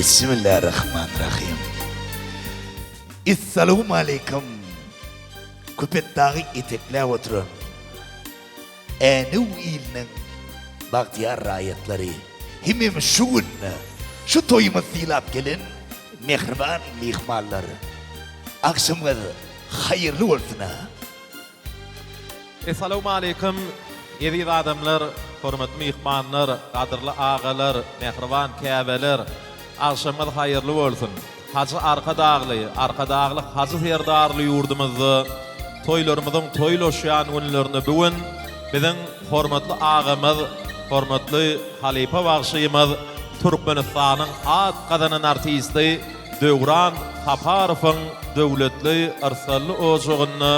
Bismillahirrahmanirrahim. Essalawmaleýkim. Köpetdagy etekläp oturan Änew iliniň bagtyýar raýatlary hemem şu gün şu toýumyzy sylap gelen mähriban myhmanlar. Agşamyňyz haýyrly bolsun-a! Essalawmaleýkim eziz adamlar, hormatly myhmanlar, gadyrly agalar, mähriban käbeler! Agşamyňyz haýyrly bolsun! Hajy Arkadagly, Arkadagly Hajy Serdarly ýurdumyzda toýlarymyzyň toýlaşýan günlerinde bu gün biziň hormatly agamyz, hormatly halypa bagşymyz, Türkmenistanyň at gazanan artisti Döwran Saparowyň döwletli, yrsgally ojagynda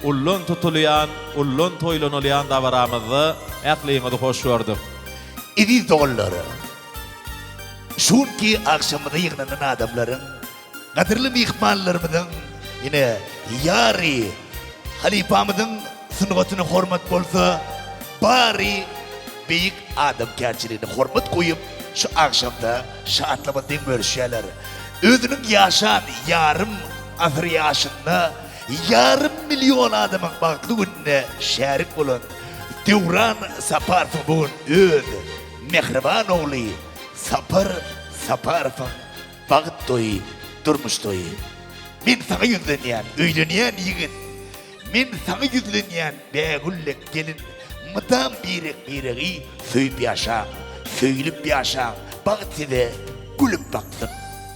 ullan tutulýan, ullan toýlanylýan dabaramyzda ähliňizi hoş gördük. Eziz doganlar! Şu günki agşamymyza ýygnanan adamlaryň, gadyrly myhmanlarymyzyň ine, ýary halypamyzyň sungatyna hormat bolsa, bary beýik adamkärçiligine hormat goýup, şu agşamda şatlygymyzy deň bölüşýärler. Özüniň ýaşan ýarym asyr ýaşynda ýarym million adamyň bagtly gününe şärik bolan Döwran Saparowyň bu gün öz Mähriban ogly Sapar Saparowyň bagt toýy, durmuş toýy. Men saňa ýüzlenýän, öýlenýän ýigit, Men saňa ýüzlenýän, bägül dek gelin, Mydam birek-biregi söýüp ýaşaň, Söýlüp ýaşaň, bagt size gülüp baksyn.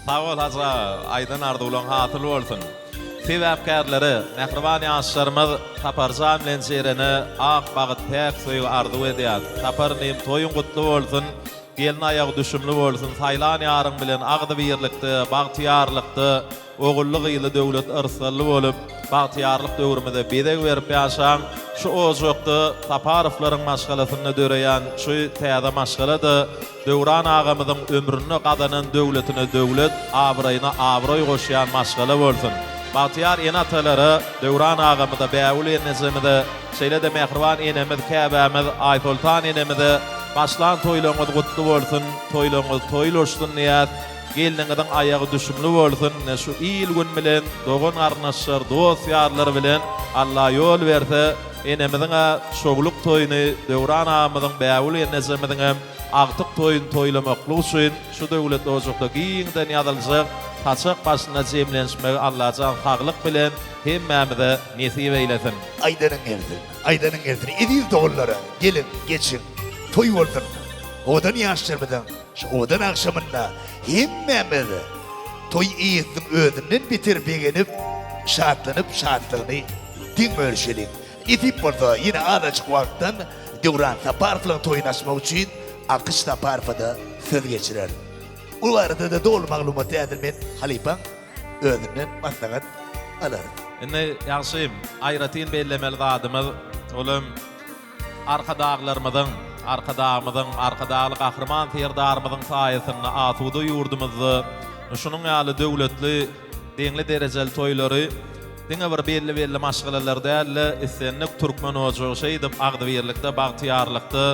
Sag bol Hajy aga, aýdan arzuwlaň hasyl bolsun. Sebäpkärlere, mähriban ýaşlarymyz Saparjan bilen Jerene ak bagyt, päk söýgi arzuw edýäs. Sapar inim, toýuň gutly bolsun, gelin aýagy düşümli bolsun, saýlan ýaryň bilen agzybirlikde, bagtyýarlykda, ogully-gyzly döwlet yrsgally bolup, bagtyýarlyk döwrümize bezeg berip ýaşaň. Şu ojakda Saparowlaryň maşgalasynda döreýän şu täze maşgala-da Döwran agamyzyň ömründe gazanan döwletine döwlet, abraýyna abraý goşýan maşgala bolsun. Bagtyýar ene-atalara, Döwran agamyza, Bägül ennejemize, şeýle-de mähriban enemiz, käbämiz Aýsoltan enemize başlan toýlaryňyz gutly bolsun, toýlaryňyz toýlaşsyn diýýäs. Gelniňiziň aýagy düşümli bolsun, ine şu il-gün bilen, dogan-garyndaşlar, dost-ýarlar bilen Alla ýol berse, Enemiziň-ä şowluk toýuny, Döwran agamyzyň, Bägül ennejemiziňem agtyk toýuny toýlamaklyk üçin şu döwletli ojakda giňden ýazyljak saçak başynda jemlenişmegi Allajan saglyk bilen hemmämize nesip eýlesin. Aýdanyň gelsin, aýdanyň gelsin, eziz doganlar, geliň, geçiň, toý bolsun! Owadan ýaşlarymyzyň şu owadan agşamynda hemmämiz toý eýesiniň özünden beter begenip, şatlanyp, şatlygyny Deň bölüşeliň. Nesip bolsa, ýene azajyk wagtdan Döwran Saparowlaryň toýuny açmak üçin Akyş Saparowa-da söz geçirer. Bu barada-da doly maglumaty häzir men halypaň özünden maslahat alaryn. Indi ýagşym, aýratyn bellemeli zadymyz, ol hem Arkadaglarymyzyň, Arkadagymyzyň, Arkadagly Gahryman Serdarymyzyň saýasynda asuda ýurdumyzda şunuň ýaly döwletli, deňli-derejeli toýlary diňe bir belli-belli maşgalalar däl-de, islendik türkmen ojagy şeýdip agzybirlikde, bagtyýarlykda,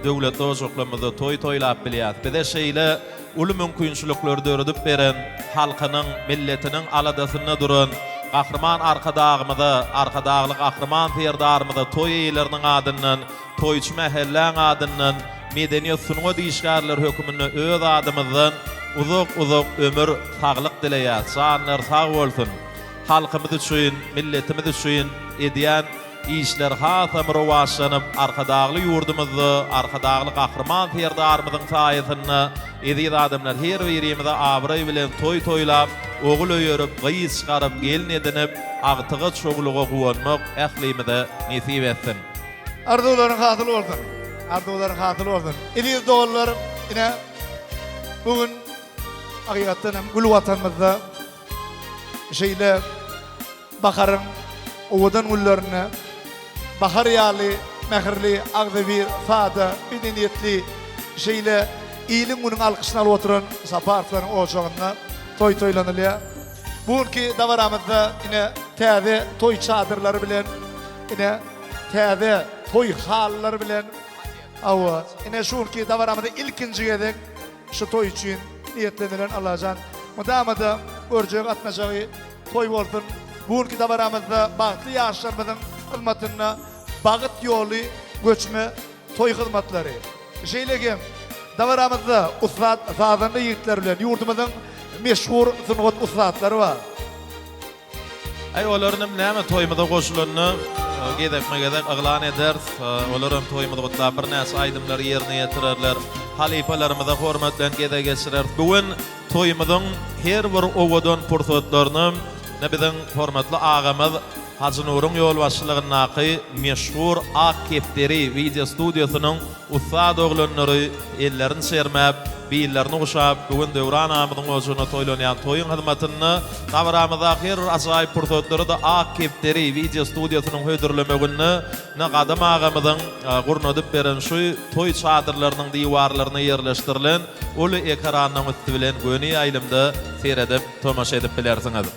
döwletli ojaklarymyzda toý toýlap bilýär. Bize şeýle uly mümkinçilikleri döredip beren, halkynyň, milletiniň aladasynda duran Gahryman Arkadagymyza, Arkadagly Gahryman Serdarymyza toý eýeleriniň adyndan, toýçy mähelläň adyndan, medeniýet, sungat işgärleri höküminde öz adymyzdan uzak-uzak ömür, saglyk dileýäs. Janlary sag bolsun! Halkymyz üçin, milletimiz üçin edýän işler hasam rowaçlanyp, Arkadagly ýurdumyzda Arkadagly Gahryman Serdarymyzyň saýasynda eziz adamlar her birimize abraý bilen toý toýlap, ogul öýerip, gyz çykaryp, gelin edinip, agtyga, çowluga guwanmak ählimize nesip etsin. Arzuwlaryň hasyl bolsun. Arzuwlaryň hasyl bolsun. Eziz doganlar, ine bu gün hakykatdan hem gül Watanymyzda şeýle baharyň owadan günlerinde bahar ýaly mähirli, agzybir, sada, medeniýetli şeýle iliň-günüň alkyşyny alyp oturan Saparowlaryň ojagynda toý toýlanylýar. Bu günki dabaramyzda ine täze toý çadyrlary bilen, ine täze toý halylary bilen, hawa, ine şu günki dabaramyzda ilkinji gezek şu toý üçin. niýetlenilen Allajan mydama-da görjegi gatnajagy toý bolsun. Bu günki dabaramyzda bagtly ýaşlarymyzyň hyzmatynda Bagyt ýoly göçme toý hyzmatlary. Şeýle hem dabaramyzda ussat sazanda ýigitler bilen ýurdumyzyň meşhur sungat ussatlary bar. Aý olaryňam näme toýumyza goşulanyny gezekme-gezek yglan ederis. Olaram toýumyzy gutlap birnäçe aýdymlary ýerine ýetirerler. Halypalarymyza hormat bilen gezek geçireris. Bu gün toýumyzyň her bir owadan pursatlaryny biziň hormatly agamyz Hajy Nuryň ýolbaşçylygyndaky meşhur Ak kepderi wideo studiýasynyň ussat oglanlary ellerini çermäp, billerini guşap, bu gün Döwran agamyzyň ojagyna toýlanýan toýuň hyzmatynda dabaramyzdaky her bir ajaýyp pursatlary-da Ak kepderi wideo studiýasynyň hödürlemeginde ine Gadam agamyzyň gurnadyp beren şu toý çadyrlarynyň diwarlaryna ýerleşdirilen uly ekranyň üsti bilen göni ýaýlymda seredip, tomaşa edip bilersiňiz.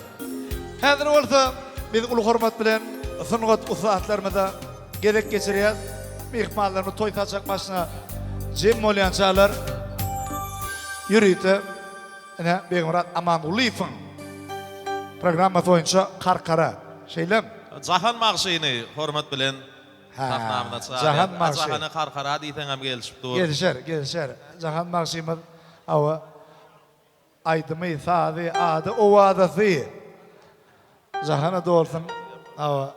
Häzir bolsa biz uly hormat bilen sungat ussatlarymyza gezek geçirýäs. Myhmanlarymyz toý saçak başyna jem bolýançalar ýörite ine Begmyrat Amangulyýewiň programmasy boýunça Karkara, şeýlemi? Jahan bagşyny hormat bilen sahnamyza çagyrýas. Jahan bagşy. Jahana Karkara diýseňem gelişip dur. Gelişer, gelişer. Jahan bagşymyz hawa. Aýdymy, sazy, ady, owazasy jahana dolsun. Hawa.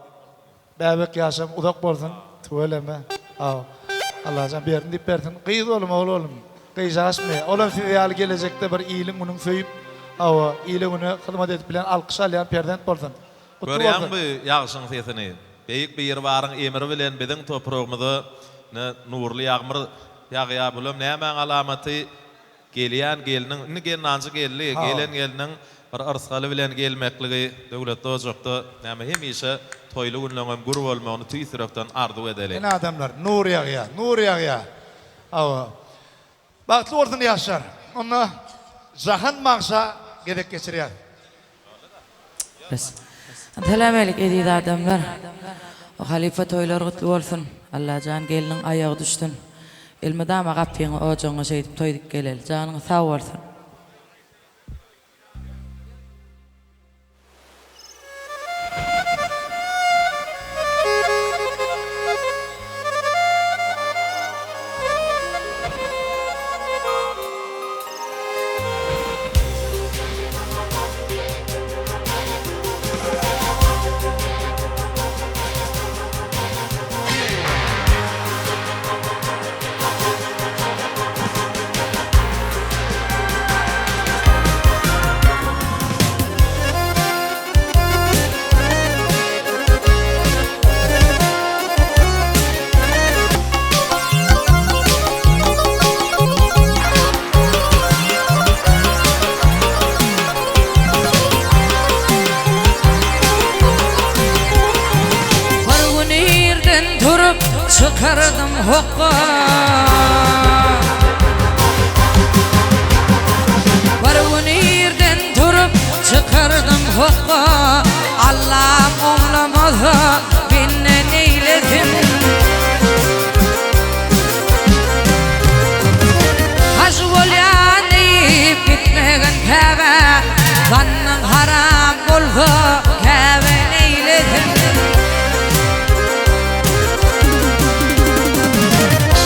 Bäbek ýaşam uzak bolsun. Tüweleme. Hawa. Allajan bersin diýip bersin. Gyz bolum, ogul bolum. Gyjaşmy? Olam siz ýaly gelejekde bir iliň günüň söýüp, hawa, ile güne hyzmat edip bilen alkyş alýan perzent bolsun. Gutly bolsun. Görýäňmi ýagşyň sesini? Beýik Biribaryň emri bilen biziň topragymyza nurly ýagmyr ýagýar. Bulam nämäň alamaty? Gelýän gelniň, indi gelnanjy geldi, gelen gelniň bir yrsgaly bilen gelmekligi döwletli ojakda näme hemişe toýly günleňem gür bolmagyny tüýs ýürekden arzuw edeli. Ine adamlar, nur ýagýar, nur ýagýar. Hawa. Bagtly bolsun ýaşlar. Onda Jahan bagşa gezek geçirýäs. Bes. Salam alik eziz adamlar. Halypa toýlar gutly bolsun. Allajan gelniň aýagy düşsün. Elmydama gapyňa ojagyňa şeýdip toý dik geleli. Janyňyz sag bolsun. Bir gün irden turup çykardym hokga Bir gün irden turup çykardym hokga Allam oňlamasa menden eýlesin Haj bolýan diýip gitmegin Käbä Zannyň haram bolsa Käbe neýlesin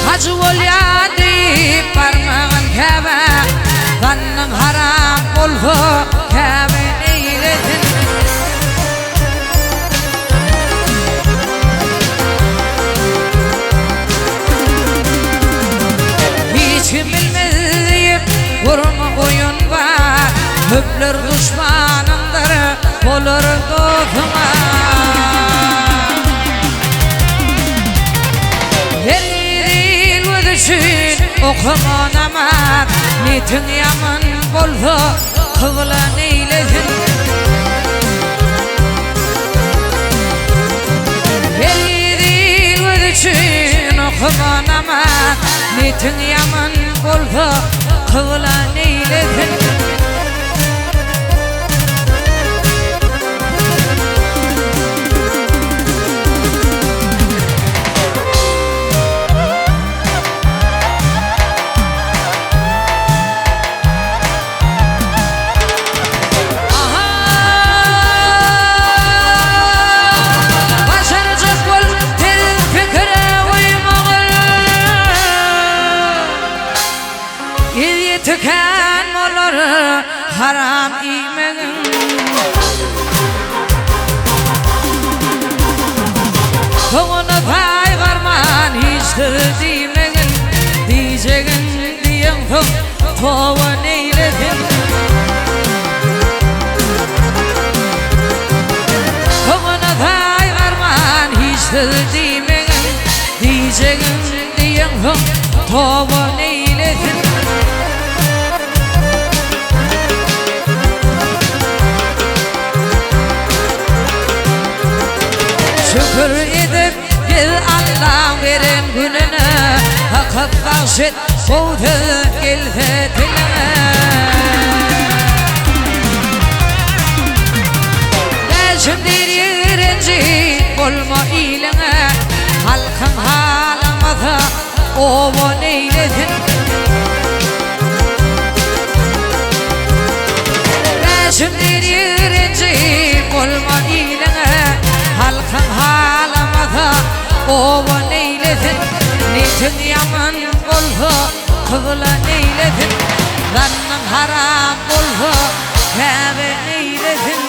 Haj bolýan diýip barmagyn Käbä Zannyň haram bolsa Käbe neýlesin Hiç kim bilmez diýip gurma oýun bar Köpler duşmanyňdyr bolar dostuňa Her il göz üçin okama namaz Netiň ýaman bolsa kybla neýlesin Her il göz üçin okama namaz Netiň ýaman bolsa kybla neýlesin Soňuna saýgarman hiç söz diýmegin, Diýjegin diýeňsoň toba neýlesin. Soňuna saýgarman hiç söz diýmegin, Diýjegin diýeňsoň toba neýlesin. Şükür edip biz Allaň beren gününe, Hakyt bagş et gowy söz gelse diliňe. Bäşim diýr ýigrenji bolma iliňe, Halkyň halamasa oba neýlesin. Bäşim diýr ýigrenji bolma iliňe, Halkyň halamasa oba neýlesin. Netiň ýaman bolsa kybla neýlesin, Zannyň harap bolsa käbe neýlesin.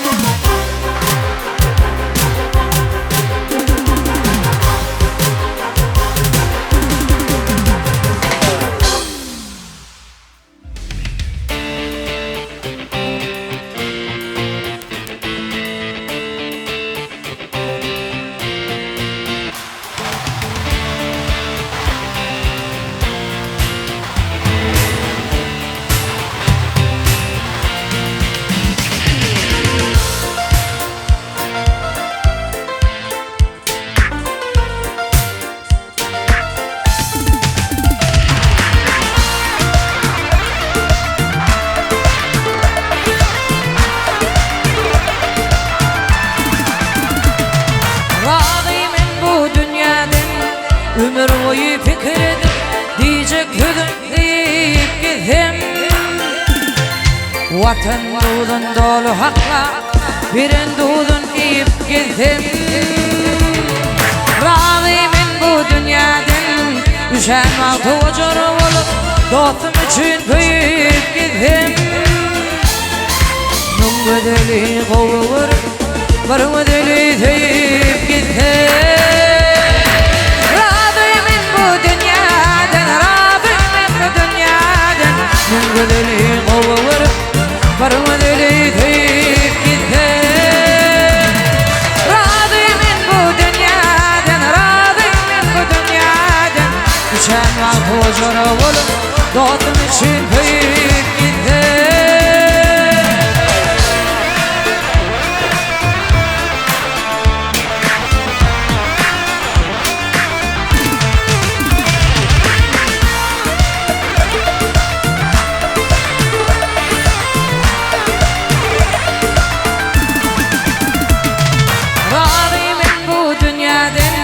Razy men bu dünýäden Ömür boýy pikir edip Diýjek sözüm diýip gitsem Watan duzun doly haklap Beren duzun iýip gitsem Razy men bu dünýäden Üşän wagty ojar bolup Dostum üçin köýüp gitsem Müň gözeli gowy görüp Bir gözeli söýüp gitsem Razy men bu dünýäden Razy men bu dünýäden Müň gözeli gowy görüp Bir gözeli söýüp gitsem Razy men bu dünýäden Razy men bu dünýäden Düşen wagty ojara bolup Dostum üçin söýüp gitsem. Razy men bu dünýäden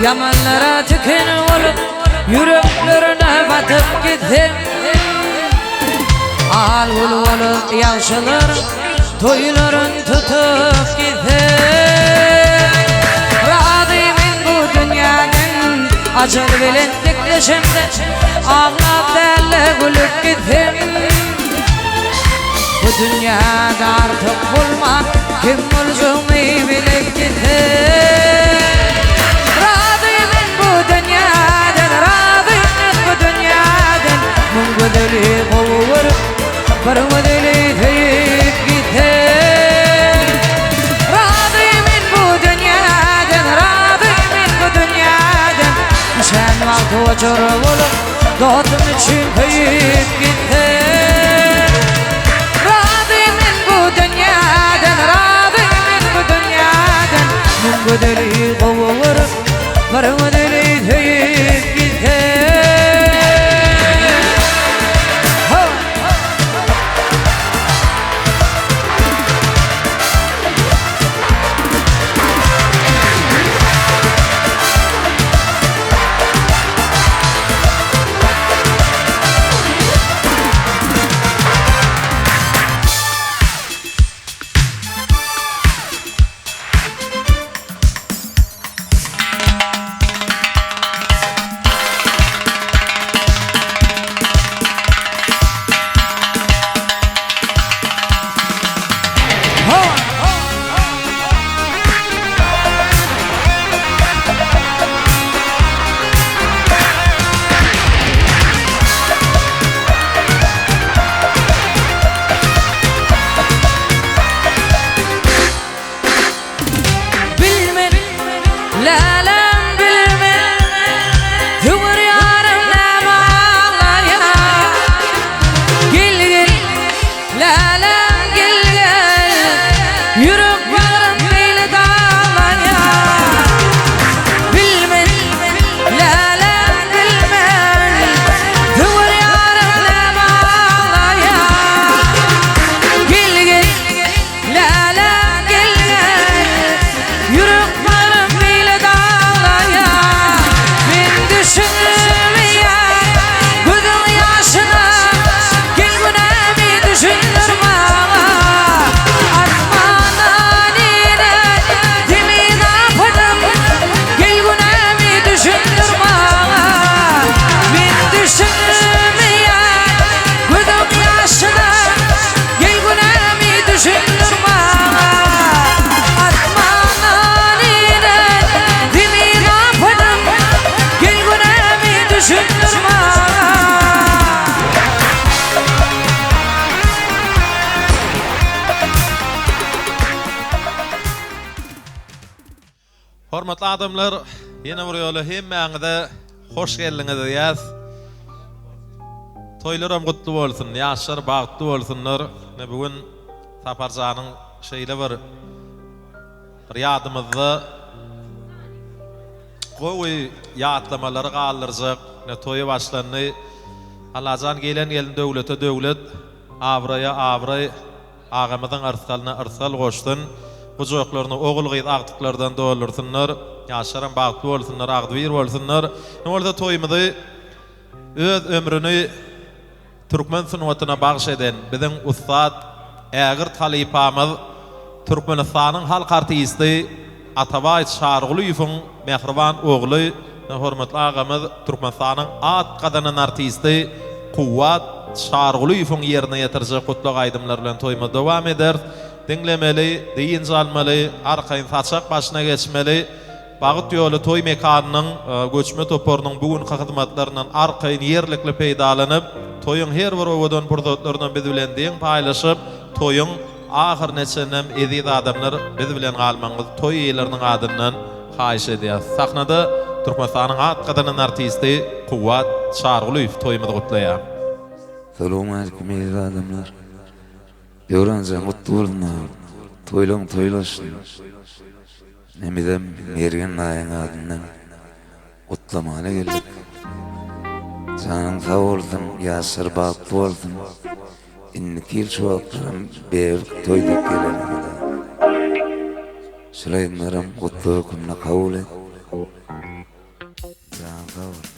Ýamanlara tiken bolup Ýüreklerine batyp gitsem Al gül bolup ýagşylaryň Toýlaryn tutup gitsem Razy men bu dünýäden Ajal bilen dikleşemde Aglap däl-de gülüp gitsem Bu dünýäde artyk bolman Kim boljagymy bilip gitsem Razy men bu dünýäden Razy men bu dünýäden Müň gözeli gowy görüp Bir gözeli söýüp gitsem Razy men bu dünýäden Razy men bu dünýäden Düşen wagty ojar bolup Dostum üçin köýüp gitsem Razy men bu dünýäden Razy men bu dünýäden Müň gözeli gowy görüp Bir gözeli söýüp gitsem Ho! Hormatly adamlar, ýene bir ýola hemmäňize hoş geldiňiz diýýäs. Toýlaram gutly bolsun, ýaşlar bagtly bolsunlar. Ine bu gün Saparjanyň şeýle bir bir ýadymyzda gowy ýatlamalary galdyrjak ine toýy başlandy. Allajan gelen gelin döwlete döwlet, abraýa abraý, Agamyzyň yrsgalyna yrsgal goşsun, gujaklaryny ogul-gyz agtyklardan doldursynlar, ýaşlaram bagtly bolsunlar, agzybir bolsunlar. Indi bolsa toýumyzy öz ömrüni türkmen sungatyna bagş eden biziň ussat, ägirt halypamyz, Türkmenistanyň halk artisti Atabaý Çarygulyýewiň mähriban ogly, hormatly agamyz, Türkmenistanyň at gazanan artisti Kuwwat Çarygulyýewiň ýerine ýetirjek gutlag aýdymlary bilen toýumyzy dowam ederis. Diňlemeli, dynç almaly, arkaýyn saçak başyna geçmeli. Bagt ýoly toý mekanynyň göçme toparynyň bu günki hyzmatlaryndan arkaýyn ýerlikli peýdalanyp, toýuň her bir owadan pursatlarynam biz bilen deň paýlaşyp, toýuň Ahyryna çenlem eziz adamlar biz bilen galmagyňyzy toý eýeleriniň adyndan haýyş edýäs. Sahnada Türkmenistanyň at gazanan artisti Kuwwat Çarygulyýew toýumyzy gutlaýar. Salowmalikim eziz adamlar. Döwranjan gutly bolsun agam. Toýlaň toýlaşsyn. Ine bizem Mergen daýyň adyndan gutlamana geldik. Janyň sag bolsun, ýaşlar bagtly bolsun. Indiki ýyl şu wagtlaram bebek toý diýip gelermiz. Şul aýdymlaram gutlag höküminde kabul et. Janyň sag bolsun.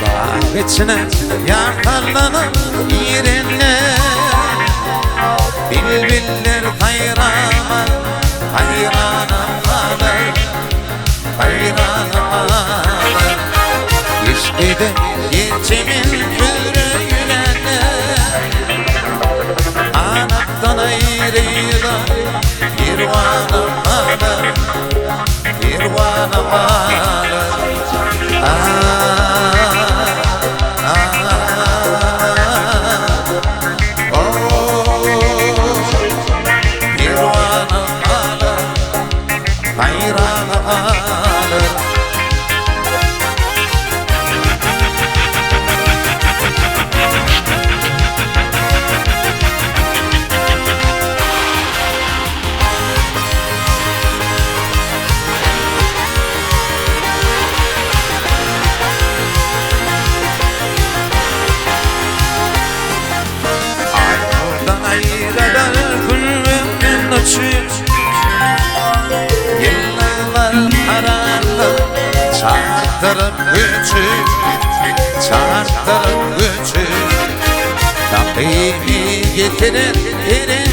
Dag içine ýar sallanyp girende Bilbiller saýraman haýrana galar Haýrana galar Yşk eden ýeçemen üzre ýülende Ganatdan aýrylan perwana galar Perwana galar Ah, ah, oh, Perwana galar Haýrana galar. Aý nurdan aýralar külbemden uçup, Ýyldyzlar karanlyk çartdyryp göçüp, Çartdyryp göçüp. Takymy getirer eren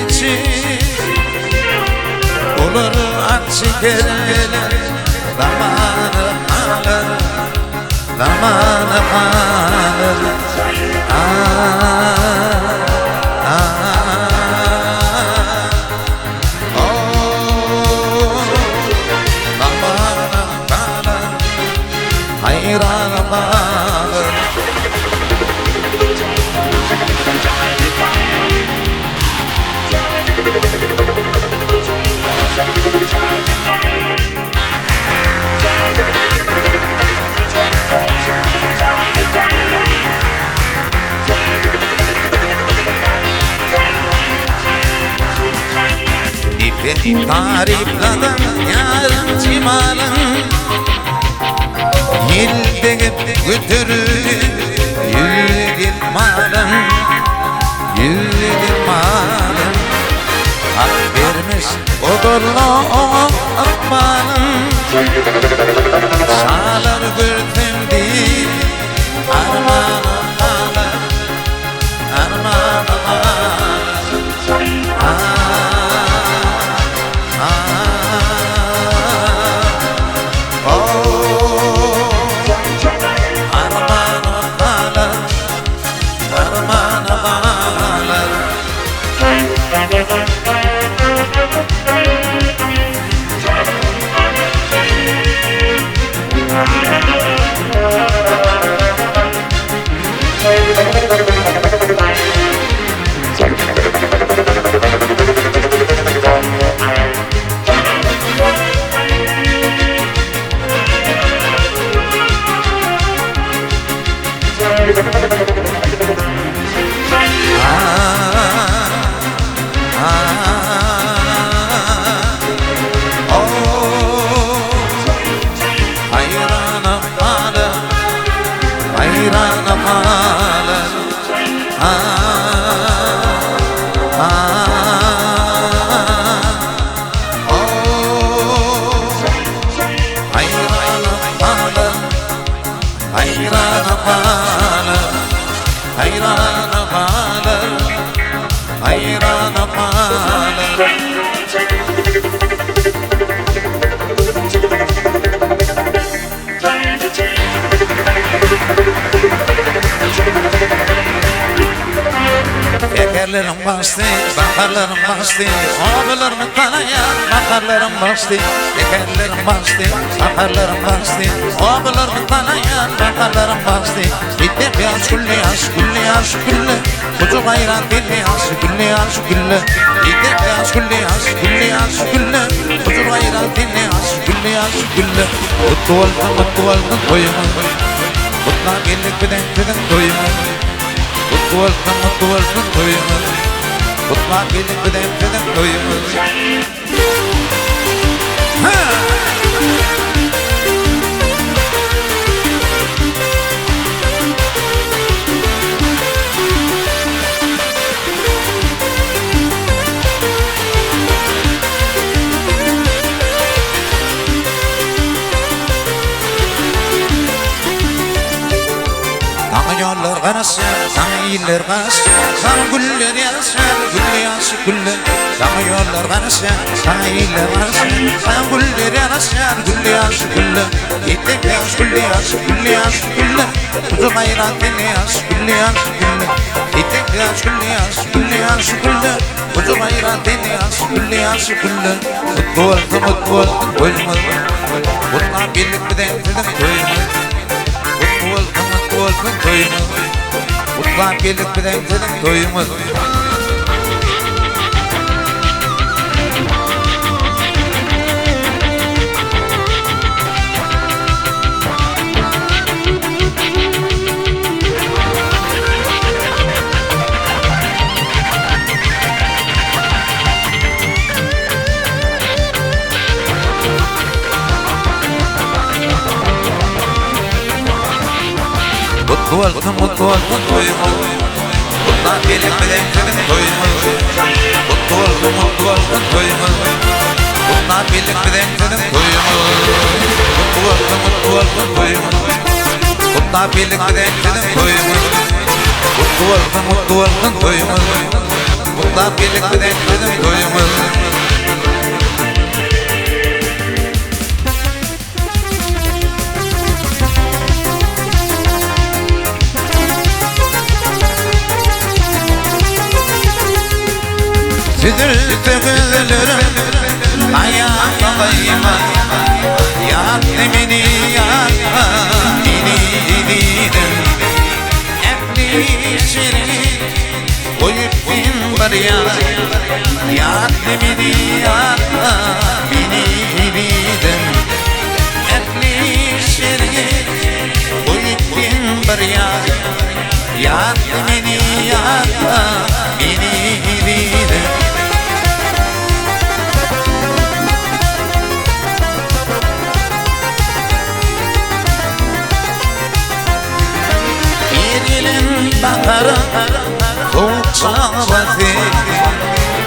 içi, Olar at çekerler zamany galar, Zamany galar. Ah, ah, oh, Zamany galar, haýrana galar. Dipe tarypladyň ýaryň jemalyn Ýel degip göterdi ýüz malyn Ýüz malyn Hak bermiş odurla oňa ykbalyn Şalar görsem diýip armana galar Armana galar Ah. Tekerleriň başdy, baharlaryň başdy, Obalarymy tanaýan baharlaryň başdy. Tekerleriň başdy, baharlaryň başdy, Obalarymy tanaýan baharlaryň başdy. Gitmek ýaş gülle ýaş gülle ýaş gülle, Gujur gaýrat geldi ýaş gülle ýaş gülle. Gitmek ýaş gülle ýaş gülle ýaş gülle, Gujur gaýrat geldi ýaş gülle ýaş gülle. Gutly bolsun, gutly bolsun toýuňyz, Gutlap geldik bizem siziň toýuňyz. Gutly bolsun, gutly bolsun toýuňyz, Gutlap geldik bizem siziň toýuňyz. Saňa ýollar garaşýar, saňa iller garaşýar, Saňa güller ýaraşýar, gülle ýaşy gülle. Saňa ýollar garaşýar, saňa iller garaşýar, Saňa güller ýaraşýar, gülle ýaşy gülle. Etek ýaş, gülle ýaşy, gülle ýaşy gülle, Gujur gaýrat sende ýaş, gülle ýaşy gülle. Etek ýaş, gülle ýaşy, gülle ýaşy gülle, Gujur gaýrat sende ýaş, gülle ýaşy gülle. Gutly bolsun, gutly bolsun toýuňyz, Gutlap geldik bizem siziň toýuňyz. Gutly bolsun, gutly bolsun toýuňyz, Gutlap geldik bizem siziň toýuňyz. Gutly bolsun, gutly bolsun toýuňyz, Gutlap geldik bizem siziň toýuňyz. Gutly bolsun, gutly bolsun toýuňyz, Gutlap geldik bizem siziň toýuňyz. Gutly bolsun, gutly bolsun toýuňyz, Gutlap geldik bizem siziň toýuňyz. Gutly bolsun, gutly bolsun toýuňyz, Gutlap geldik bizem siziň toýuňyz. Süzülse gözlerim aýakda gaýma Ýatla meni ýatla meni diýdim Ähli işleri goýup sen barýaň Ýatla meni ýatla meni diýdim Ähli işleri goýup sen barýaň Ýatla meni ýatla meni diýdim. Ir gelen baharyň sowuk çagrasy,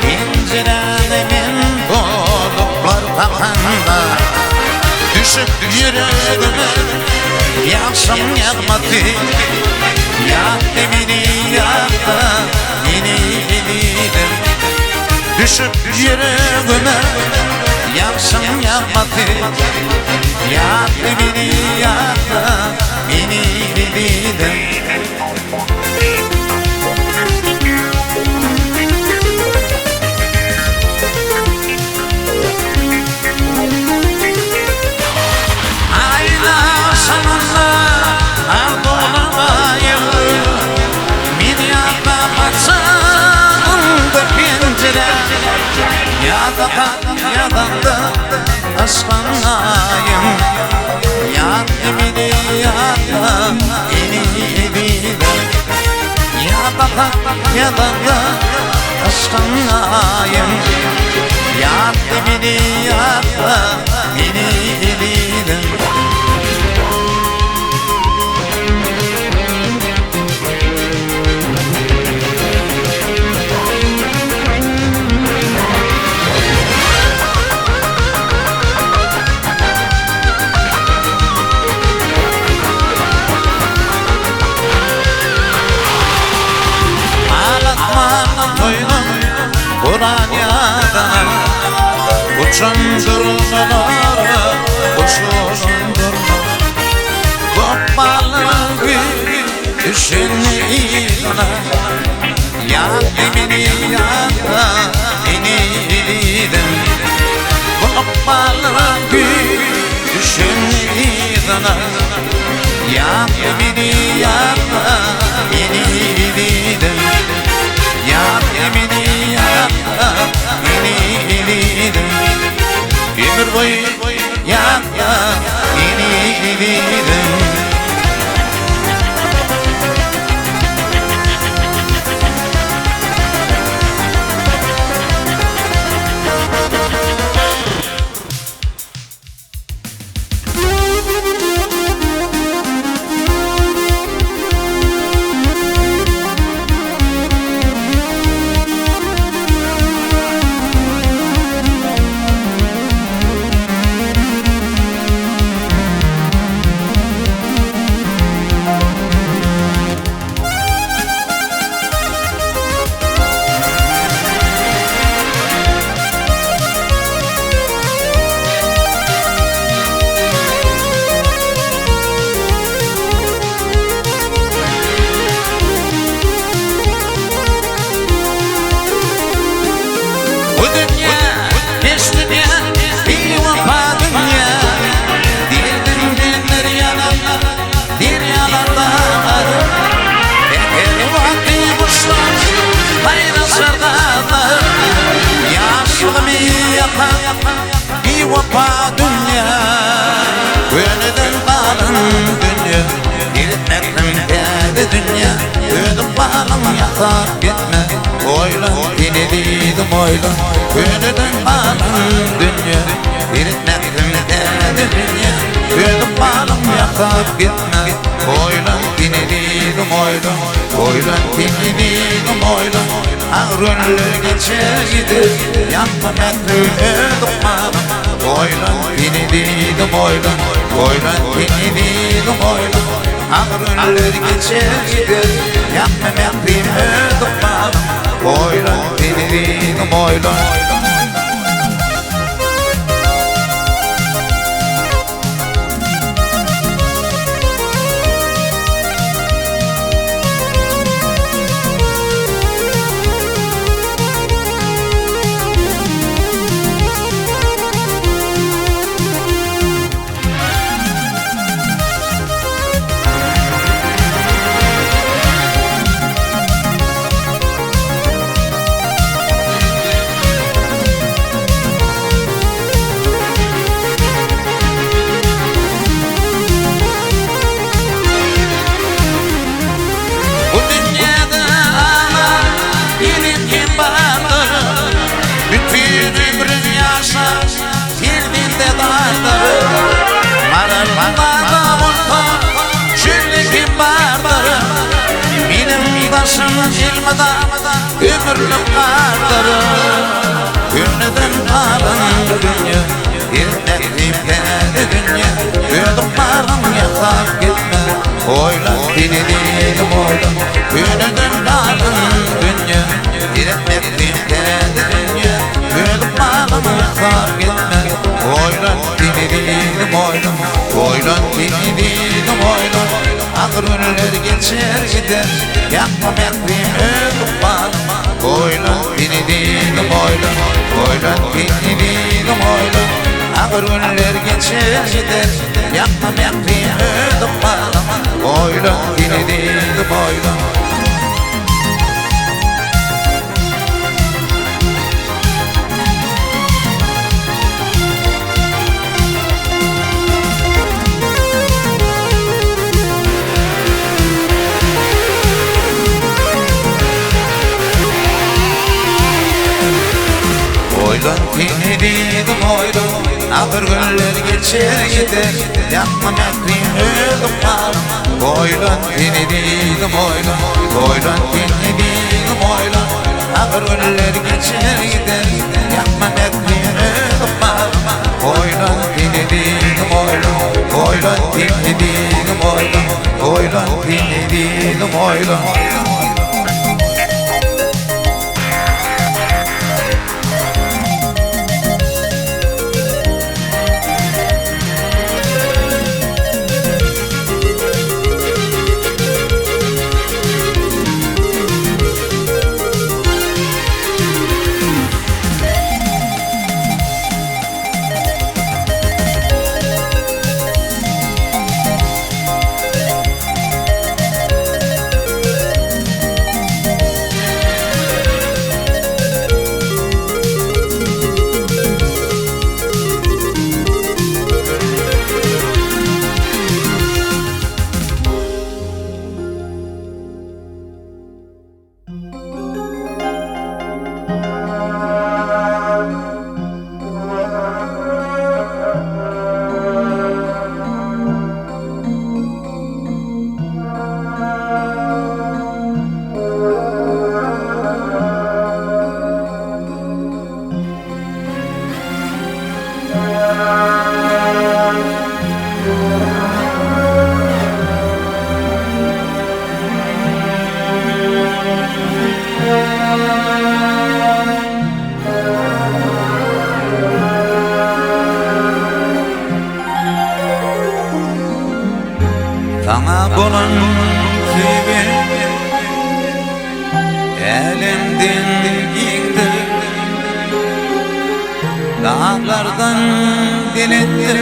Penjiräde men doluplar kakanda, Düşüp ýüregime ýagşyň ýagmasy, Ýatla meni ýatla meni ezizim. Düşüp ýüregime ýagşyň ýagmasy, Ýatla meni ýatla meni ezizim. Aýna şamanda arzuwlamaýyn, Men ýatlap açanymda penjire, Ýa-da hat ýazanda yşganaýyn, Ýatla meni ýatla meni ezizim, Ýa-da hat ýazanda yşganaýyn, Ýatla meni ýatla meni ezizim. Al asmanda toýlan guran ýada. Uçan durnalara goşulan durna Gopmaly düşen yzyna Ýatla meni ýatla meni ezizim Gopmaly düşen yzyna Ýatla meni ýatla meni ezizim Ýatla meni ýatla meni ezizim Ömür boýy ýatla meni ezizim. Bu dünýä, keş dünýä, biwepa dünýä. Derdim denler ýalanlar, derýalar dagar. Säher wagty guşlar saýraşar gazlar. Ýaşlygymy ýakan biwepa dünýä. Köneden galan dünýä, Gerekmezem täze dünýä. Öz ykbalyň ýasap gitme, Oýlan, sen ezizim oýlan. Köneden galan dünýä, Gerekmezem täze dünýä. Öz ykbalyň ýasap gitme, Oýlan, sen ezizim oýlan. Oýlan, sen ezizim oýlan. Agyr günler geçer gider, Ýatma mähri öz ykbalyň. Oýlan, sen ezizim oýlan. Oýlan, sen ezizim oýlan. Agyr günler geçer gider, Ýakma mährim öz ykbalyň. Oýlan, sen ezizim oýlan. Bu dünýäde aman gelen kim bardyr? Bütin ömrün ýaşap, perzende dardyr. Marallarda bolsa çölde kim bardyr? Meniň daşym elmydam ömürlik gardyr. Köneden galan dünýe, Ertäki täze dünýe, Öz ykbalyň ýasap gitme. Oýlan sen ezizim oýlan, Köneden galan dünýe, Ertäki täze dünýe, Öz ykbalyň ýasap gitme. Oýlan sen ezizim oýlan, Oýlan sen ezizim oýlan, Agyr günler geçer gider, Ýakma mährim öz ykbalyň. Oýlan sen ezizim oýlan, Oýlan sen ezizim oýlan, Agyr günler geçer gider, Ýakma mährim öz ykbalyň. Oýlan sen ezizim oýlan. Oýlan sen ezizim oýlan, Agyr günler geçer gider, Ýakma mährim öz ykbalyň. Oýlan sen ezizim oýlan, Oýlan sen ezizim oýlan, Agyr günler geçer gider, Ýakma mährim öz ykbalyň. Oýlan sen ezizim oýlan, Oýlan sen ezizim oýlan, Oýlan sen ezizim oýlan. Saňa bolan söýgim Älemden giňdir Daglardan belentdir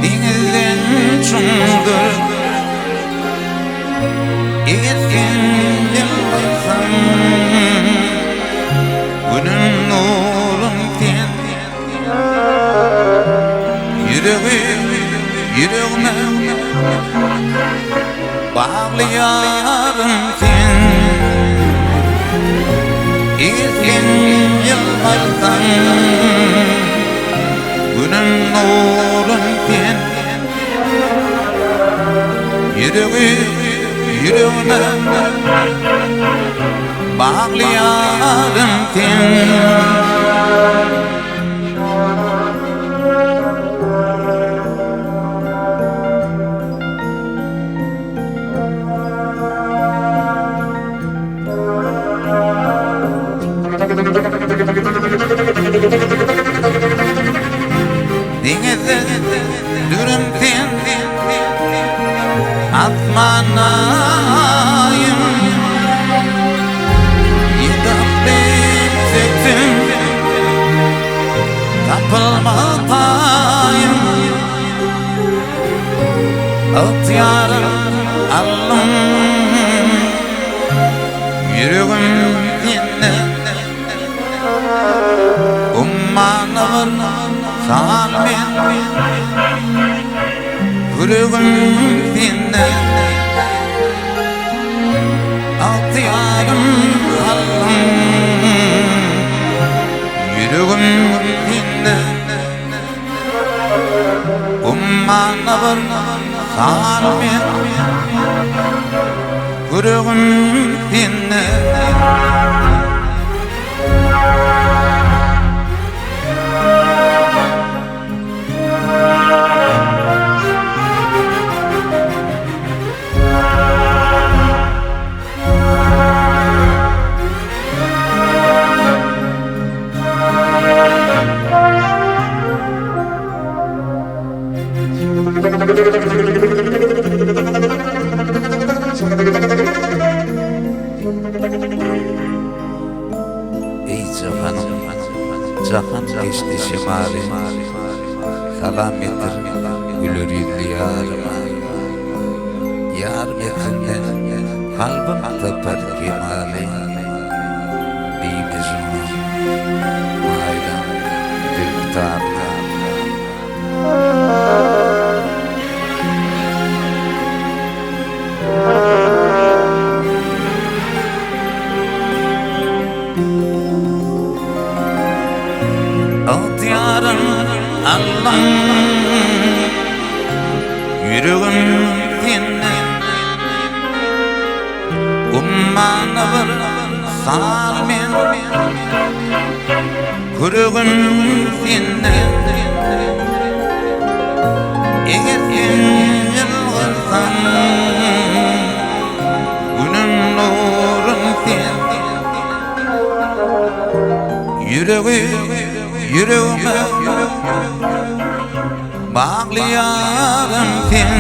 Deňizden çuňdur Eger sen ýylgyrsaň Günüň nurun sen Ýüregi ýüregime Baglaýaryn sen Eger sen ýylgyrsaň Günüň nurun sen Ýüregi ýüregime Baglaýaryn sen. Deňizde dürüm sen, asmanda aýym. Ýyldyrym sesim, tapylmaz taýym. Ygtyýarym aldym, ýüregim sende. Ummana bir sal men, Ýüregim sende. Ygtyýarym aldym, Ýüregim sende. Ummana bir sal men, Ýüregim sende. Eý jahanym, jahan geçdi şemaly, Salam getir güler ýüzli ýaryma. Ýar mährinden kalbym tapar kemaly, Biýmejnun, maýlan zülpi taryna. Ygtyýaryn aldyň, ýüregim sende. Ummana bir sal men, küregim sende. Eger sen ýylgyrsaň, Günüň nurun sen. Ýüregi ýüregime baglaýaryn sen.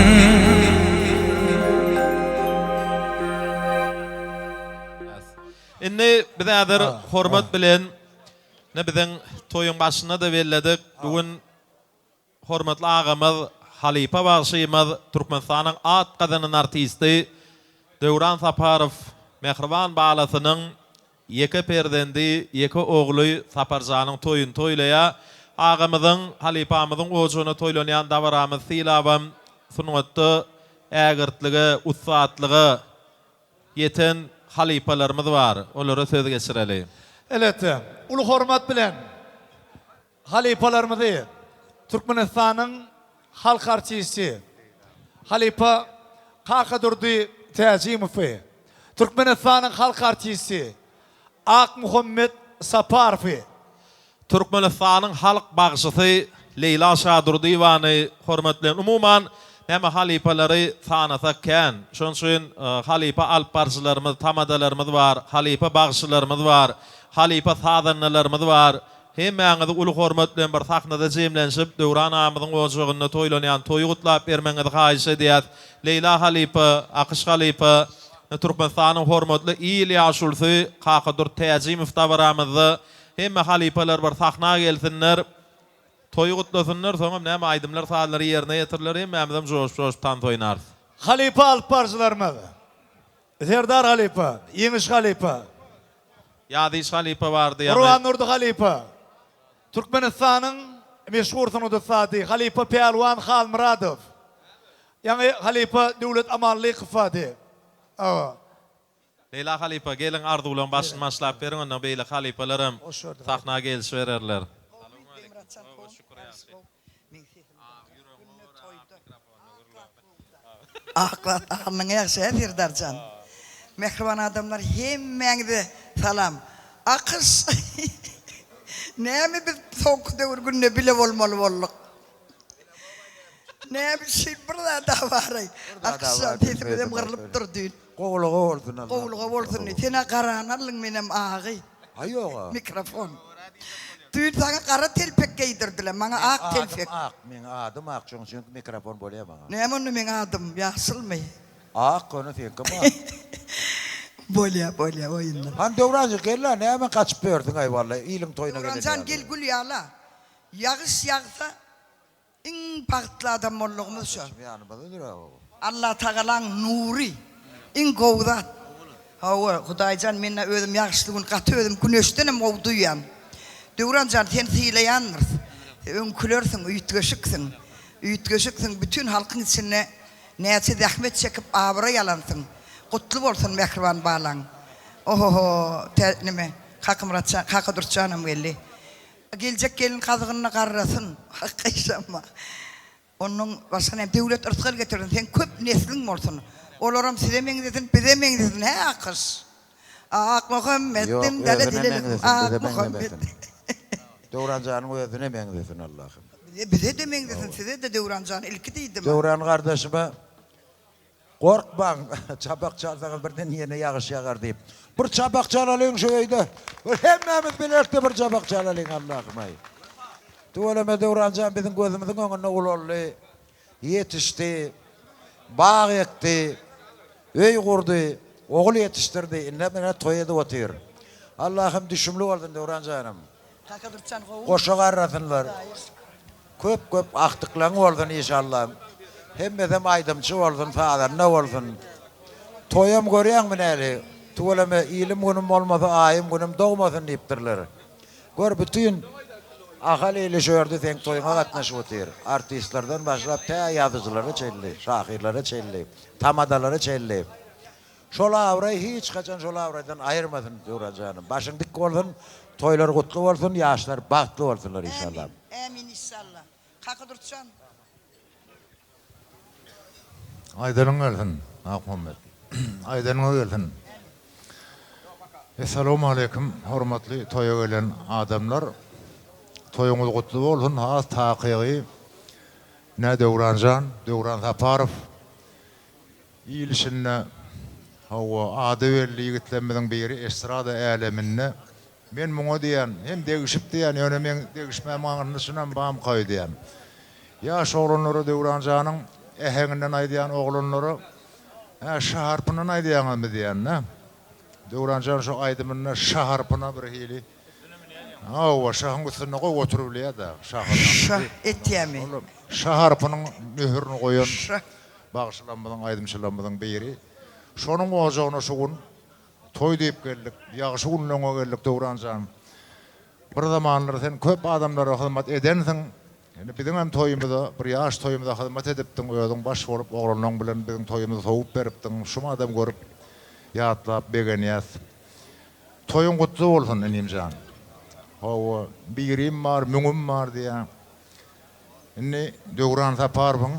Indi biz häzir hormat bilen ine biziň toýuň başynda-da belledik. Bu gün Hormatly agamyz, halypa bagşymyz, Türkmenistanyň at gazanan artisti Döwran Saparow mähriban balasynyň ýeke perzendi, ýeke ogly Saparjanyň toýuny toýlaýar. Agamyzyň, halypamyzyň ojagyna toýlanýan dabaramyzy sylabam sungatda ägirtlige, ussatlyga ýeten halypalarymyz bar. Olara söz geçireli. Elbetde, uly hormat bilen Halypalarymyzy Türkmenistanyň halk artisti, halypa Kakadurdy Täjimowy, Türkmenistanyň halk artisti Akmuhammet Saparowy, Türkmenistanyň halk bagşysy Leýla Şadurdyýewany hormat bilen, umuman, näme halypalary sanasak kän. Şonuň üçin halypa alypbaryjylarymyz, tamadalarymyz bar, halypa bagşylarymyz bar, halypa sazandalarymyz bar. Hemmäňizi uly hormat bilen bir sahnada jemlenşip, Döwran agamyzyň ojagynda toýlanýan toýy gutlap bermegiňizi haýyş edýäs. Leýla halypa, Akyş halypa, Türkmenistanyň hormatly il ýaşulusy Kakadurdy Täjimow dabaramyzda Hemme halypalar bir sahna gelsinler, toýy gutlasynlar, soňam näme aýdymlar sazlary ýerine ýetiriler, hemmämizem joşup-joşup tans oýnarys. Halypa alyp baryjylarymyz, Serdar halypa, Ýeňiş halypa. Ýazyş halypa bardy ýaňy. Gurbandurdy halypa, Türkmenistanyň meşhur sungat ussady halypa Pälwan Halmyradow, ýaňy halypa Döwlet Amanlykow bardy. Hawa. Leýla halypa, geliň arzuwlaň başyny başlap beriň, ondan beýleki halypalaram sahna gelişibererler. Ak zat alnyňa ýagşy hä Serdarjan. Mähriban adamlar hemmäňize salam. Akyş näme biz soňky döwür günde bile bolmaly bolduk. Näme üçin bir zada baraý. Akyşjan sesimizem gyrylypdyr düýn. Gowulyga bolsun Allah. Gowulyga bolsun diý. Senä garany aldyň menem agy. Aý ýoga. Mikrofon. Düýn saňa gara telpek geýdirdiler, maňa ak telpek. Meň adym ak, meň adym ak, şoň üçin mikrofon bolýa maňa. Näme onda meň adym ýaşylmy? Ak ony seňkem ak. Bolýa bolýa oýunlar. Hany Döwranjyk gel-la näme gaçyp ýörsüň-aý walla iliň toýuna gelen ýaly. Döwranjan gel gül ýala. Ýagyş ýagsa Iň bagtly adam boldugymyz şo. Allatagalaň nury iň gowy zat. Hawa Hudaýjan mennä özüm ýagyşly gün gaty özüm güneşdenem gowy duýýan. Döwranjan seni sylaýandyrys. Öňkülersiň üýtgeşiksiň. Üýtgeşiksiň bütin halkyň içinde näçe zähmet çekip abraý alansyň. Gutly bolsun mähriban balaň. Ohoho tä neme Kakymyratjan Kakadurtjanam geldi. Geljek gelin gazygynda garrasyn, gyşanma. Ondan başga näme, döwlet yrsgal getirsin, seň köp nesliň bolsun. Olaram size meňzesin, bize meňzesin, hä Akyş? Akmuhammet, Ýok, dindale özüne dilelim, meňzesin, bize Akmuhammet. meňzemesin. Döwran janyň özüne meňzesin Allahym. Bize, bize-de meňzesin, size-de Döwran jan, ilki diýdim-ä. Döwran gardaşyma Gorkmaň, çapak çalsaňyz birden ýene ýagyş ýagar diýip. Bir çapak çalalyň şu öýde. Bir hemmämiz bilelikde bir çapak çalalyň Allahym-aý. Tüweleme Döwranjan biziň gözümiziň öňünde ulaldy, ýetişdi, bag ekdi, öý gurdy, ogul ýetişdirdi, indem ine toý edip otyr. Allahym düşümli bolsun Döwran janym. Kaka Dürtjan gowumy? Goşa garrasynlar. Köp köp agtyklaň bolsun işallah. Hemmesem aýdymçy bolsun sazanda bolsun. Toýam görýäňmi näli. Tüweleme ilim günüm bolmasa aýym günüm dogmasyn diýipdirler. Gör bütin Ahal ili şu ýerde seň toýuňa gatnaşyp otyr. Artistlerden başlap tä ýazyjylara çenli, şahyrlara çenli, tamadalara çenli. Şol abraý hiç haçan şol abraýdan aýyrmasyn Döwran janym. Başyň dik bolsun, toýlar gutly bolsun, ýaşlar bagtly bolsunlar inşallah. Ämin, ämin inşallah. Kaka Durtjan. Aýdanyň gelsin, Akmuhammet. Aýdanyňa gelsin. Essalawmaleýkim, hormatly toýa gelen adamlar. Toýuňyz gutly bolsun, has takygy, ine Döwran jan, Döwran Saparow. Il içinde, hawa, ady belli ýigitlerimiziň biri estrada äleminde. Men muňa diýýän, hem degişip diýýän, ýöne meň degişmämiň aňyrsynda çynam bamyka öýdýän. Ýaş oglanlara Döwran janyň äheňinden aýdýan oglanlara, Hä, ş harpyndan aýdýaňyzmy diýýän-dä. Döwran jan şo aýdymynda ş harpyna birhili, hawa, şahyň üstünde gowy oturybilýär-dä. Ş etýämi? Ş harpynyň möhürini goýan. Bagşylarymyzyň, aýdymçylarymyzyň biri. Şonuň ojagyna şu gün toý diýip geldik. Ýagşy günleňe geldik, Döwran jan. Bir zamanlar sen köp adamlara hyzmat edensiň. Indi biziň hem toýumyza, bir ýaş toýumyza hyzmat edipdiň. Özüň baş bolup, oglanlaň bilen biziň toýumyzy sowup beripdiň. Şumadam görüp, ýatlap begenýäs. Toýuň gutly bolsun, inim jan. Hawa, birim bar, müňüm bar diýýäň. Indi Döwran Saparowyň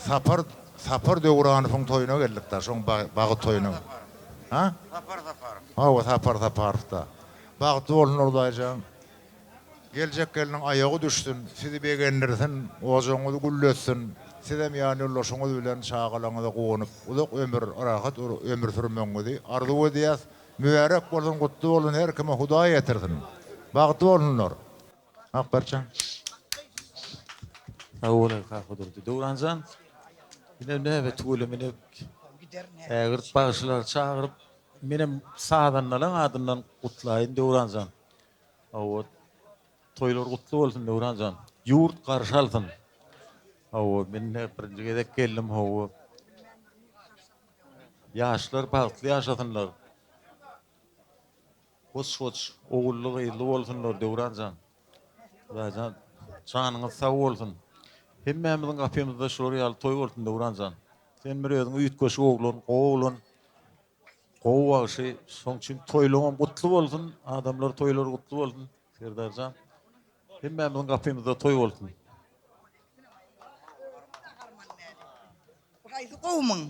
Sapar Sapar Döwranowyň toýuna geldik-da, şoň bagy toýuna. Ha? Sapar Saparow. Hawa, Sapar Saparow-da. Bagtly bolsunlar Hudaýjan. Geljek gelniň aýagy düşsün, sizi begendirsin, ojagyňyzy gülletsin, sizem ýanýoldaşyňyz bilen çagalaryňyza guwanyp, uzak ömür, rahat ömür sürmegiňizi arzuw edýäs. Mübärek bolsun, gutly bolsun, her kime Hudaý ýetirsin. Bagtly bolsunlar. Akbarjan. Sag bol Kakadurdy. Döwranjan ine näme tüweleme ine ägirt bagşylary çagyryp menem sazandalaň adyndan gutlaýyn Döwranjan. Hawa toýlar gutly bolsun Döwranjan. Ýurt garşy alsyn. Hawa men ine birinji gezek geldim hawa. Ýaşlar bagtly ýaşasynlar. Goç-goç ogully-gyzly bolsunlar Döwran jan. Hudaýjan janyňyz sag bolsun. Hemmämiziň gapymyzda şular ýaly toý bolsun Döwran jan. Sen bir özüň üýtgeşik oglan, gowy oglan, gowy bagşy. Şoň üçin toýlaňam gutly bolsun. Adamlar toýlary gutly bolsun Serdarjan. Hemmämiziň gapymyzda toý bolsun. Bu haýsy gowumyň?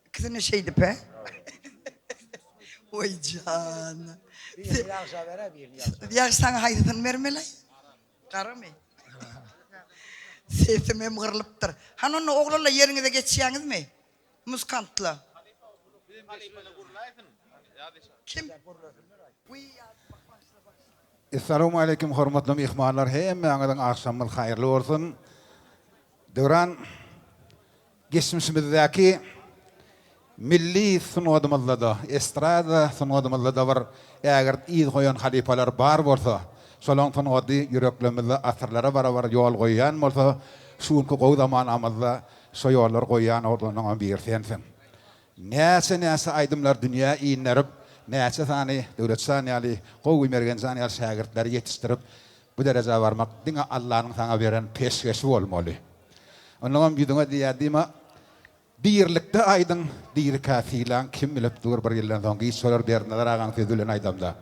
Ikisini şeýdip he? Oý jan. Birini ýagşa ber-ä, birini ýagşa. Ýagşy saňa haýsysyny bermeli? Garamy? Sesim hem gyrlypdyr. Hany onda oglanlar ýeriňize geçýäňizmi? Muzkantlar. Kim? Essalawmaleýkim hormatly myhmanlar hemmäňiziň agşamyňyz haýyrly bolsun. Döwran geçmişimizdäki milli sungatymyzda-da, estrada sungatymyzda-da bir ägirt yz goýan halypalar bar bolsa, şolaň sungaty ýüreklerimizde asyrlara barabar ýol goýýan bolsa, şu günki gowy zamanamyzda şo ýollary goýýan oglanlaňam biri sensiň. Näçe-näçe aýdymlar dünýä inderip, näçe sany Döwletjan ýaly, gowy Mergenjan ýaly şägirtleri ýetişdirip, Bu derejä barmak diňe Allanyň saňa beren peşgeşi bolmaly. Onnoňam ýüzüňe diýýär diýme, dirilikde aýdyň, dirikä sylaň, kim bilip dur bir ýyldan soň giç bolar Berdinazar agaň sözi bilen aýdamda.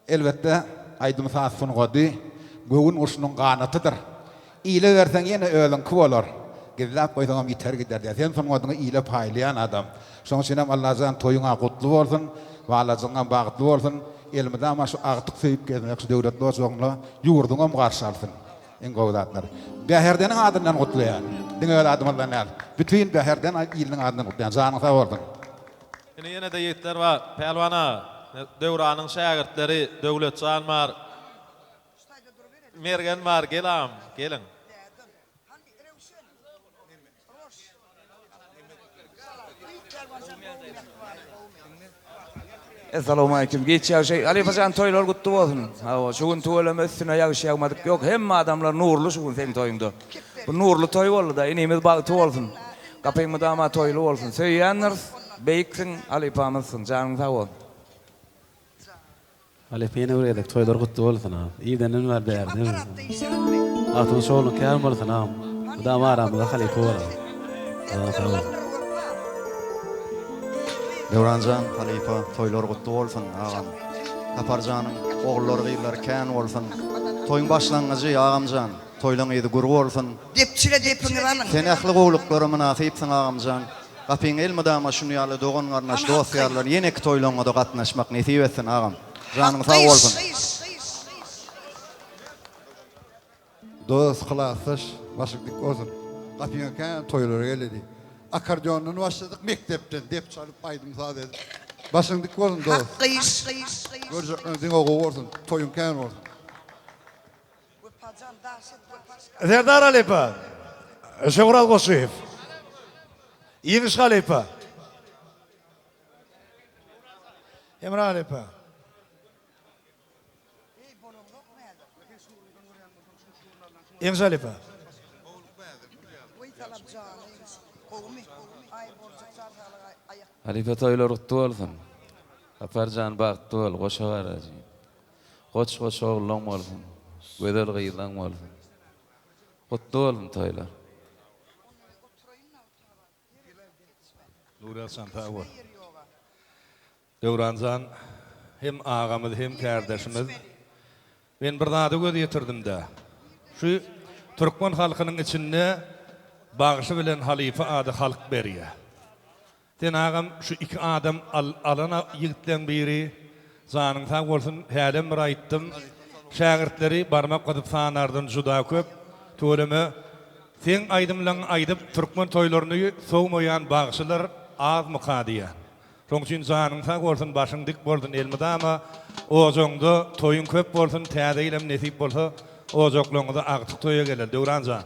Elbetde, aýdym-saz sungaty göwün guşunyň ganatydyr. Ile berseň ýene özüňki bolar. Gizläp goýsaňam ýiter gider diýýär. Sen sungatyňy ile paýlaýan adam. Şoň üçinem Allajan toýuň-a gutly bolsun, balajygyňam bagtly bolsun, elmydama şu agtyk söýüp gezmek şu döwletli ojagyňda ýurduňam garşy alsyn. Iň gowy zatlar. Bäherdeniň adyndan gutlaýan. Diňe öz adymyzdan däl. Bütin Bäherden iliniň adyndan gutlaýan. Janyň sag bolsun. Ine ýene-de ýigitler bar. Pälwan aga, Döwranyň şägirtleri Döwletjan bar. Mergen bar gel agam geliň. Essalawmaleýkim giç ýagşy Halypajan toýlar gutly bolsun hawa şu gün tüweleme üstüne ýagyş ýagmadyk ýok hemme adamlar nurly şu gün seň toýuňda bu nurly toý boldyda inimiz bagty bolsun gapyň mydama toýly bolsun söýýändiris beýiksiň halypamyzsyň janyň sag bolsun. Halypa ýene bir gezek toýlar gutly bolsun agam. Irdenden bäri bärde. Agtygyň şowluň kän bolsun agam. Mydama aramyzda halypa bol agam. Janyň sag bolsun. Döwranjan halypa toýlar gutly bolsun agam. Saparjanyň ogullary gyzlary kän bolsun. Toýuň başlangyjy agamjan. Toýlaň yzy gür bolsun. Depçile depiňizi alyň. Sen ähli gowluklara mynasypsyň agamjan. Gapyň elmydama şuny ýaly dogan garyndaş dost ýarlar ýeneki toýlaňňada gatnaşmak nesip etsin agam. Janyň sag bolsun. Dost klasdaş başyň dik bolsun. Gapyňa kän toýlara geleli. Akkordeondan başladyk mekdepden dep çalyp aýdym saz edip. Başyň dik bolsun dost. Görjekleriň diňe gowy bolsun. Toýuň kän bolsun. Serdar halypa, Şöhrat Goşyýew. Ýeňiş halypa. Hemra halypa. Ýeňiş halypa. Halypa toýlar gutly bolsun. Saparjan bagtly bol, goşa garajy. Goç goç ogluň bolsun. Gözel gyzlaň bolsun. Gutly bolsun toýlar. Nurýazjan sag bol. Döwranjan hem agamyz hem kärdeşimiz. Men bir zada göz ýetirdim-de. Şu türkmen halkynyň içinde bagşy bilen halypa ady halk berýär. Sen agam şu iki adam alan ýigitleň biri. Janyň sag bolsun, hälem bir aýtdym. Şägirtleri barmak basyp sanardan juda köp. Tüweleme, seň aýdymlaňy aýdyp türkmen toýlaryny sowmaýan bagşylar azmyka diýýän. Şoň üçin janyň sag bolsun, başyň dik bolsun elmydama ojagyňda toýuň köp bolsun, täze ýylam nesip bolsa ojaklaryňyza agtyk toýa geler Döwran jan.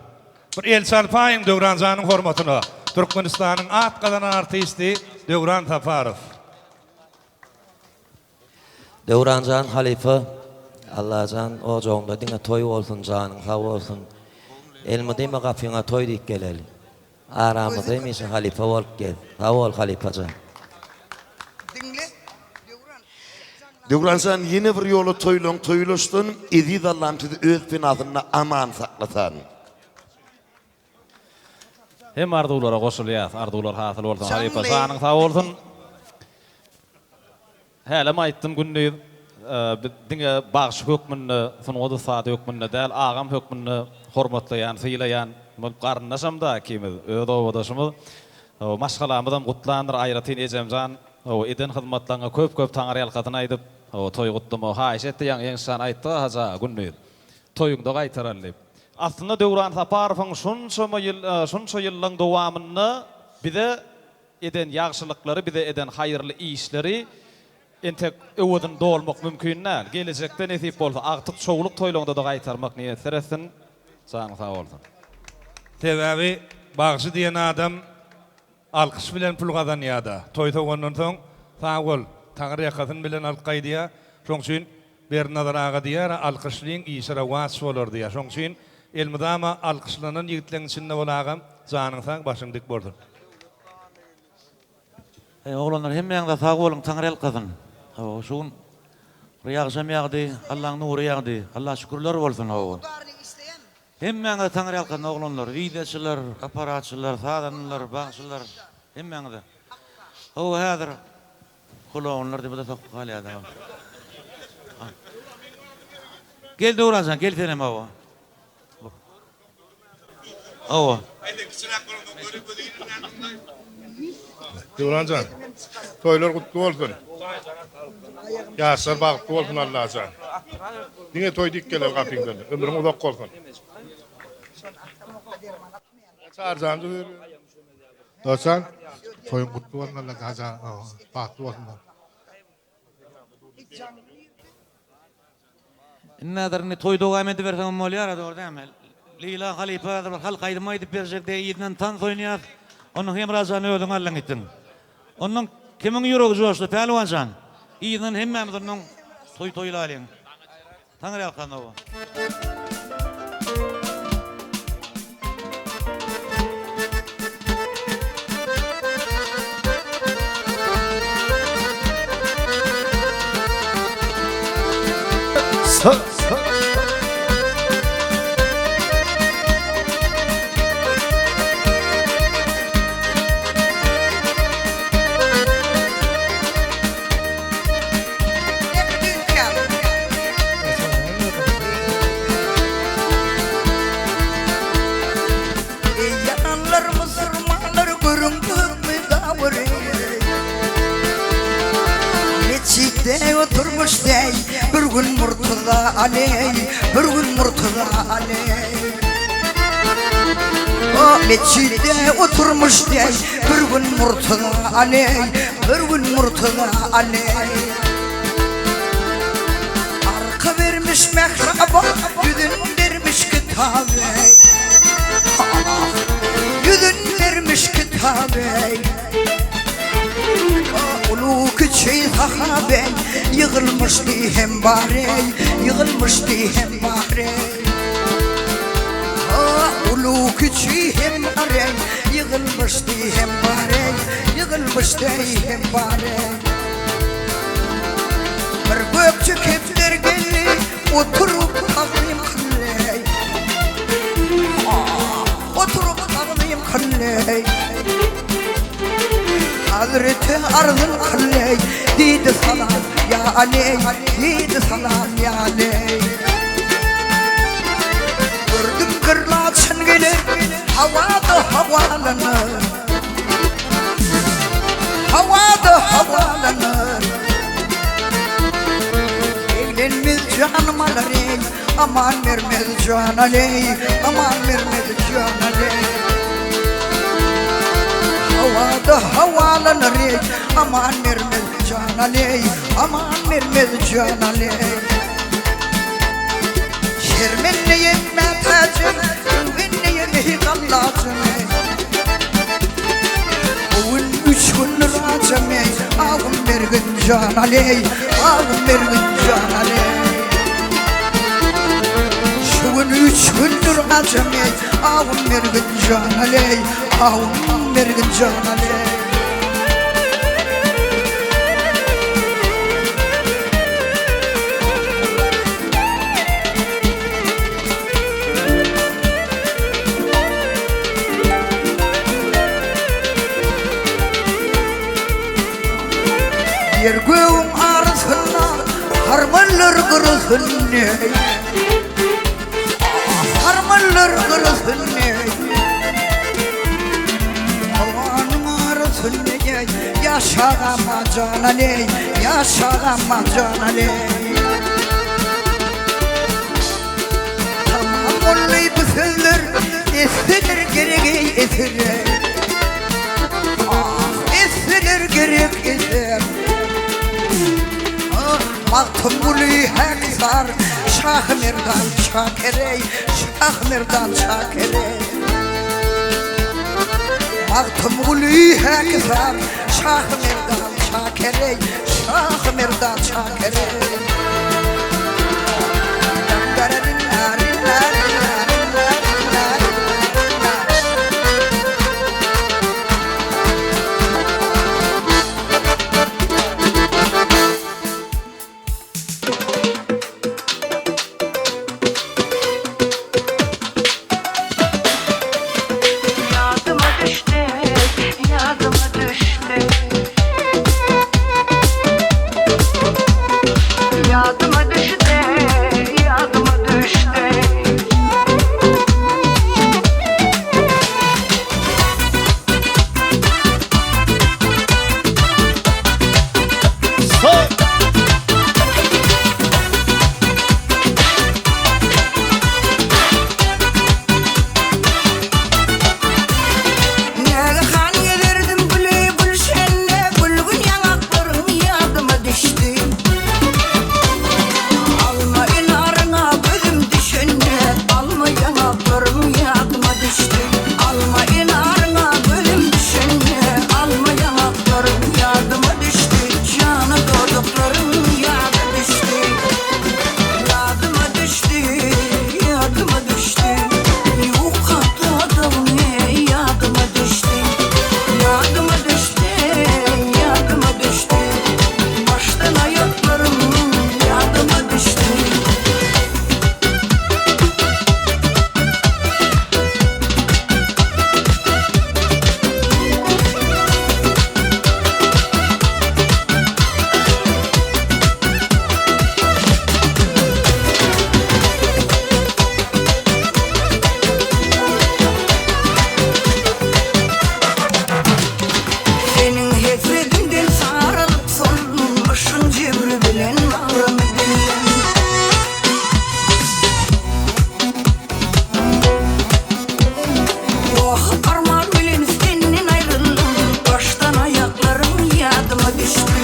Bir el çalpaýyň Döwran janyň hormatyna, Türkmenistanyň at gazanan artisti Döwran Saparow. Döwranjan halypa Allajan ojagyňda diňe toý bolsun janyň sag bolsun elmydyma gapyňa toý diýip geleli aramyzda hemişe halypa bolup gez sag bol halypajan. Döwranjan ýene bir ýola toýlaň toýlaşsyn Eziz Allam sizi öz penasynda aman saklasan. Hemme arzuwlara goşulýas arzuwlar hasyl bolsun halypa janyň sag bolsun. Hälem aýtdym gündiz biz diňe bagşy hökmünde sungat ussady hökmünde däl agam hökmünde hormatlaýan sylaýan bolup garyndaşam da ikimiz öz obadaşymyz maşgalamyzam gutlandyr aýratyn ejemjan eden hyzmatlaryňa köp köp taňyrýalkasyn aýdyp toý gutlamagy haýyş etdi ýaňy Ýeňişjan aýtdy hajy aga gündiz toýuňda gaýtaraly diýip. Aslynda Döwran Saparowyň şunçama ýyl şunça ýyllaň dowamynda bize eden ýagşylyklary bize eden haýyrly işleri entek öwezini dolmak mümkin däl. Gelejekde nesip bolsa agtyk çowluk toýlaňda-da gaýtarmak niýetler etsin. Janyň sag bolsun. Sebäbi bagşy diýen adam Alkyş bilen pul gazanýada. Toý sowandan soň sag bol, Taňry ýakasyn bilen alyp gaýdýa. Şoň üçin Berdinazar aga diýýär-ä alkyşlyň işi rowaç bolar diýýär. Şoň üçin elmydama alkyşlanan ýigitleň içinde bol agam, janyň sag, başyň dik bolsun. Eý oglanlar hemmäňize sag boluň Taňry ýalkasyn. Hawa şu gün bir ýagşam ýagdy Allaň nury ýagdy Alla şükürler bolsun hawa. Hemmäňize taňryýalkasyn oglanlar, wideoçylar, apparatçylar, sazandalar, bagşylar, hemmäňize. Hawa häzir klounlar diýip bu-da sokup galýar-da. Gel Döwranjan, gel senem hawa. Hawa. Döwranjan, toýlar gutly bolsun. Ýaşlar bagtly bolsun Allajan. Diňe toý dik geler gapyňdan. Ömrüň uzak bolsun. Çarjan Dosjan, toýuň gutly bolsun Allajan bagtly bolsunlar. Indi häzir indi toý dowam ediberseňem bolýar-a dogry dälmi? Leýla halypa häzir bir halk aýdymy aýdyp berjek diýip yzyndan tans oýnaýas. Ondan Hemra jan özüň aldyň gitdiň. Ondan kimiň ýüregi joşdy Pälwan jan? Yzyndan hemmämiz ondan toý toýlalyň. Taňryýalkasyn oba. Eý ýaranlar musurmanlar görüň gökmi gawyry Metjitde oturmuş deý bir gün Murtuza Aleý bir gün Murtuza Aleý O metjitde oturmuş deý bir gün Murtuza Aleý bir gün Murtuza Aleý Arka bermiş mähraba, ýüzün bermiş kitabe. Ýüzün bermiş kitabe. Ulu kiçi sahabe ýygylmyşdy hem bary, ýygylmyşdy hem bary. Ulu kiçi hem bary, ýygylmyşdy hem bary, ýygylmyşdy hem bary. Bir gökje kepder geldi, oturyp tagzym kyldy. Oturyp tagzym kyldy. Hazreti arzyn kyldy, diýdi salam ýa Ali, diýdi salam ýa Ali. Gördüm gyrlaçyn geler, hawada howalanyp. Howada howalanyp. janym alar eý, Aman bermez jana leý, Aman bermez jana leý. Hawada howalanar eý, Aman bermez jana leý, Aman bermez jana leý. Şermendeýem mätäjem, Öwündeýem eý gallajym eý. Bu gün üç gündür acam eý, Agym bergin jana leý, Agym bergin jana leý. Şu gün üç gündür acam eý, Agym bergin jana leý, Agym bergin jana leý. Ýer gögüň arasynda harmanlar gyrylsyn eý. Harmanlar gyrylsyn eý. Howanyň arasynda eý, ýaşagama janan eý, ýaşagama janan eý. Tamam boldy bu sözler, etseler gerek eý eser. Ah, etseler gerek eser. Ah, Magtymguly Häkisar, Şahymerdan Şaker eý, Şahymerdan Şaker eý. Magtymguly Häkisar, Şahymerdan Şaker eý, Şahymerdan Şaker eý. Ýadyma düşdi, ýadyma düşdi. Ýadyma düşdi, ýadyma düşdi. Nägehan gezerdim güli gülşende, Gülgün ýaňaklaryň ýadyma düşdi. Alma enaryňa gözüm düşende, Alma ýaňaklaryň ýadyma düşdi. Alma enaryňa gözüm düşende, Alma ýaňaklaryň ýadyma düşdi. Jana dodaklaryň ýada düşdi. Ýadyma düşdi, ýadyma düşdi. Ýuka dodagyň ýadyma düşdi. Ýadyma düşdi, ýadyma düşdi. Başdan aýaklarym ýadyma düşdi. Seniň hesretiňden saralyp soldum, Yşgyň jebri bilen bagrymy dildim. Wah, arman bilen senden aýryldym, Başdan aýaklarym ýadyma düşdi.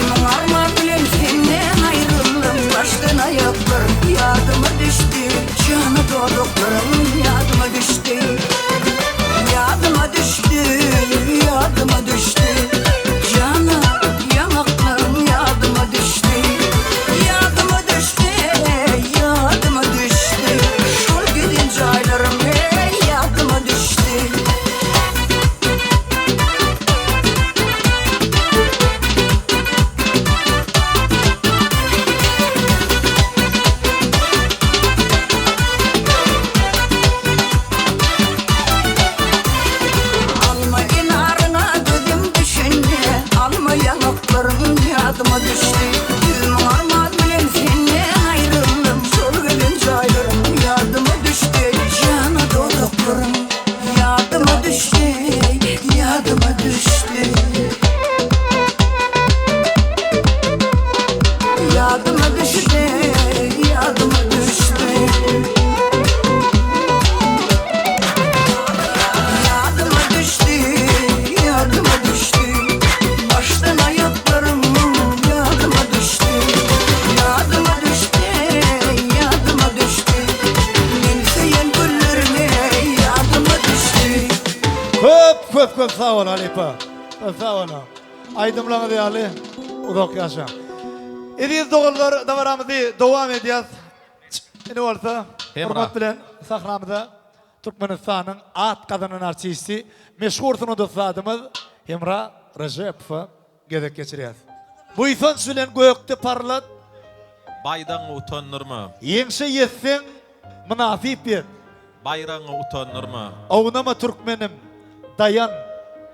Müň arman bilen senden aýryldym, Başdan aýaklarym ýadyma düşdi. Jana dodaklarym ýadyma düşdi. Ýadyma düşdi, ýadyma düşdi. Jana ýaňaklarym ýadyma düşdi. Ýadyma düşdi, ýadyma düşdi. Şol giden jaýlarym eý ýadyma düşdi. Alma enaryňa gözüm düşende, Alma ýaňaklaryň ýadyma düşdi. Ýüzümiň arman bilen senden aýryldym, Şol gelen jaýlarym ýadyma düşdi. Jana dodaklaryň ýadyma düşdi, ýadyma düşdi. Ýadyma düşdi, Ýadyma düşdi. Ýadyma düşdi, ýadyma düşdi. Başdan aýaklarym ýadyma düşdi. Ýadyma düşdi, ýadyma düşdi. Men söýen güllerim ýadyma düşdi. Köp köp köp sag bol halypa. Köp sag boluň. Aýdymlaryňyz ýaly uzak ýaşaň. Eziz doganlar dabaramyzy dowam edýäs. Indi bolsa hormat bilen sahnamyza Türkmenistanyň at gazanan artisti, meşhur sungat ussadymyz Hemra Rejepowa gezek geçirýäs. Buýsanç bilen gökde parlat. Baýdagyňy utandyrma. Ýeňşe ýetseň, mynasyp ýet. Baýragyňy utandyrma. Ownama türkmenim, daýan.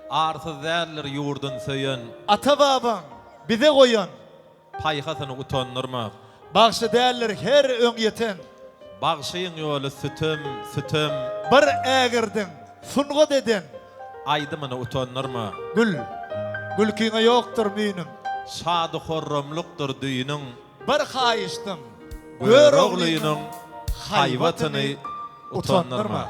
Arsyz däldir ýurdun söýen. Ata-babaň bize goýan. Paýhasyny utandyrma. Bagşy däldir her öňýeten. Bagşyň ýoly sütem, sütem. Bir ägirdiň sungat eden. Aýdymyny utandyrma. Gül, gülkiňe ýokdur müýnüm. Şady-horramlykdyr düýnüň. Bir haýyşdym, Göroglynyň haýbatyny utandyrma.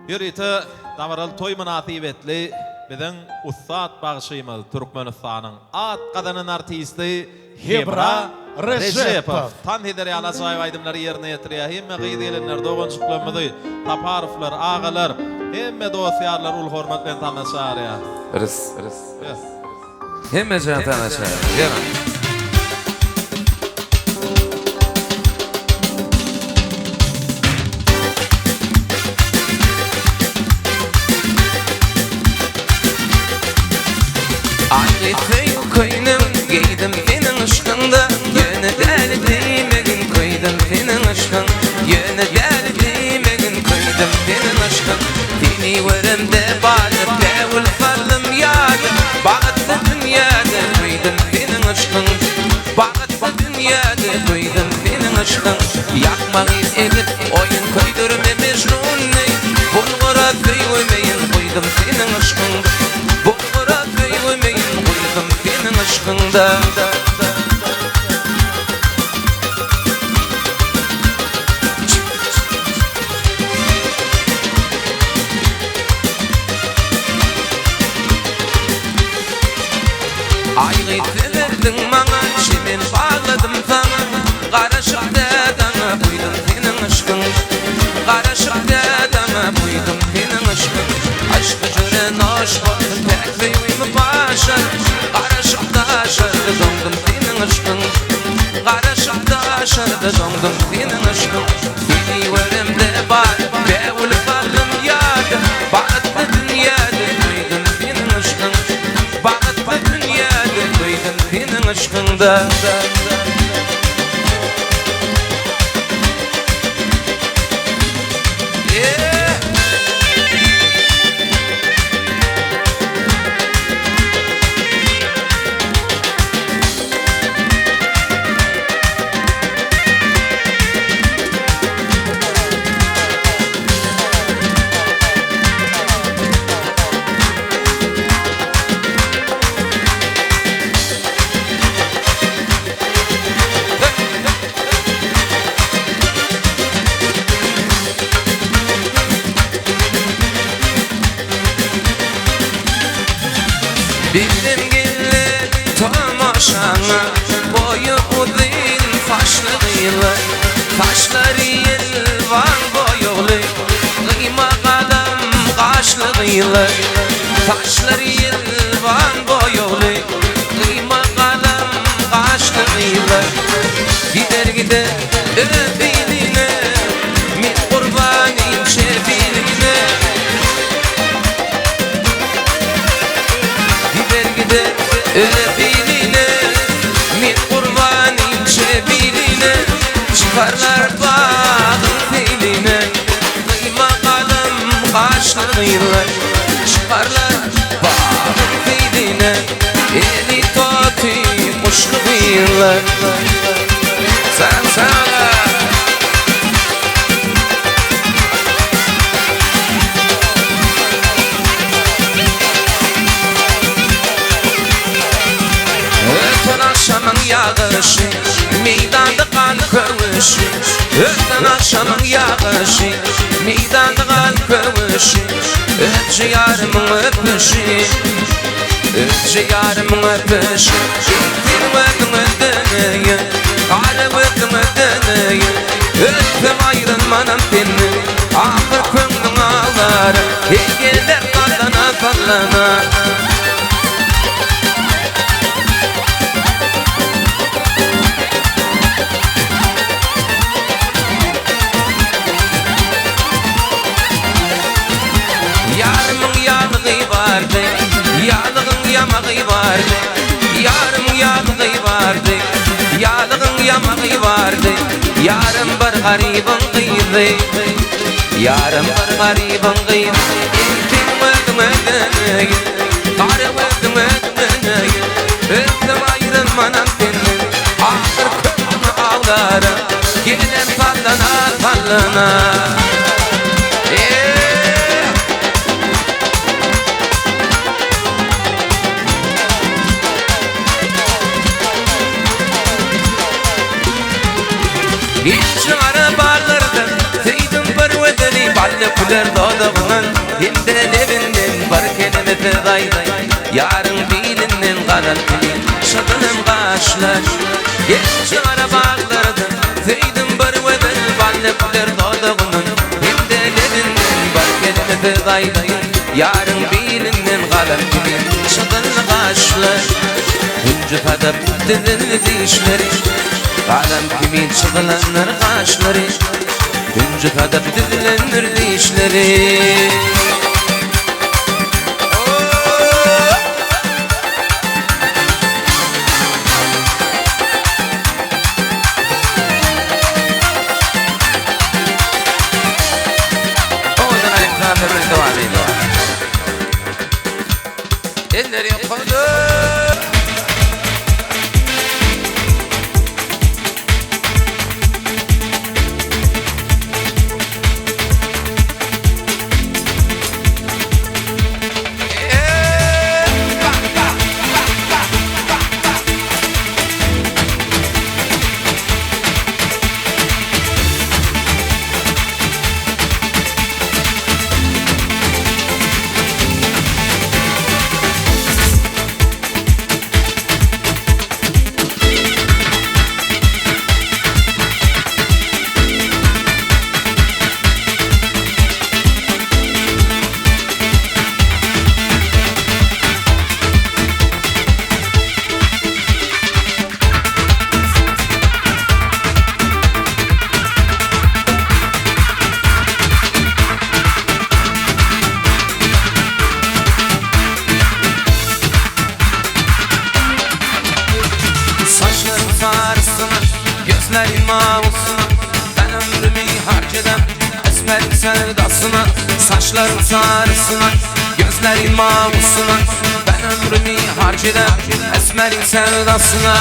Ýörite dabaraly toý mynasybetli biziň ussat bagşymyz, Türkmenistanyň at gazanan artisti Hemra Rejepow tans eder ýaly ajaýyp aýdymlary ýerine ýetirýär. Hemme gyz-gelinler, doganjyklarymyzy, Saparowlar, agalar, hemme dost-ýarlary uly hormat bilen sahna çagyrýar. Rys. Hemmejan tanaşa. Gel. Aýgy söýgi köýnem geýdim seniň yşkyňda Ýöne däli diýmegin köýdüm seniň yşkyň Ýöne däli diýmegin köýdüm seniň yşkyň Seni göremde badyp bägül saldym ýada Bagtly dünýäde köýdüm seniň yşkyň Bagtly dünýäde köýdüm seniň yşkyň Ýakmagy edip oýun köýdürme Mejnun deý Bulgura söýgümeýin guýdum seniň yşkyň Bulgura söýgümeýin guýdum seniň yşkyňda. Aý gyz berdiň maňa, çemen bagladym saňa, Garaşyp dädaňa buýdum seniň yşkyň, Garaşyp dädaňa buýdum seniň yşkyň. Yşky jüre noş bolsun, päk söýgimi paşar, Garaşyp daşarda doňdum seniň yşkyň, Garaşyp daşarda doňdum seniň yşkyň. Seni göremde bar, bägül saldym ýada, Bagtly dünýäde duýdum seniň yşkyň, Bagtly dünýäde duýdum seniň yşkyňda. Bildim geldi tomaşaňa Boýy uzyn saçly gyzlar Saçlary ýelwan boýagly Gyýma galam gaşly gyzlar Saçlary ýelwan boýagly Gyýma galam gaşly gyzlar Gider gider öz iline Men gurban inçe biline Gider gider öz iline Men gurban inçe biline Çykarlar bagyň seýline Gyýma galam gaşly gyzlar Çykarlar bagyň seýline Eli toty guşly gyzlar Sen sana. Öten agşamyň ýagyşy, Meýdanda gan köwüşi. Ötden agşamyň ýagyşy, Meýdanda gal köwüşi, Öpje ýarymyň öpüşi, Öpje ýarymyň öpüşi. Seniň özüňe döneýin, Gara gözüňe döneýin, Ölsem aýrylmanam senden, Ahyr köňlüň aglar, Heý geler sallana sallana. Ýarymyň ýalygy bardy, Ýalygyň ýamagy bardy. Ýarymyň ýalygy bardy, Ýalygyň ýamagy bardy. Ýarym bir garybyň gyzy, Ýarym bir garybyň gyzy. Eý, seň özüňe döneýin, Gara gözüňe döneýin. Ölsem aýrylmanam senden, Ahyr köňlümi awlaram. Gelinem sallana, sallana. Inçe gara baglardan söýdüm bir gözeli Bally güler dodagyňdan hem-de lebinden Bir keleme söz aýdaý Ýaryň bilinden galan kimin Şygynym gaşlar Inçe gara baglardan söýdüm bir gözel Bally güler dodagyňdan hem-de lebinden Bir keleme söz aýdaý Ýaryň bilinden galan kimin Şygyny gaşlar Hünji sadap düzüldi dişleri Galam kimin çyzylandyr gaşlary Hünji sadap düzülendir dişleri. Owadan aýdym-sazlar bilen dowam edýär. Elleri ýokary. Saçların sarısına, gözlerin mavusuna Ben ömrümü harcedem esmerin sevdasına Saçların sarısına, gözlerin mavusuna Ben ömrümü harcedem esmerin sevdasına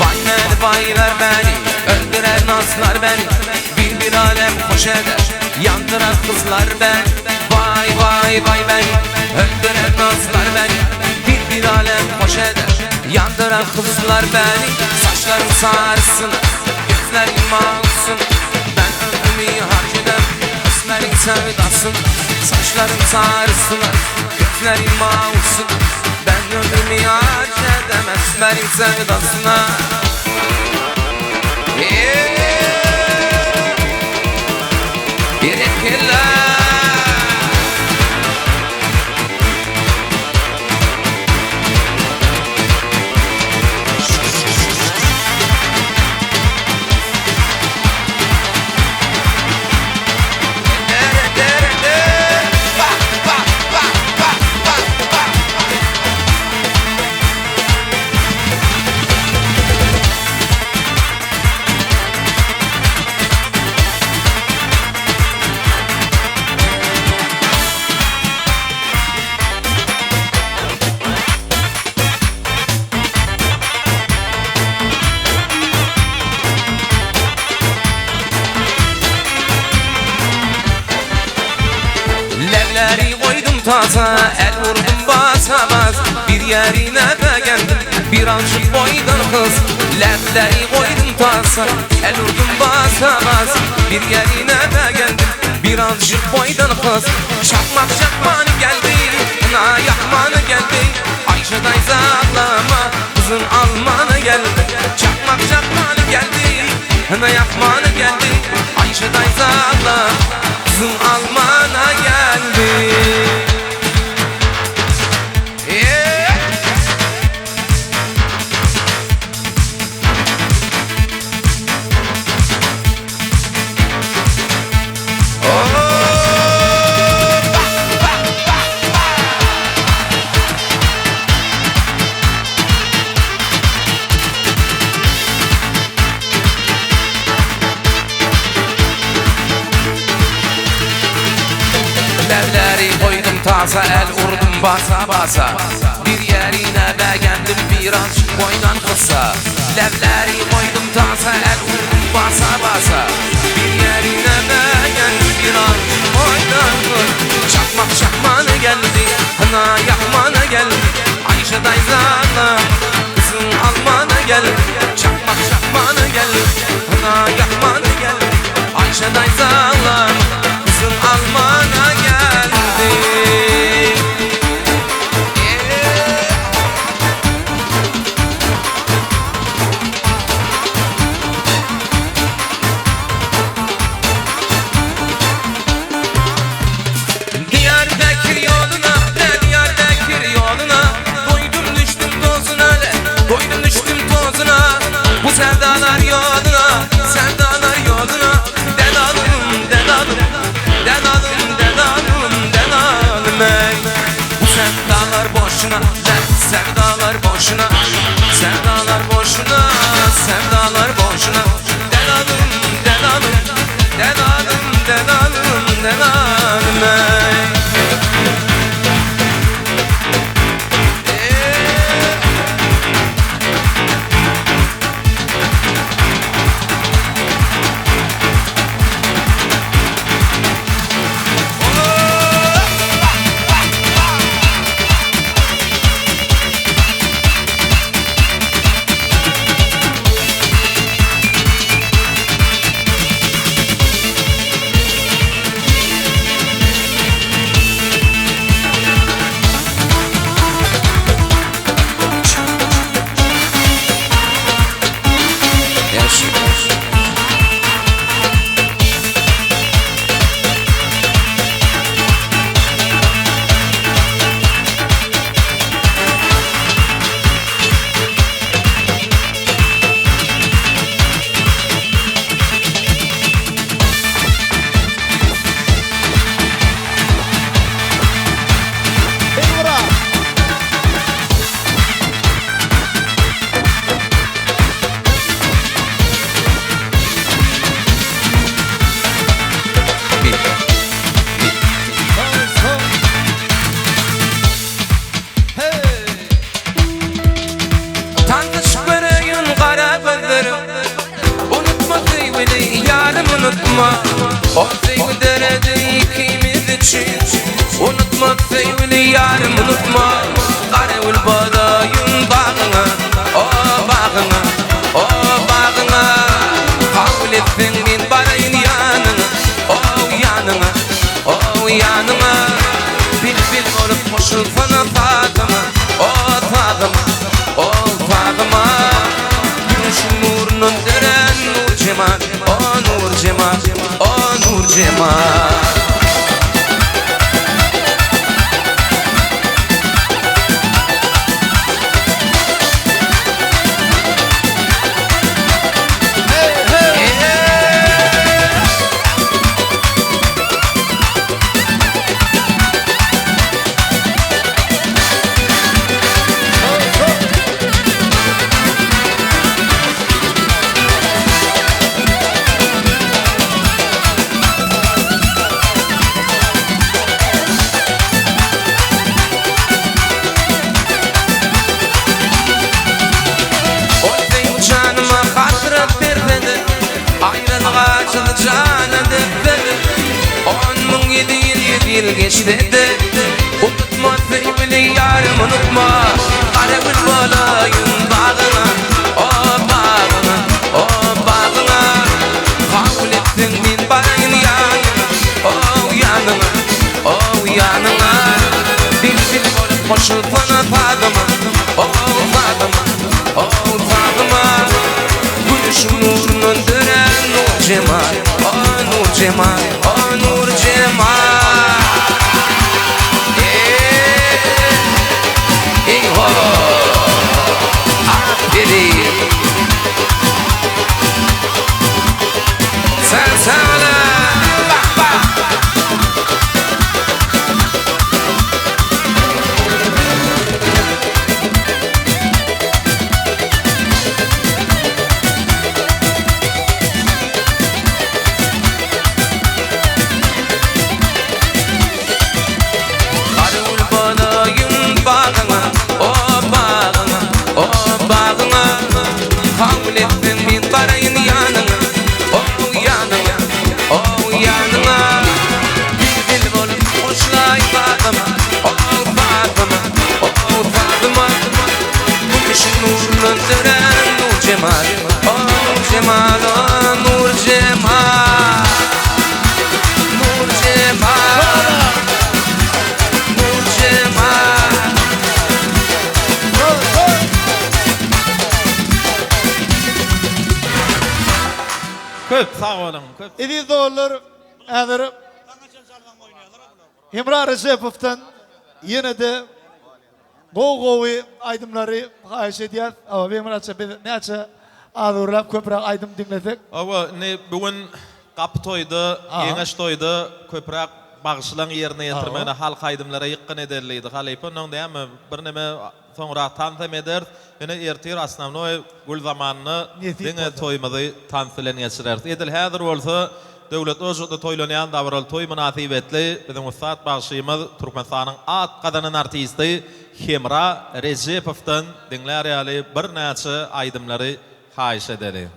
Vay beni baylar beni Öldürer nazlar beni Bir bir alem hoş eder Yandıran kızlar beni Vay vay vay beni Öldürer nazlar beni Bir bir alem hoş eder Yandıran kızlar beni Saçlarım sarısın Gözlerim mavsun Ben ömrümü harcedem Esmerin sevdasın Saçlarım sarısın Gözlerim mavsun Ben ömrümü harcedem Esmerin sevdasına Berekella tasa, el vurdum basa bas. Bir yerine beğendim, birazcık boydan kız. Lebleri koydum tasa, el vurdum basa bas. Bir yerine beğendim, birazcık boydan kız. Çakmak çakmanı geldi, na yakmanı geldi. Ayşe dayza ağlama, kızın almanı geldi. Çakmak çakmanı geldi, na yakmanı geldi. Ayşe dayza ağlama, kızın almana geldi. Yeah. Lebleri koydum tasa el vurdum basa basa. Bir yerine beğendim birazcık boydan kısa. Lebleri koydum tasa el vurdum basa basa. Bir yerine beğendim birazcık boydan kısa. Çakmak çakmanı geldi, hına yakmanı geldi. Ayşe dayzana kızın almanı geldi. Çakmak çakmanı geldi, hına yakmanı geldi. Ayşe dayzana kızın almana geldi. Diyarbakır yoluna, ne Diyarbakır yoluna. Doydum düştüm tozuna, le, doydum düştüm tozuna. Bu sevdalar yoluna, sevdalar yoluna. Delalım, delalım, delalım, delalım, delalım ey. Bu sevdalar boşuna, le, sevdalar boşuna. Sevdalar boşuna, sevdalar boşuna. Delalım, delalım, delalım, delalım, delalım ey. Tanış göreyim kara gözlerim. Unutma sevgili yarım unutma. O sevgi deredi ikimiz için. Unutma sevgili yarım unutma. Karavul balayım bağına, o bağına, o bağına. Kabul etsin min barayın yanına, o yanına, o yanına. Bilbil olup koşulsana sazıma, o sazıma, o sazıma. Güneşin nurunun deren nur cemal, o nur cemal, o nur cemal. Ayrılığa açılacağına depede 10.700 yıl geçti de. Söýgüli ýarym unutma, Gara gül bolaýyn bagyňa, O bagyňa, o bagyňa. Kabul etseň men baraýyn ýanyňa, O ýanyňa, o ýanyňa. Bilbil bolup goşulsana sazyma, O sazyma, o sazyma. Güneşiň nurundan dörän nur jemal, O nur jemal, o nur jemal. Eý ho! Aferin! Sen sana! Bak bak! Gargül bolaýyn bagyňa, o bagyňa, o bagyňa. Kabul etseň men baraýyn ýanyňa, o ýanyňa, o ýanyňa. Bilbil bolup goşulaý sazyma, o sazyma, o sazyma. Güneşiň nurundan dörän nur jemal, o nur jemal, o nur jemal. Nur jemal, nur jemal. Köp sag boluň köp. Eziz doganlar häzir Hemra Rejepowdan ýene-de Gowy gowy aýdymlary haýyş edýäs. Hawa Begmyratjan biz näçe az gürläp köpräk aýdym diňlesek. Hawa indi bu gün gapy toýda geňeş toýda köpräk bagşylaň ýerine ýetirmegine halk aýdymlara ýykgyn edeli diýdi halypa onnoň dämi birneme soňrak tansam ederis ýöne ertir osnownoý gül zamanyna diňe toýumyzy tans bilen geçireris edil häzir bolsa Döwletli ojakda toýlanýan dabaraly toý mynasybetli biziň ussat bagşymyz, Türkmenistanyň at gazanan artisti Hemra Rejepowdan diňlär ýaly birnäçe aýdymlary haýyş edeli.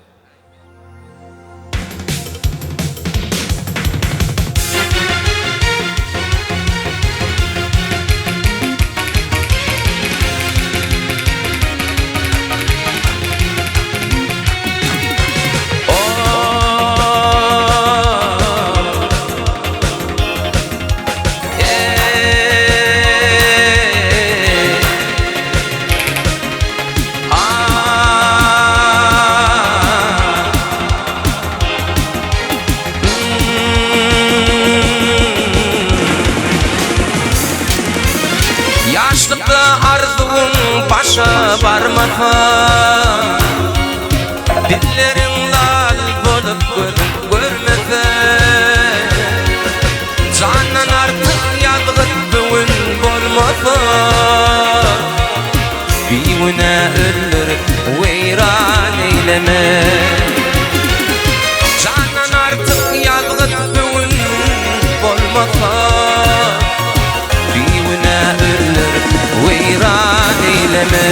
Ýaşlykda arzuwyň başa barmasa, Dilleriň lal bolup gözüň görmese, Jandan artyk ýazgyt bu gün bolmasa, Bigünä öldürip weýran eýleme. Jandan artyk ýazgyt bu gün bolmasa, Bigünä öldürip weýran eýleme.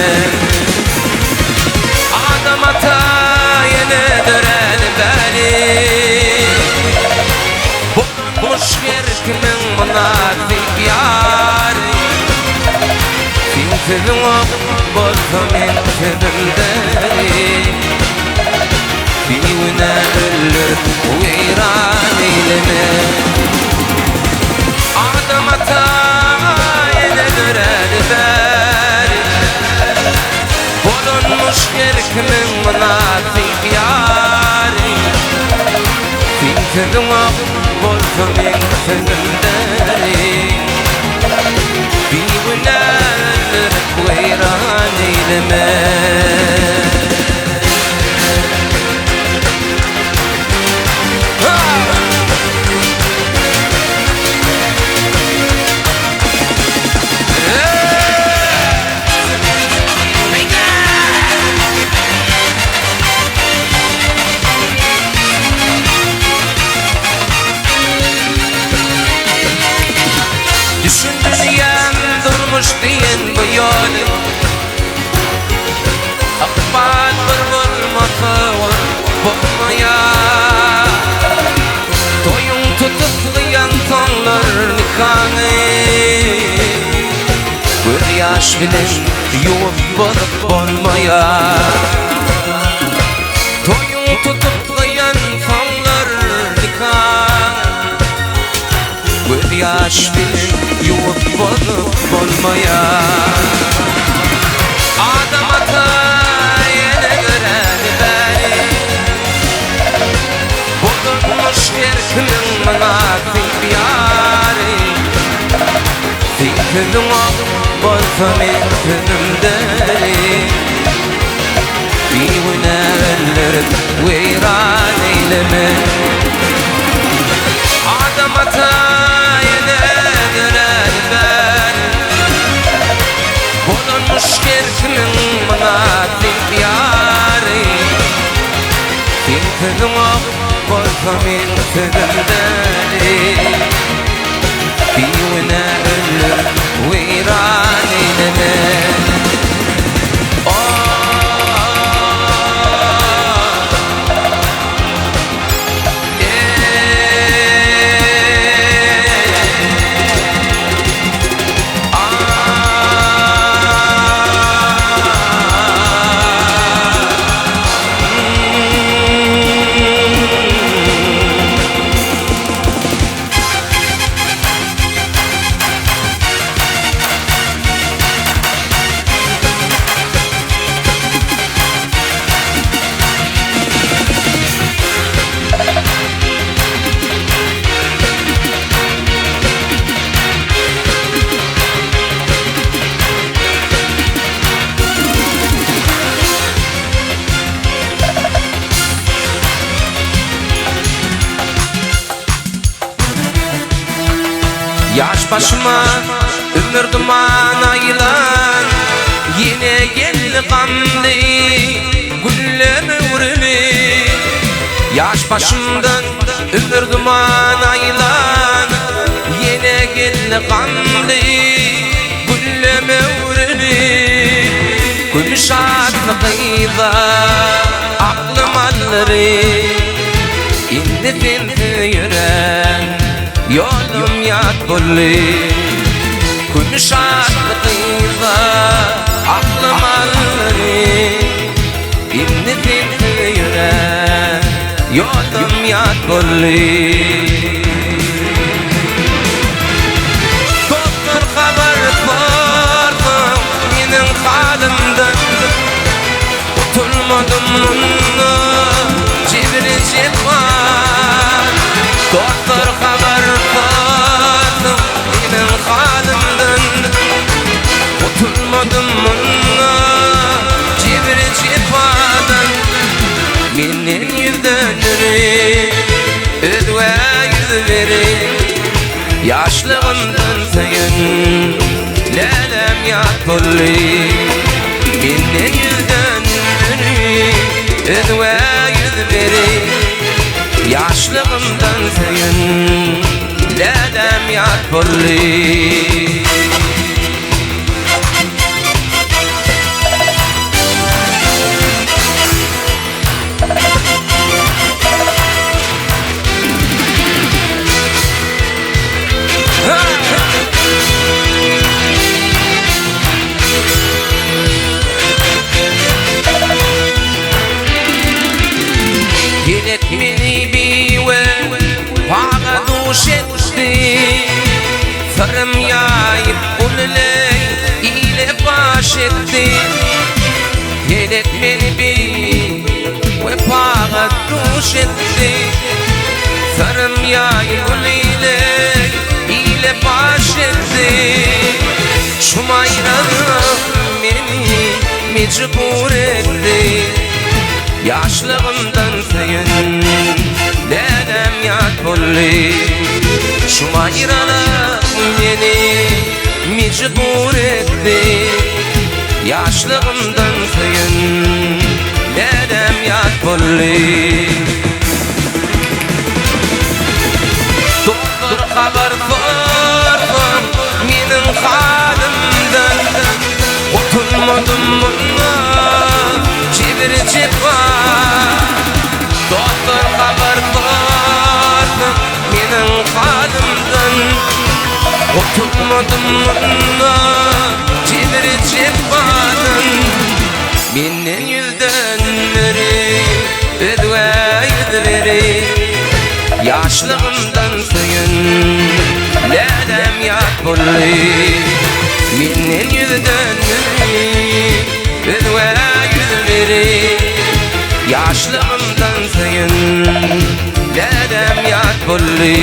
Adam ata ýene döräli bäri Bolmuş her kimiň mynasyp ýary. Seň sözüň ok bolsa meň sözüm däri. Bigünä öldürip weýran eýleme. Adam ata ene döräli bäri Bolanmyş her kimiň mynasyp ýary. Seň sözüň ak bolsa meň sözüm däri. Bigünä öldürip weýran eýleme. Düşün dünýäm durmuş diýen bu ýoly Ykbal bir bolmasa ol bolmaýar Toýuň tutup gyýansoňlar nikaňy. bilen ýuwup bozup bolmaýar. Toýuň tutup gyýansoňlar nika. Göz ýaş bilen ýuwup bozup bolmaýar. Adam ata ýene döräli bäri Bozulmyş her kimiň mynasyp ýary. Seň sözüň ok bolsa meň sözüm deri. Bigünä öldürip weýran eýleme. Adam ata ene döräli bäri Bolanmyş her kimiň mynasyp ýary. Seň sözüň ok bolsa meň sözüm däli. Bigünä öldürip weýran eýleme. Ýaş başyma ümür duman aýlan, Ýene geldi gamly günlem öwrüli. Ýaş başymdan ümür duman aýlan, Ýene geldi gamly günlem öwrüli. Gümüş atly gyza aklym aldyry, Indi sensiz ýören ýolum ýat boldy. Gümüş atly gyza aklym aldyry, Indi sensiz ýören ýolum ýat boldy. Dostlar habar sorsaň meniň halymdan, Gutulmadym mundan jebri jepa. Dostlar habar sorsaň meniň halymdan, Gutulmadym mundan jebri jepadan. Menden ýüz dönderip, özgä ýüz berip, Ýaşlygymdan söýen läläm ýat boldy. Menden ýüz dönderip, özgä ýüz berip, Ýaşlygymdan söýen läläm ýat boldy. Gelek meni biwe paga duş etdi Syrym ýaýyp ulleý ile baş etdi Pelek meni bi wepaga duş etdi Syrym ýaýyp ulleý ile baş etdi Şum aýralyk meni mejbur etdi Ýaşlygymdan söýen läläm ýat boldy Şum aýralyk meni mejbur etdi Ýaşlygymdan söýen läläm ýat boldy Dostlar habar sorsaň meniň halymdan Gutulmadym mundan jebir-jepa Dostlar habar sorsaň meniň halymdan Gutulmadym mundan jebir-jepa. Menden ýüz dönderip, özgä ýüz berip, Ýaşlygymdan söýen läläm ýat boldy. Menden ýüz dönderip, özgä ýüz berip, Ýaşlygymdan söýen läläm ýat boldy.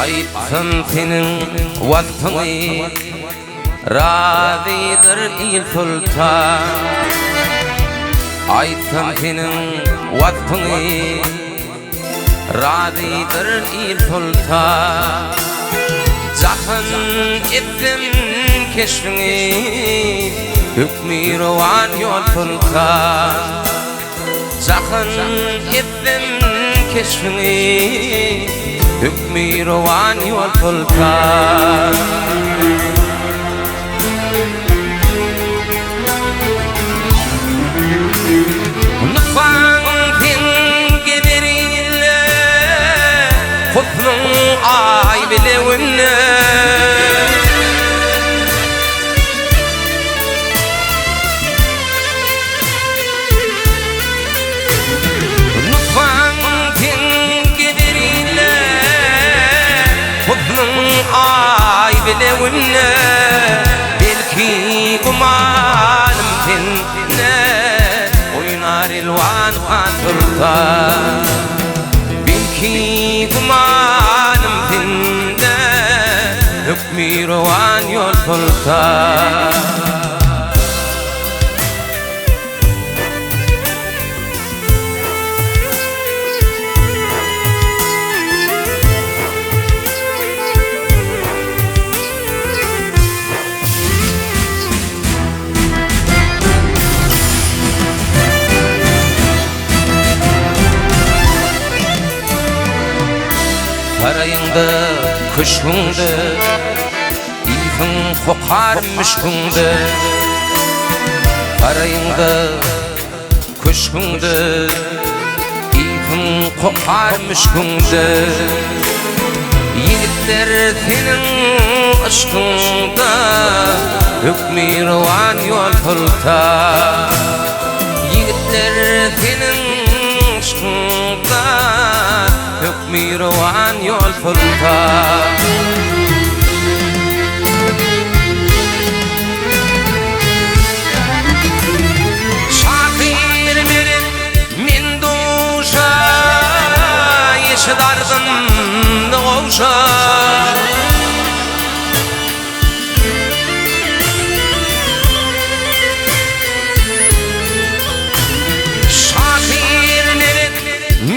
Aýtsam seniň waspyňy Razydyr il sultan Aýtsam seniň waspyňy Razydyr il sultan Jahan etsem keşbiňi Hökmi rowan ýol sultan Jahan etsem keşbiňi Hökmi rowan ýol sultan. Nusgaň sen gezer ilde, Husnuň aý bile günde. Nusgaň sen gezer ilde, Husnuň aý bile günde. Belki gümanym sende Oýnar elwan han soltan Belki gümanym sende Hökmi rowan ýol soltan. Saraýyňda, köşgüňde, Ysyň kokar müşküňde. Saraýyňda, Köşgüňde ysyň kokar müşküňde Ýigitler seniň yşkyňda Hökmi rowan ýol soltan Ýigitler seniň yşkyňda Hökmi rowan ýol soltan. Şahyr meret men duşa Eşit arzymny gowşa. Şahyr meret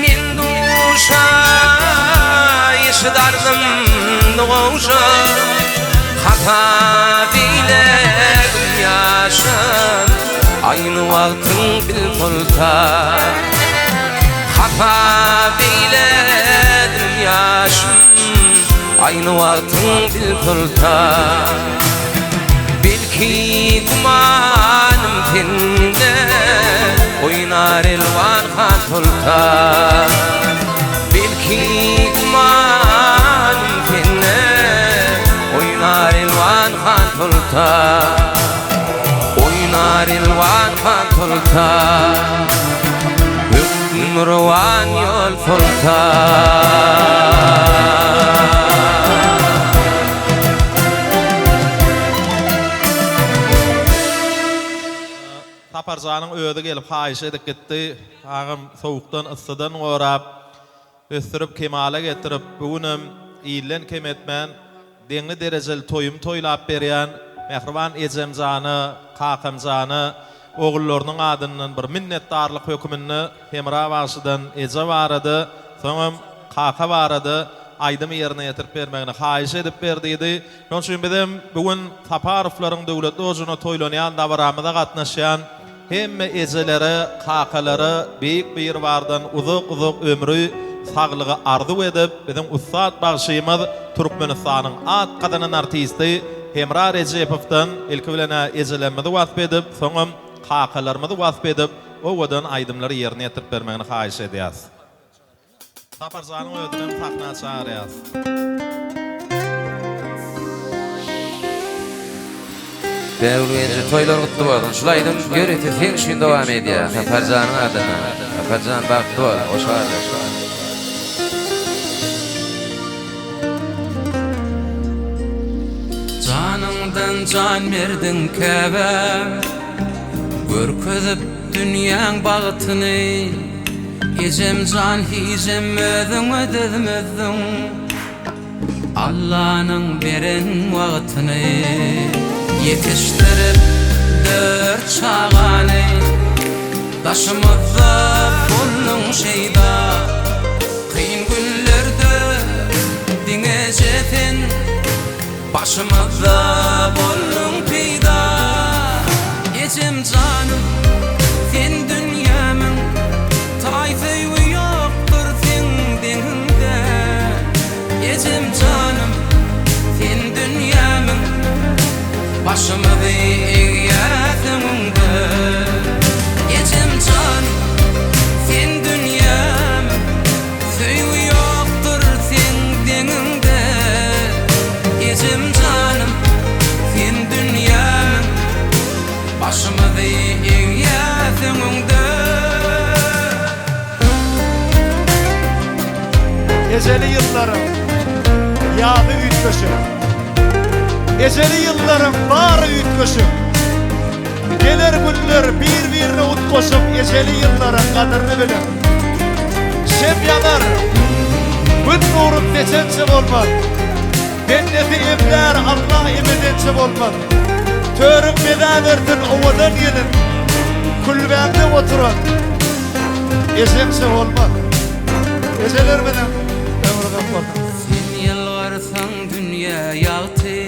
men duşa Eşit arzymny gowşa. Hasap eýlegin ýaşan, Aýny wagtyň bil soltan. Hasap eýledim ýaşym, Aýny wagtyň bil soltan. Belki gümanym sende, Oýnar elwan han soltan. Belki gümanym sende, Oýnar elwan han soltan. Oýnar elwan han soltan. Hökmürowan ýol soltan. Saparjanyň özi gelip haýyş edip gitdi. Agam sowukdan yssydan gorap, ösdürip kemala getirip, bu günem ilden kem etmän, deňli derejeli toýumy toýlap berýän mähriban ejemjana, kakamjana. ogullarynyň adyndan bir minnetdarlyk höküminde Hemra bagşydan eje barada, soňam kaka barada aýdymy ýerine ýetirip bermegini haýyş edip ber diýdi. Şonuň üçin bizem bu gün Saparowlaryň döwletli ojuna toýlanýan dabaramyza gatnaşýan hemme ejelere, kakalara Beýik Biribardan uzak-uzak ömri, saglygy arzuw edip, biziň ussat bagşymyz, Türkmenistanyň at gazanan artisti Hemra Rejepowdan ilki bilen-ä ejelerimizi wasp edip, soňam kakalarymyzy wasp edip, owadan aýdymlary ýerine ýetirip bermegini haýyş edýäs. Saparjanyň özünem sahna çagyrýas. Bägül genje toýlar gutly bolsun. Şul aýdym ýörite seň üçin dowam edýär Saparjanyň adyna. Saparjan bagtly bol. Hoş galdyň. Janyňdan jan berdiň käbäm. Görkezip dünýäň bagtyny. Ejem jan hijem özüňe dözmezdiň Allanyň beren wagtyny Ýetişdirip dört çagany Daşymyzda bolduň şeýda Kyn günlerde diňeje sen Başymyzda bolduň peýda Ejem janym sen dünýämiň Taý söýgi ýokdur seň deňiňde Ejem janym sen dünýämiň Başymyzy egýäs öňüňde Ejem jan sen dünýämiň Söýgi ýokdur seň deňiňde Ejem janym sen dünýämiň Başymyzy egýäs öňüňde. Ejeli ýyllaryň ýazy üýtgeşik. Ejeli ýyllaryň bary üýtgeşik. Geler günler bir-birine utgaşyp ejeli ýyllaryň gadyryny biliň. Şem ýanar, Gün nurun seçençe bolmaz. Bendesi emlär Allah emedençe bolmaz. Törüň bezäbersin owadan gelin. Külbäňde oturan ejeňçe bolmaz. Ejelerimiziň ömri uzak bolsun. Sen ýylgyrsaň dünýä ýagty.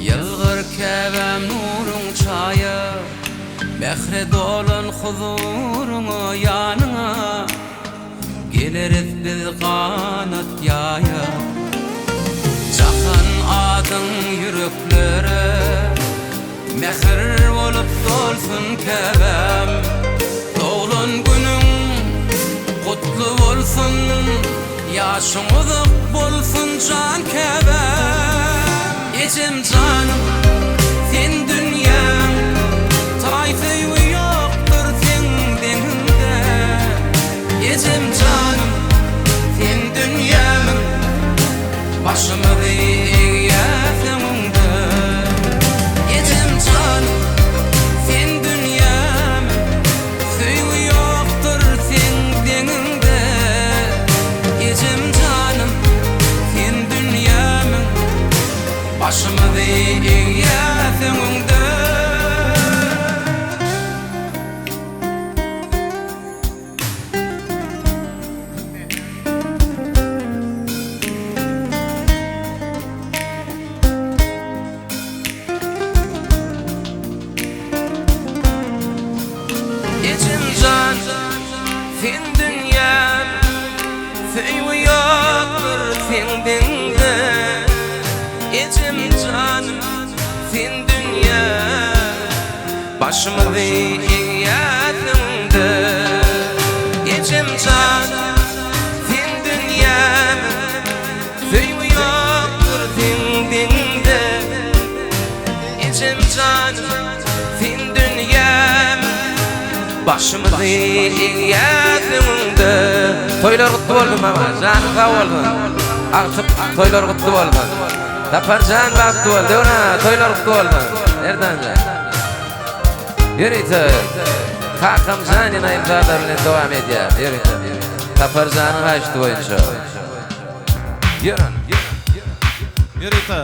Ýylgyr käbäm nuruň çaýa, Mähre dolan huzuryňa ýanyňa Geleris biz ganat ýaýa. Jahan adyň ýüreklere Mähir bolup dolsun käbäm. Doglan günüň gutly bolsun Ýaşyň uzak bolsun jan käbäm Ejem janym sen dünýäm Taý söýgi ýokdur seň deňiňde Ejem janym sen dünýämiň Başymyzy egýäs öňüňde Ejem janym sen dünýämiň Söýgi ýokdur seň deňiňde Ejem janym sen dünýämiň Başymyzy egýäs öňüňde. Ejem jan, sen dünýäm, Söýgi ýokdur seň deňde. Ejem janym, sen dünýäm, Başymyzy egýäs öňüňde. Ejem jan, sen dünýäm, Söýgi ýokdur seň deňiňde Ejem janym sen dünýäm Başymyzy egýäs öňüňde Toýlar gutly bolsun mama janyň sag bolsun agtyk toýlar gutly bolsun Saparjan bagtly bol Döwran aga toýlar gutly bolsun Merdanjan Ýörite Kakamjan ýene aýdym-sazlar bilen dowam edýär ýörite Saparjanyň haýyşty boýunça. Ýören. Ýörite.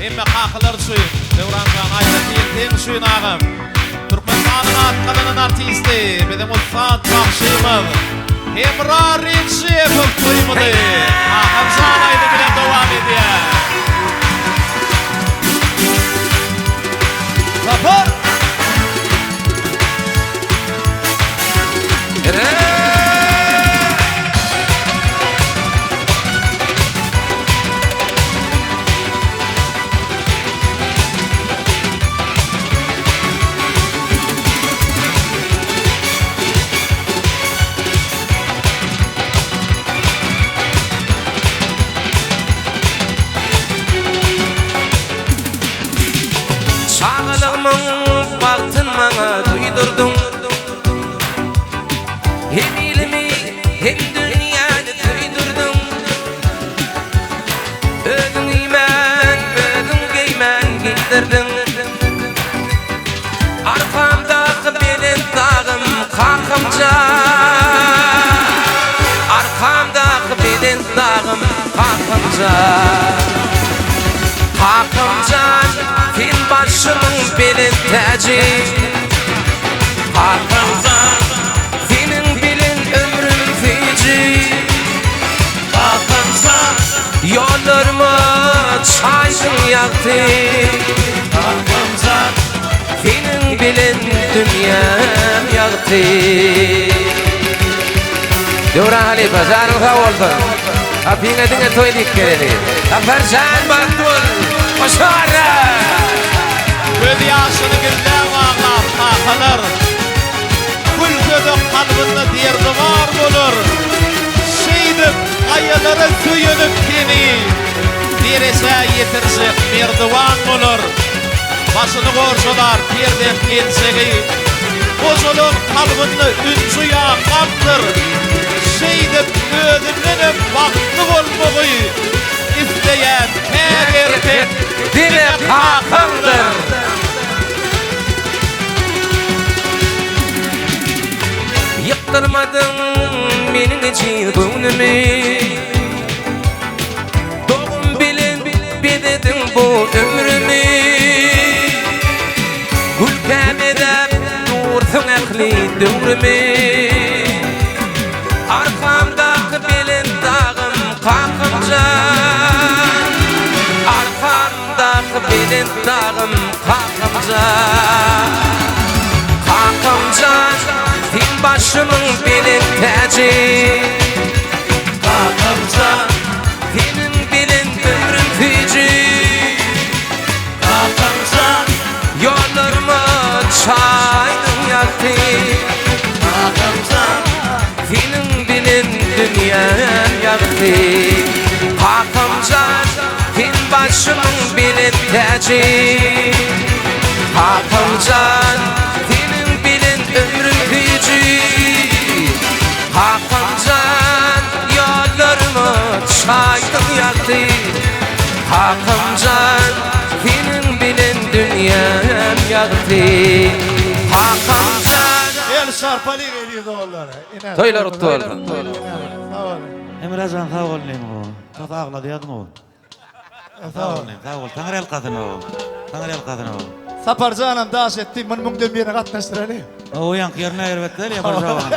Hemme kakalar üçin Döwran jan aýratyn seň üçin agam. Türkmenistanyň at gazanan artisti, biziň ussat bagşymyz Hemra Rejepow toýumyzy Kakamjan aýdymy bilen dowam edýär. Sapar! Çagalygymyň bagtyn maňa duýdurdyň Hem ilimi, hem dünýäni söýdürdiň Özüň iýmän, özüň geýmän geýdirdiň. Arkamdaky belent dagym, kakam jan. Arkamdaky belent dagym, kakam jan. Kakam jan, sen başymyň belent täji. Kakam jan, seniň bilen ömrüm süýji. Kakamjan Ýollaryma çaýdyň ýagty Kakamjan Seniň bilen dünýäm ýagty Döwran halypa janyň sag bolsun. Gapyňa diňe toý diýip geleli. Saparjan bagtly bol. Hoşara. Göz ýaşyny gizläp aglap kakalar. Gülse-de kalbynda derdi bar bolar. Şeýdip, gaýalara söýenip seni Derejä ýetirjek merdiwan bolar. Başyny gorjalar perzent geljegi, Gojalan kalbynda ünji ýa gamdyr. Şeýdip, özündenem bagtly bolmagy Isleýän täk erkek diňe kakaňdyr. Ýykdyrmadyň meniň ejiz göwnümi Dogum bilen bezediň bu ömrümi Gülkä bezäp dursuň ähli döwrümi Arkamdaky belent dagym kakam jan Arkamdaky belent dagym kakam jan Kakam jan sen başymyň belent täji Kakam jan seniň bilen ömrüm süýji Kakam jan ýollaryma çaýdyň ýagty Kakam jan seniň bilen dünýäm ýagty Kakam jan sen başymyň belent täji Kakam jan seniň bilen ömrüm süýji Kakam jan ýollaryma çaýdyň ýagty Kakam jan seniň bilen dünýäm ýagty Kakam jan El şarpalyň eziz ogullar. Ine. Toýlar gutly bolsun. Sag boluň. Emrejan sag bol inim ow. Tas agladýadyň ow. Sag bol inim sag bol. Taňry ýalkasyn ow. Taňry ýalkasyn ow. Saparjanam daş etdi, muny müňden birine gatnaşdyraly. O ýaňky ýerine erbet däl ýa bir jogany.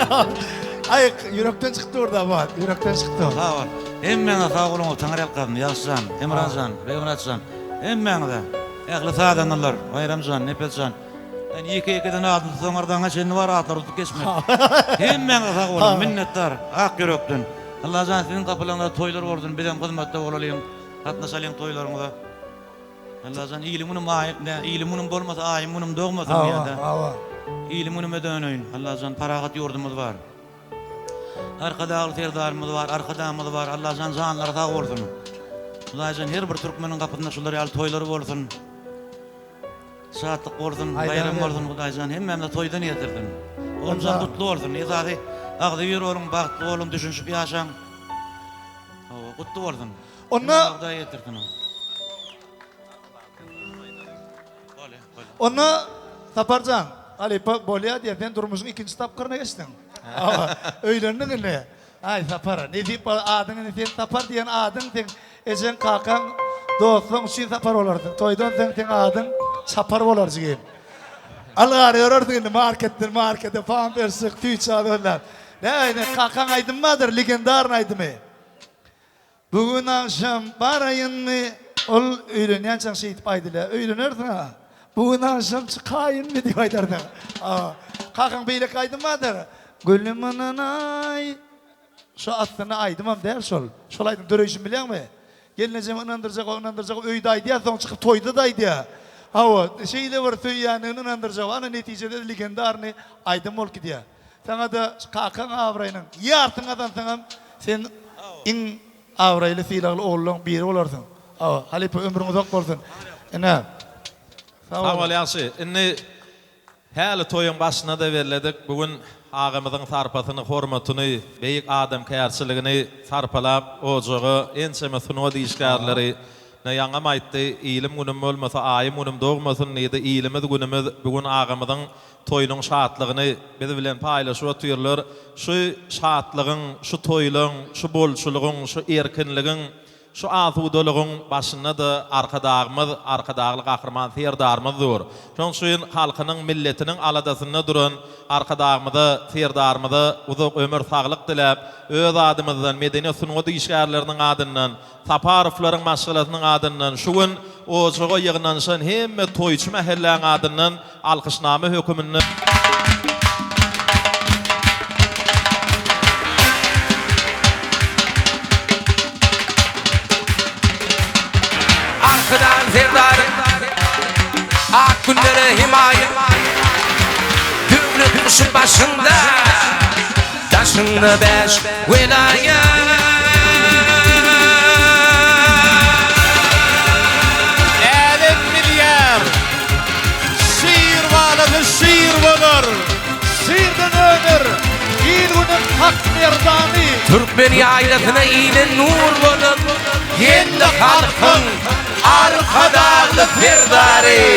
Aý, ýürekden çykdy orda bu at, ýürekden çykdy. Sag bol. Hemmäňize sag boluň, Taňry ýalkasyn. Ýagşy jan, Hemra jan, Begmyrat jan. Hemmäňize. Ähli sazandalar, Baýram jan, Nepes jan. Men ýeke-ýekeden adyny tutsaňlar daňa çenli bar atlary tutup geçmek. Hemmäňize sag boluň, minnetdar, ak ýürekden. Allajan siziň gapylaryňyzda toýlar bolsun, bizem hyzmatda bolalyň, gatnaşalyň toýlaryňyza. Allajan ilim günüm aý nä ilim günüm bolmasa aýym günüm dogmasyn Hawa, diýýädä. hawa. Ilim günüme döneýin. Allajan parahat ýurdumyz bar. Arkadagly Serdarymyz bar, Arkadagymyz bar. Allajan janlary sag bolsun. Hudaýjan her bir türkmeniň gapysynda şular ýaly toýlar bolsun. Şatlyk bolsun, baýram bolsun Hudaýjan hemmämize toýdan ýetirsin. Oglumjan gutly bolsun. Esasy agzybir boluň, bagtly boluň, düşünişip ýaşaň. Hawa, gutly bolsun. Onda Hudaý ýetirsin. Onda Saparjan, halypa bolýa diýen, sen durmuşyň ikinji tapgyryna geçdiň. Hawa, öýlendiň indi. Aý Sapar, nesip bolsa adyň indi sen Sapar diýen adyň seň ejeň kakaň dostlaň üçin Sapar bolarsyň. Toýdan soň seň adyň Çapar bolar jigim. Algar ýörersiň indi marketden markete pampersjik, tüýçal gözläp. Näme kakaň aýdymy bardyr, legendarnyý aýdymy. Bu gün agşam baraýynmy? Ol öýlenýänçäň şeýdip aýdylýar. Öýlenersiň-ä. Bu gün agşam çykaýynmy diýip aýdarsyň. A, kakaň beýleki aýdymy bardyr. Gülüm ynanaý. Şo aslynda aýdymam däl şol. Şol aýdym döreýşini bilýäňmi? Gelnejemi ynandyrjak, o ynandyrjak, öýde aýdýar, soň çykyp toýda-da aýdýar. Hawa, şeýle bir söýýändigini ynandyrjak. Ana netijede legendarnyý aýdym bolup gidýär. Saňa-da kakaň abraýynyň ýarsyny gazansaňam, sen iň abraýly, sylagly ogullaň biri bolarsyň. Hawa, halypa ömrüň uzak bolsun. Ine. Sag Sag bol ýagşy. Indi häli toýuň başynda-da belledik. Bu gün agamyzyň sarpasyny, hormatyny, beýik adamkärçiligini sarpalap ojaga ençeme sungat işgärleri Ne ýaňam aýtdy, ilim-günüm bolmasa, aýym-günüm dogmasyn diýdi. Ilimiz-günümiz bu gün agamyzyň toýunyň şatlygyny biz bilen paýlaşyp otyrlar. Şu şatlygyň, şu toýlaň, şu bolçulygyň, şu erkinligiň, şu asudalygyň başynda-da Arkadagymyz, Arkadagly Gahryman Serdarymyz dur. Şonuň üçin halkynyň, milletiniň aladasynda duran Arkadagymyza, Serdarymyza uzak ömür, saglyk diläp, öz adymyzdan, medeniýet-sungat işgärleriniň adyndan Saparowlaryň maşgalasynyň adyndan şu gün ojaga ýygnanyşan hemme toýçy mähelläň adyndan alkyşnama höküminde. Arkadag Serdarym ak günlere hemaýat Döwlet guşy başyňda Daşyňda bäş welaýat. Älem bilýär, şir balasy şir bolar. Şirden öner, il-günüň hak merdany. Türkmen ýaýlasyna inen nur bolup, Geldi halkyň Arkadagly Serdary.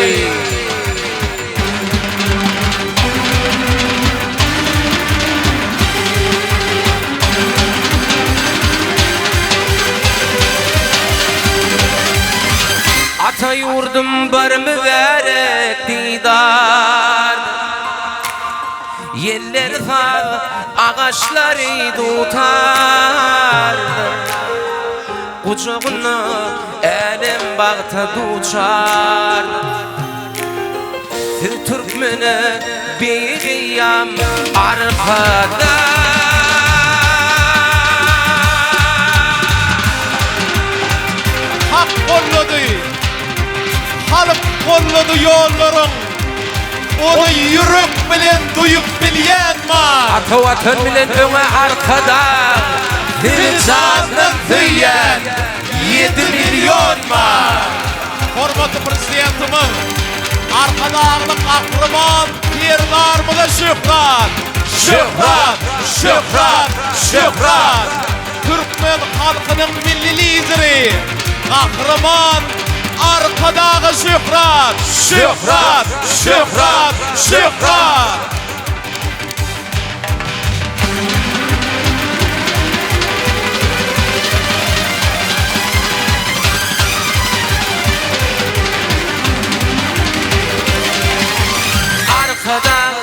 Ata ýurdum bir mübärek didar. Ýeller saz, agaçlary dutar. Gujagynda älem bagta duçar. Siz türkmene beýik eýýam Arkadag. Hak gollady, halk gollady ýollaryň, Ony ýürek bilen duýup bilýän bar. Ata Watan bilen öňe Arkadag, Sizi jandan söýýän 7 million bar. Hormatly Prezidentimiz Arkadagly Gahryman Serdarymyza şöhrat! Şöhrat! Şöhrat! Şöhrat! Türkmen halkynyň Milli Lideri Gahryman Arkadaga şöhrat! Şöhrat! Şöhrat! Şöhrat! Arkadag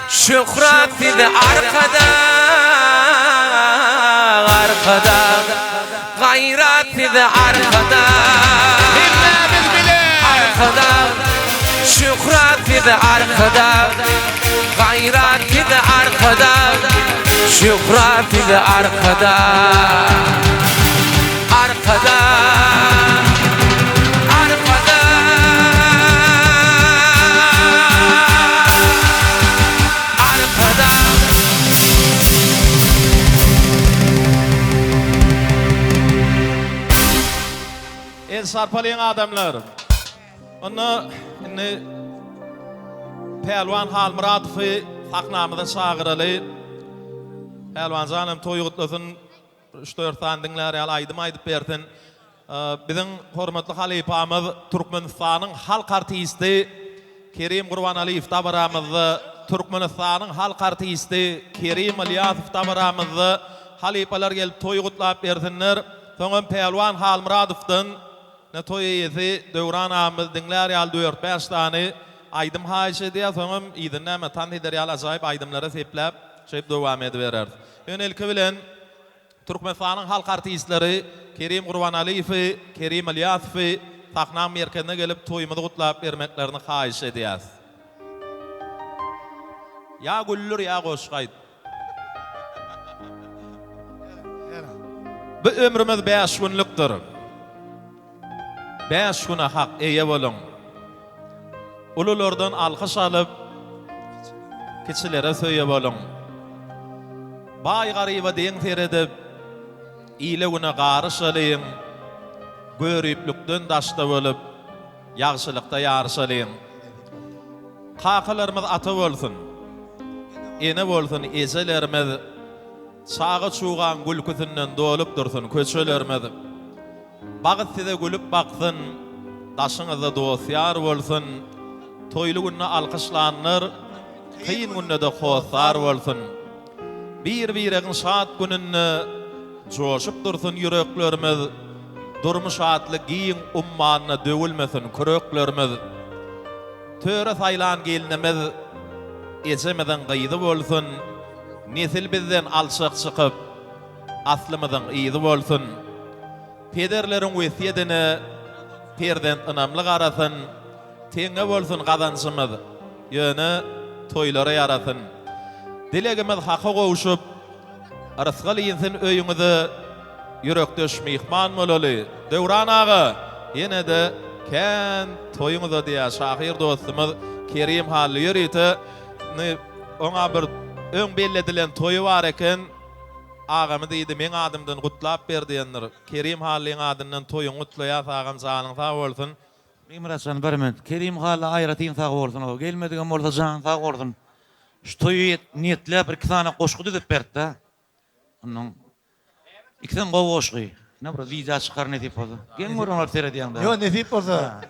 şöhrat size arkadag arkadag gaýrat size arkadag Hemmämiz bile arkadag şöhrat size arkadag gaýrat size arkadag şöhrat size arkadag arkadag arkadag arkadag. El çarpalyň adamlar. Onda indi Pälwan Halmyradowy sahnamyza çagyraly. Pälwanjan hem toý gutlasyn. Üç-dört sany diňlär ýaly aýdym aýdyp bersin. Biziň hormatly halypamyz Türkmenistanyň halk artisti Kerim Gurbanalyýew dabaramyzda, Türkmenistanyň halk artisti Kerim Ylýasow dabaramyzda halypalar gelip toý gutlap bersinler. Soňam Pälwan Halmyradowdan Ne toý eýesi Döwran agamyz diňlär ýaly dört-bäş sany. aýdym haýyş edýär, soňam yzyny näme tans eder ýaly ajaýyp aýdymlara sepläp, şeýdip dowam edibereris. Ýöne ilki bilen Türkmenistanyň halk artistleri Kerim Gurbanalyýewi, Kerim Ylýasowy sahnaň merkezine gelip toýumyzy gutlap bermeklerini haýyş edýäs. Ýa güldür ýa goşgy aýt. Bu ömrümiz bäş günlükdir. Bäş güne hak eýe boluň. Ululardan alkyş alyp, kiçilere söýe boluň. Baý-garyba deň seredip, ile-güne garyşalyň. Göriplikden daşda bolup, ýagşylykda ýaryşalyň. Kakalarymyz ata bolsun, ene bolsun ejelerimiz, çaga-çugaň gülküsinden dolup dursun köçelerimiz. Bagt size gülüp baksyn, daşyňyzda dost-ýar bolsun, toýly günde alkyşlanlar, kyn günde-de hossar bolsun. Bir-biregiň şat gününde joşup dursun ýüreklerimiz, durmuş atly giň ummanda döwülmesin küreklerimiz. Töre saýlan gelnimiz ejemiziň gyzy bolsun, nesil bizden alçak çykyp, aslymyzyň yzy bolsun. Pederleriň wesýedine perzent ynamly garasyn, teňňe bolsun gazanjymyz, ýöne toýlara ýarasyn. Dilegimiz Haka gowşup, rysgal insin öýüňize, ýürekdeş myhman bolaly. Döwran aga, ýene-de kän toýuňyza diýýär şahyr dostumyz Kerim Hally ýörite oňa bir öň belli edilen toýy bar eken. Agamy diýdi, meň adymdan gutlap ber diýendir. Kerim Hallyň adyndan toýuňy gutlaýas agam janyň sag bolsun. Begmyratjan bir minut. Kerim Hally aýratyn sag bolsun o gelmedigem bolsa jany sag bolsun. Şu toýy niýetläp bir iki sany goşgy düzüp berdi-de. Onnoň ikisem gowy goşgy. Ine bir wideo çykar nesip bolsa. Geň görüň alyp seredýäňdä. Ýok nesip bolsa.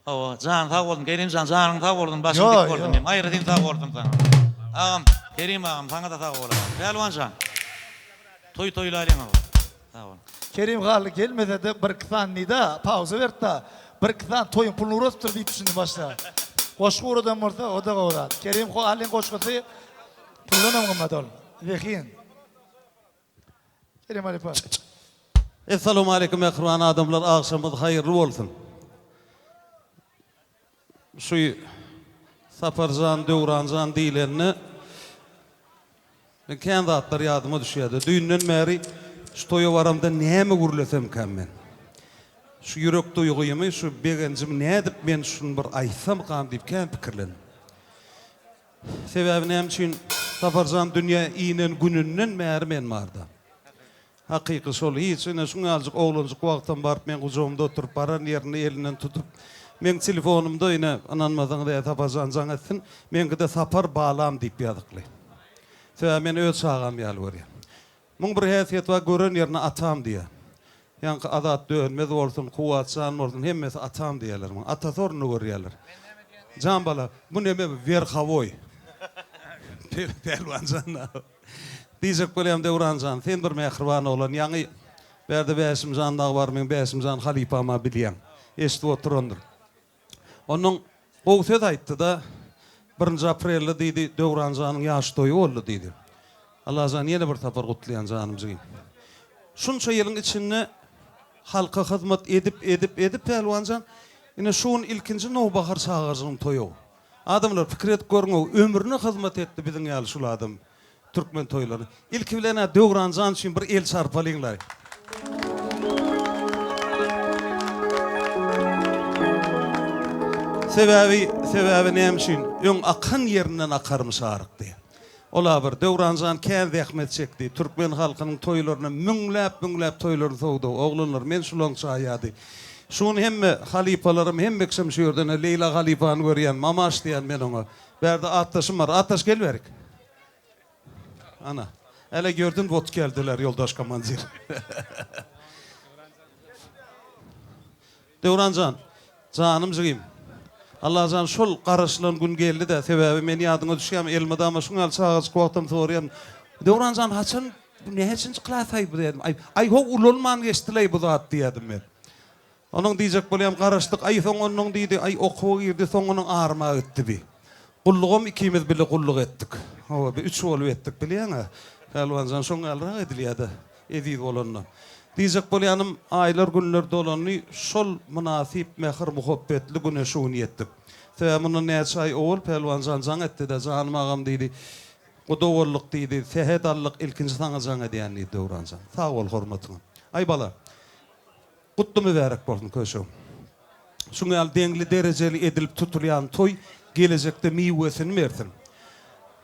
Hawa, janyň sag bolsun Kerimjan, janyň sag bolsun, başyň dik bolsun diýim. Aýratyn sag bolsun saňa. Agam, Kerim agam, saňa-da sag bol agam. Pälwan jan. Toý toýlaýlyň hawa. Sag bol. Kerim Hally gelmesede birki sany nida pauza bertda birki sany toýuň puluny uradypdyr diýip düşündim başda. Goşgy uradan bolsa oda gowy zat. Kerim Hallyň goşgusy puldanam gymmat ol. Zehin. Kerim halypa. Essalawmaleýkum mähriban adamlar agşamyňyz haýyrly bolsun. Şu Saparjan Döwranjan diýlende men kän zatlar ýadyma düşýärdi. Düýnden bäri şu toýa baramda näme gürlesemkäm men. Şu ýürek duýgymy, şu begenjimi nädip men şuny bir aýtsamkam diýip kän pikirlendim. Sebäbi näme üçin Saparjan dünýä inen gününden bäri men barda. Hakyky şol hiç ine şuň ýalyjyk oglanjyk wagtam baryp meň gujagymda oturyp baran ýerinde elinden tutup meň telefonymda ine ynanmasaňyz eger Saparjan jaň etsin meňkide Sapar balam diýip ýazykly. Sebäbi men öz çagam ýaly görýän. Muň bir häsiýeti bar gören ýerine atam diýýär. Ýaňky Azat Dönmez bolsun, Kuwwat jan bolsun hemmesi atam diýýärler muňa. Atasy ornunda görýärler. Jan bala, bu neme werhawoý. Pälwan jan. Diýjek bolýam Döwran jan, sen bir mähriban oglan. Ýaňy bärde Bäşim jan dagy bar, meň Bäşim jan halypam-a bilýäň. Eşidip oturandyr. Onnoň gowy söz aýtdy-da, Birinji aprelde diýdi, Döwran janyň ýaş toýy boldy diýdi. Allajan ýene bir sapar gutlaýan janym jigim. Şunça ýylyň içinde halka hyzmat edip, edip, edip Pälwan jan, ine şu gün ilkinji nowbahar çagajygyň toýy. Adamlar pikir edip görüň-ow, ömrüne hyzmat etdi biziň ýaly şul adam. Türkmen toýlary. Ilki bilen-ä Döwran jan üçin bir el çarpalyňlaý. Sebäbi, sebäbi näme üçin? Öň akan ýerinden akarmyş aryk diýýär. Ol-a bir, Döwran jan kän zähmet çekdi. Türkmen halkynyň toýlaryna müňläp-müňläp toýlaryny sowdy. Oglanlar, men şulaň şaýady. Şu gün hemme halypalarym, hemme kişim şu ýerde. Ine, Leýla halypany görýän, Mamaş diýýän men oňa. Bärde atdaşym bar. Atdaş, gel bärik. Ana. Ele gördün wot geldiler ýoldaş komandir. Döwran jan, janym jigim. Allajan şol garaşylan gün geldi-de, sebäbi men ýadyňa düşýärmi, elmydama şuň ýaly çagajyk wagtam soraýan. Döwran jan haçan näçinji klas-aý bu diýýärdim. Aý, aý ho ulalman geçdi-leý bu zat diýýärdim men. Onuň diýjek bolýam garaşdyk, aý soň onnoň diýdi, aý okuwa girdi, soň onuň arma gitdi bi. Gullugam ikimiz bile gulluk etdik. Hawa, bi üç bolup etdik bilýäň-ä. Pälwanjan şoň ýalyrak edilýä-dä, eziz bolanda. Diýjek bolýanym, aýlar günler dolandy, şol mynasyp mähir-muhabbetli güne şu gün ýetdik. Sebäbi mundan näçe aý owal Pälwanjan jaň etdi-de, Janym agam diýdi, guda bolduk diýdi, sähet aldyk, ilkinji saňa jaň edýän diýdi Döwranjan. Sag bol hormatyňa. Aý bala, Gutly mübärek bolsun köşegim. Şuň ýaly deňli derejeli edilip tutulýan toý gelejekde miwesini bersin.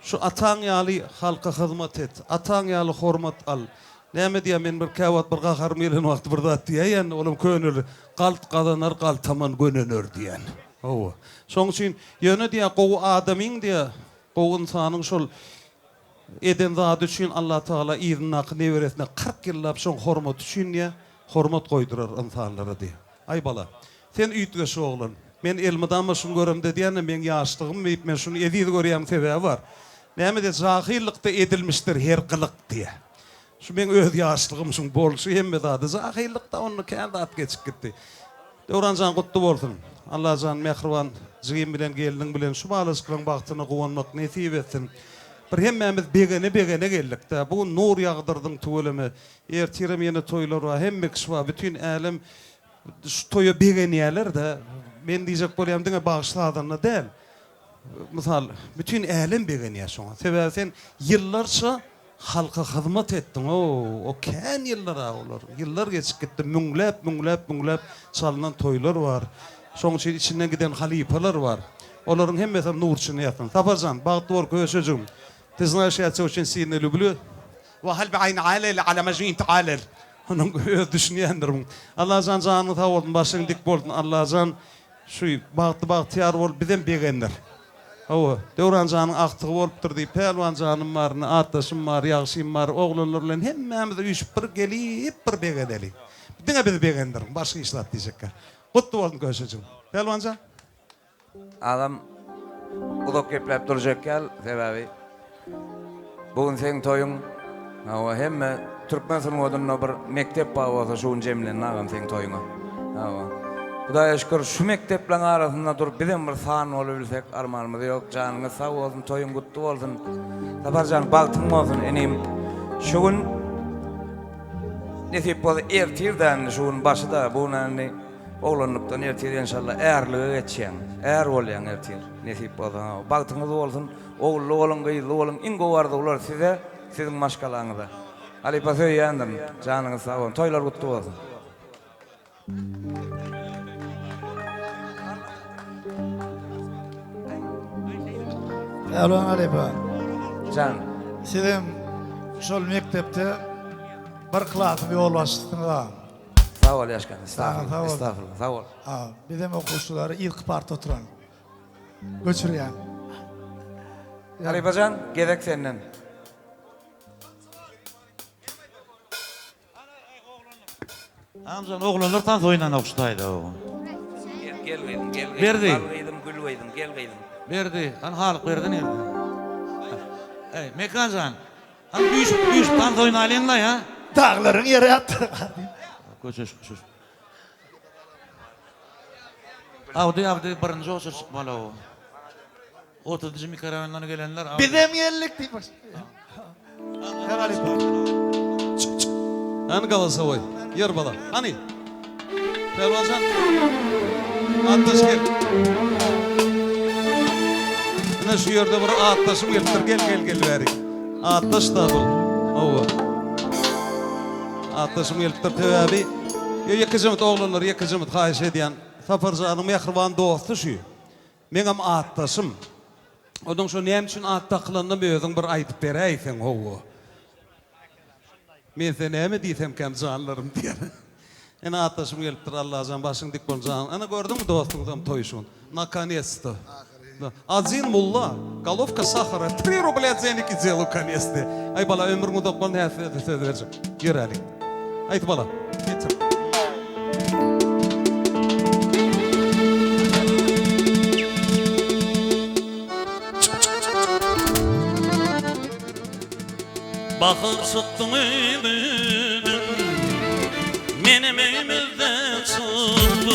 Şu ataň ýaly halka hyzmat et, ataň ýaly hormat al. Näme diýýär men bir käwagt bir gaharym gelen wagty bir zat diýäýen olam köneli galt gazanar galtaman gönener diýen. Hawa. Şoň üçin ýöne diýýär gowy adamyň diýýär gowy ynsanyň şol Eden zady üçin Allatagala yzyndaky neberesine 40 ýyllap şoň hormaty üçin diýýär, hormat goýdurar ynsanlara diýýär. Aý bala, sen üýtgeşik oglan. Men elmydama şuny göremde diýýän-de meň ýaşlygym diýip men şuny eziz görýämiň sebäbi bar. Näme diýýär, jahyllykda edilmişdir her gylyk diýýär. Şu meň öz ýaşlygym şuň bolşy hemme zady jahyllykda onda kän zat geçip gitdi. Döwranjan gutly bolsun. Allajan mähriban jigim bilen gelniň bilen şu balajyklaň bagtyna guwanmak nesip etsin. Bir hemmämiz begene begene geldikdä. Bu gün nur ýagdyrdyň tüweleme. Ertirem ýene toýlar bar. Hemme kişi bar. Bütin älem şu toýa begenýälerdä. Men diýjek bolýan diňe bagşy sazanda däl. Mysal, bütin älem begenýär şoňa. Sebäbi sen ýyllarça halka hyzmat etdiň. O, o kän ýyllar-a olar. Ýyllar geçip gitdi. Müňläp, müňläp, müňläp çalynan toýlar bar. Şoň üçin içinden giden halypalar bar. Olaryň hemmesem nur içinde ýatsyn. Saparjan, bagtly bol köşejigim. Ty znaýeş ýa tebä oçen silno lýublýu. Wa hal bi aýn alel ala majnun intialel. Onuň özi düşünýändir muň. Allajan janyň sag bolsun, başyň dik bolsun. Allajan Şu bagtly bagtyýar bolup bizem begendir. Hawa, Döwran janyň agtygy bolupdyr diýip, Pälwan janym bar, indi atdaşym bar, ýagşym bar, oglanlar bilen hemmämiz üýşüp bir gelip bir begeneli. Diňe bizi begendiriň, başga hiç zat diýjekgä. Gutly bolsun köşejigim. Pälwan jan. Agam uzak gepläp durjak däl, sebäbi Bu gün seň toýuň. Hawa, hemme türkmen sungatynda bir mekdep bar bolsa şu gün jemlendi agam seň toýuňa. Hawa. Hudaýa şükür şu mekdepleriň arasynda durup bizem bir san bolubilsek armanymyz ýok. Janyňyz sag bolsun, toýuň gutly bolsun. Saparjan bagtyň bolsun inim. Şu gün nesip bolsa ertir-de indi şu gün başy-da bu gün indi oglanlykdan ertir enşalla ärlige geçýäň. Är bolýaň ertir nesip bolsa. Hawa, bagtyňyz bolsun. Ogully boluň gyzly boluň iň gowy arzuwlar size siziň maşgalaňyza. Halypa söýýändirin. Janyňyz sag bolsun. Toýlar gutly bolsun. Pälwan halypa. Jan. Sizem şol mekdepde bir klasyň ýolbaşçysyňyz a. Sag bol Ýaşkan. Estagfurullah. Estagfurullah. Sag bol. Bizem okuwçylary yzky parta oturan. Göçürýän. Halypajan gezek senden. Agamjan oglanlar tans oýnanok şu taýda. Gel gel gyzym gel gyzym. Berdi. Bal gyzym gül gyzym gel gyzym. Berdi. Hany Halyk Berdi nirde? Eý Mekanjan. Hany üýşüp üýşüp tans oýnalyňlaý ha. Daglaryň ýere ýatdy. Köşeş köşeş. Abdy Abdy birinji oçur çykmaly o. Otuzynjy mikroraýondan gelenler Abdy. Bizem geldik diýip baş. Hany golosowoý. Ýör bala. Hany. Pälwanjan. Atdaş gel. Ine şu ýerde bir atdaşym gelipdir. Gel gel gel bärik. Atdaş da bul. Hawa. Atdaşym gelipdir sebäbi Ýo ýeke jybyt oglanlar ýeke jybyt haýyş edýän Saparjanyň mähriban dosty şu. Meňem atdaşym. Onuň şo näme üçin at dakylanynam özüň bir aýdyp beräýseň howwa. Men size näme diýsemkäm janlarym diýen. Ene atdaşym gelipdir Allajan başyň dik bolsun jan. Ana gördüňmi dostuňyzam toý şun. Nakonec-to. Odin mulla, golowka sahara, tri rublya denik i delu konec diýe. Aý bala ömrüň uzak bolsun häsiýete söz berjek. Ýöräliň. Aýt bala. Getir. Bahar çykdyň öýümden, Menem öýümizden çykdym.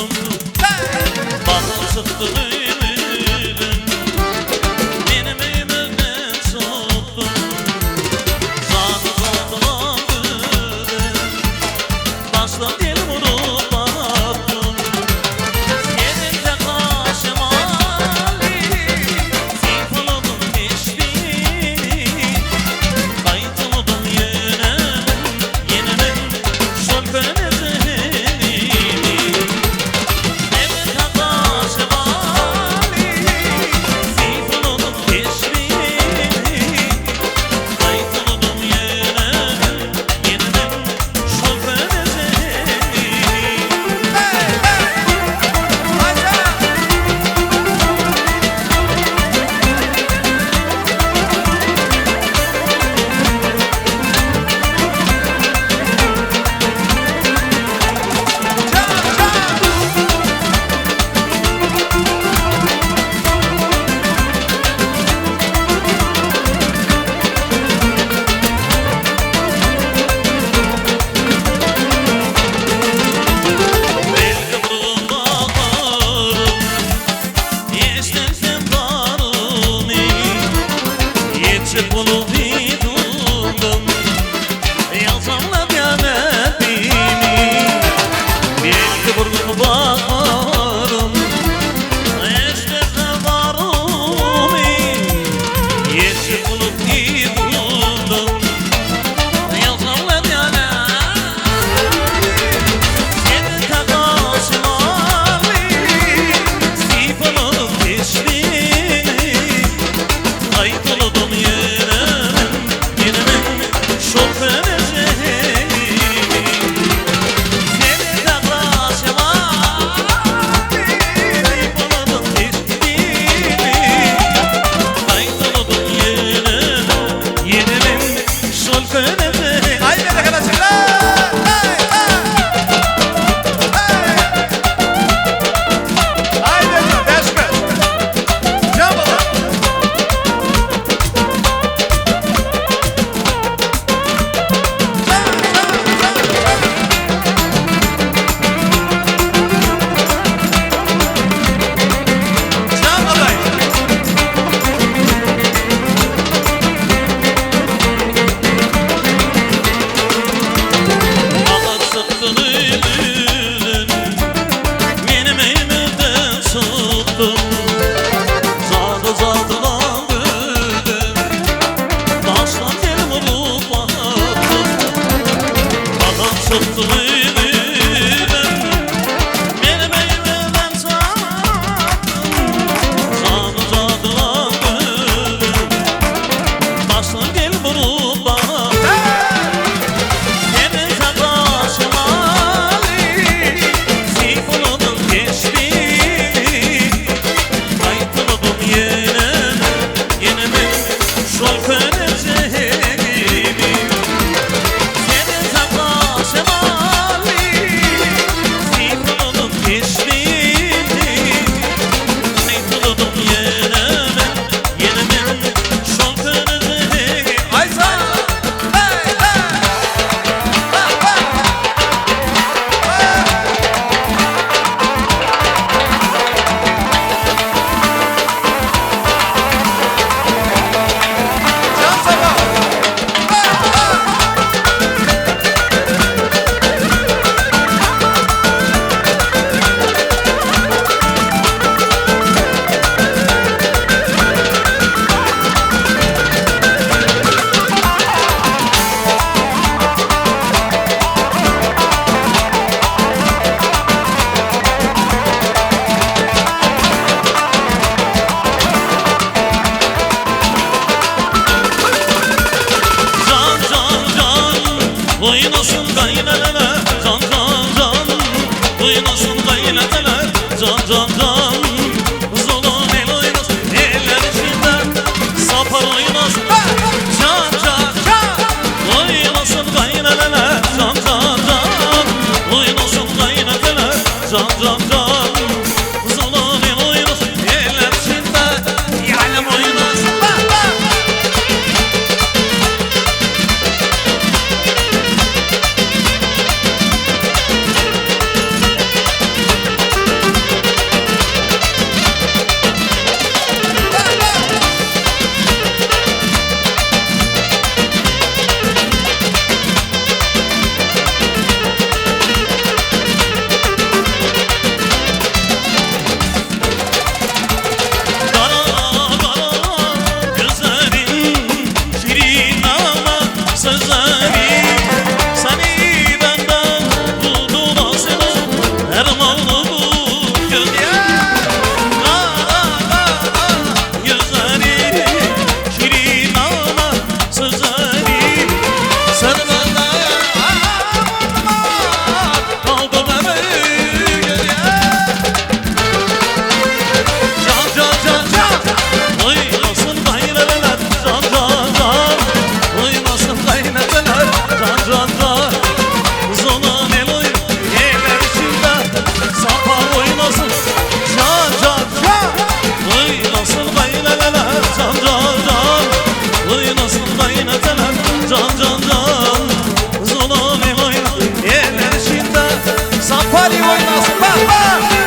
Sapary oýnasyn bar bar.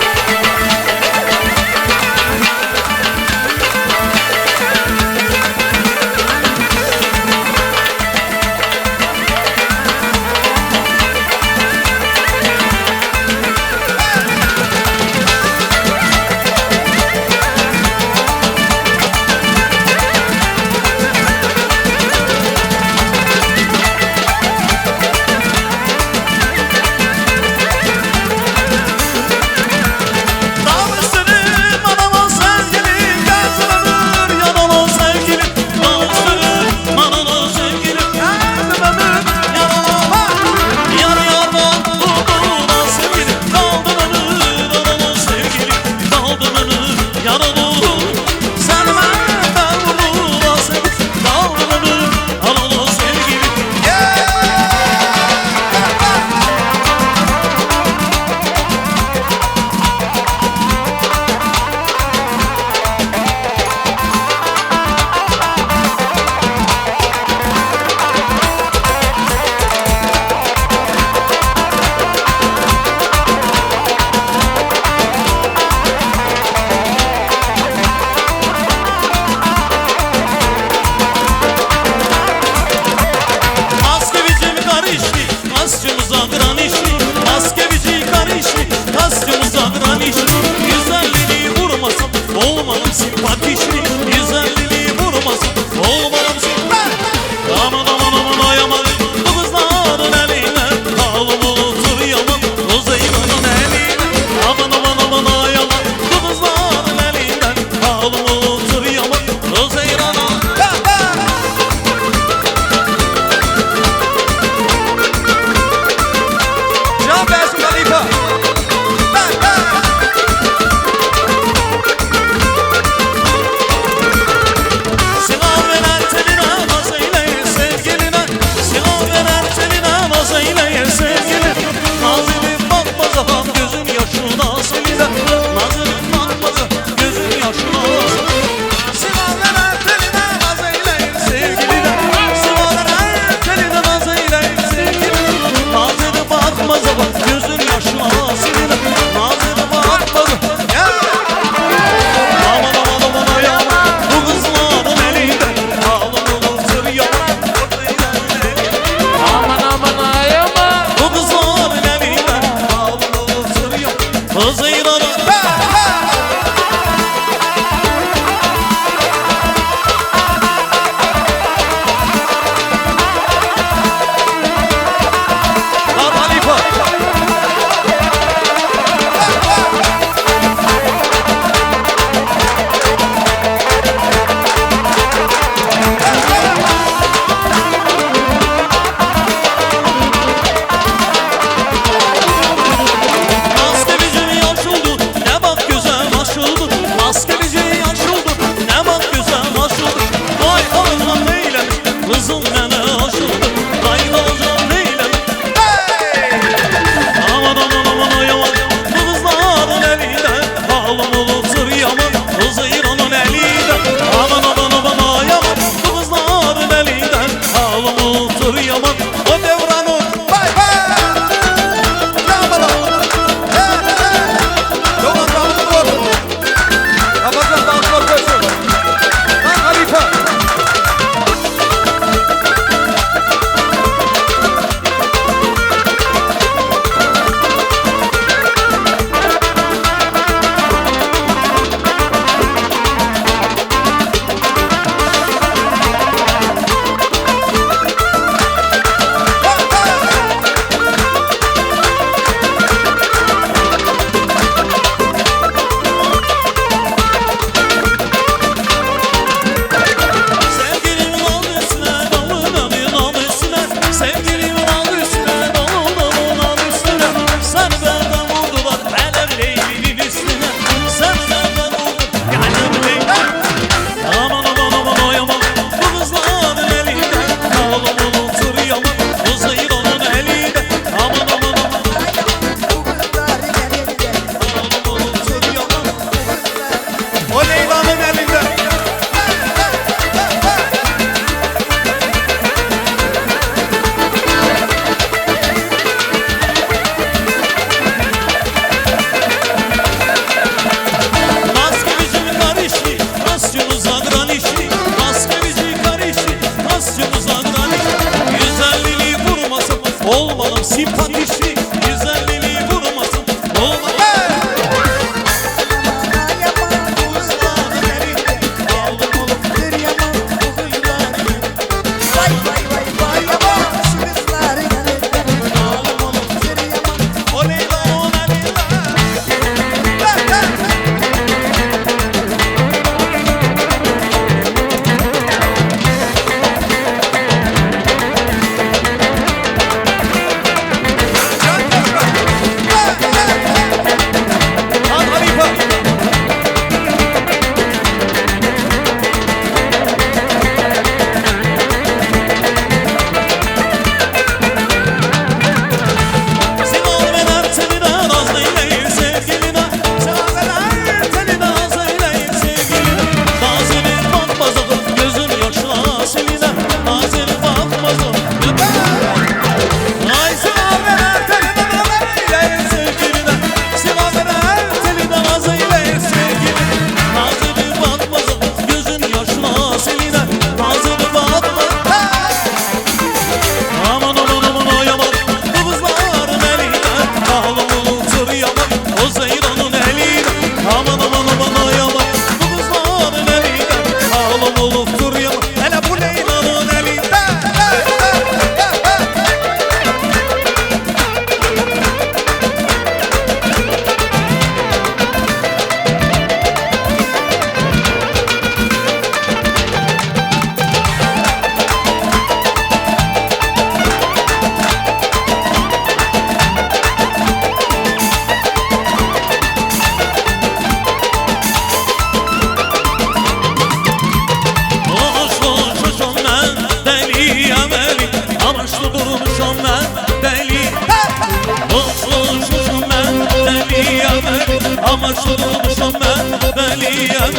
Kamaştırmışam ben beliyem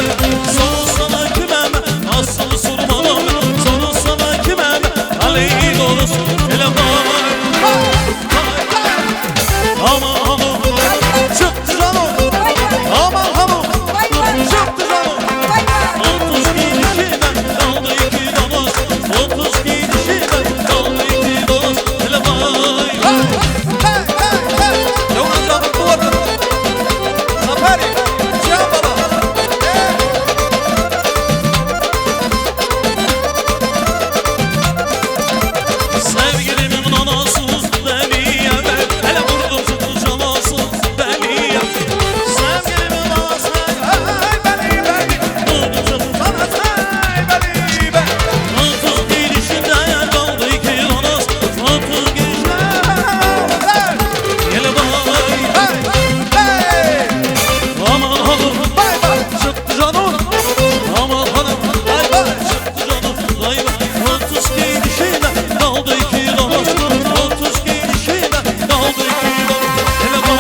Sorsana kimem asıl sormalam Sorsana kimem Ali doğrusu Hele vay Aman hanım çıktı canım Aman hanım çıktı canım 30 kişiden kaldı iki dolar 30 kişiden kaldı iki dolar Hele vay Sevgilimin anası deliyem Hele vurdum tuttu canası deliyem Sevgilimin anası beni beni Vurdum tuttu canası beni beni 30 girişinde kaldı iki donas 30 girişinde Gel bay Aman hanım çıktı canım Aman hanım çıktı canım Vay vay 30 girişinde kaldı iki donas 30 girişinde kaldı iki donas Hele bay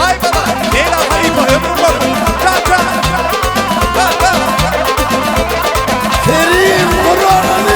Ay baba, Leyla Halife ömrün boyu. Can can. Can can. Kerim Kur'an'ı.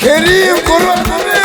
Kerim Gurbanguly!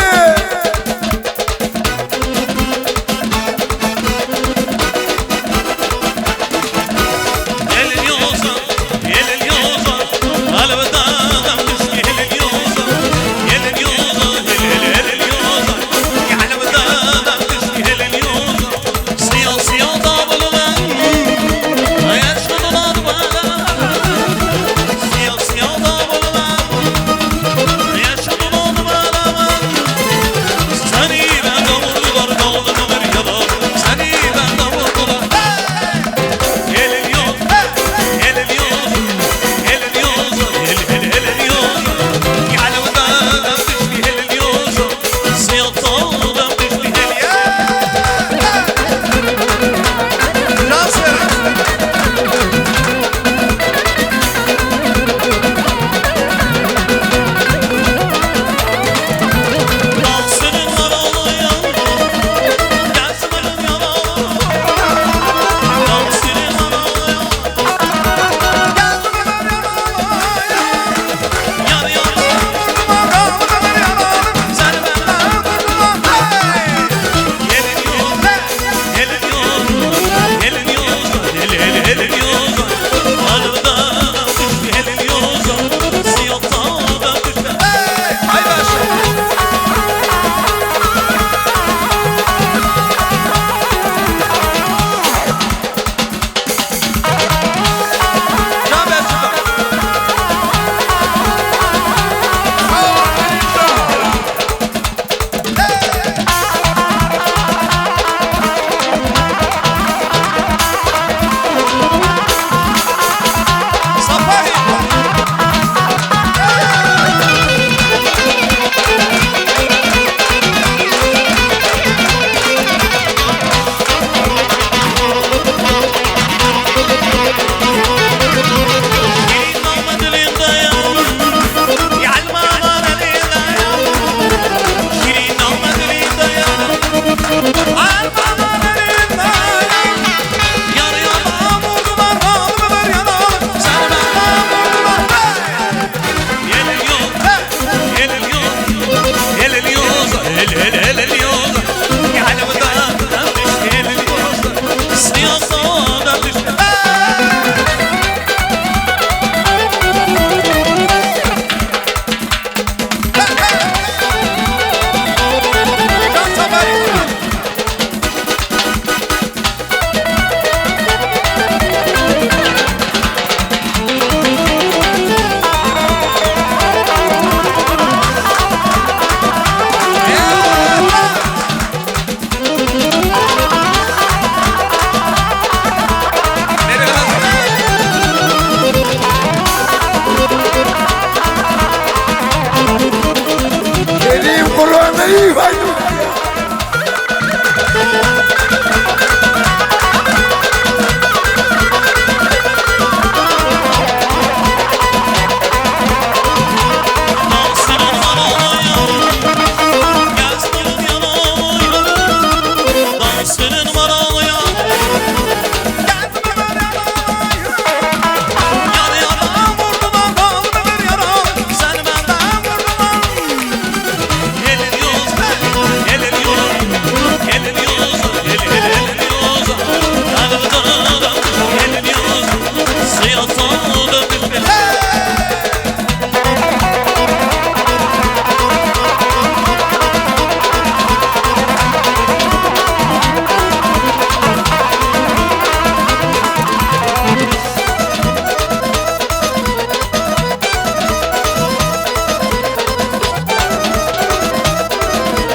Kerim Gurbanaliýew aýdym.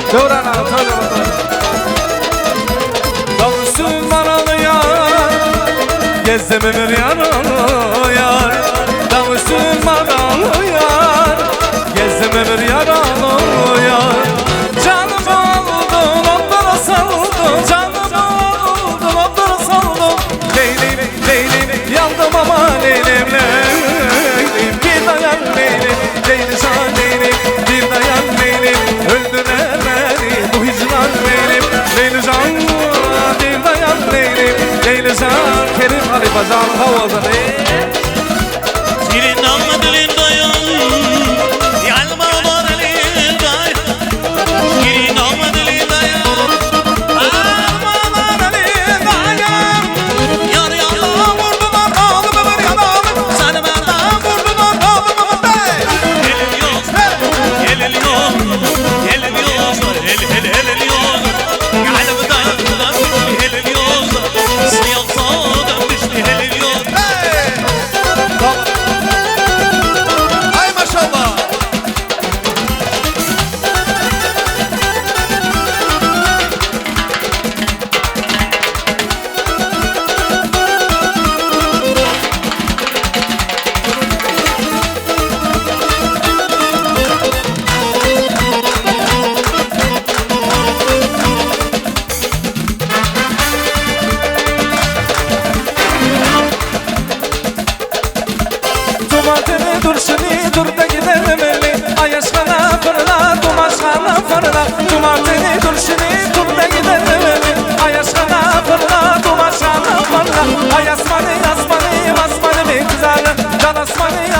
Döwran aga toýlar gutly Dawusum maraly ýar Gezdim ömür ýaraly ýar Dawusum maraly ýar Gezdim ömür ýaraly ýar Janym aldyn otlara saldyn Janym aldyn otlara saldyn Leýlim, leýlim, ýandym aman leýlim, leýlim Bir daýan leýlim, leýli jan leýlim Bir daýan leýlim, öldürer meni bu hijran leýlim Leýli jan, bir daýan leýlim, leýli jan Kerim halypa janyň sag bolsun Şirin alma dilin daýan, ýalma bar elin.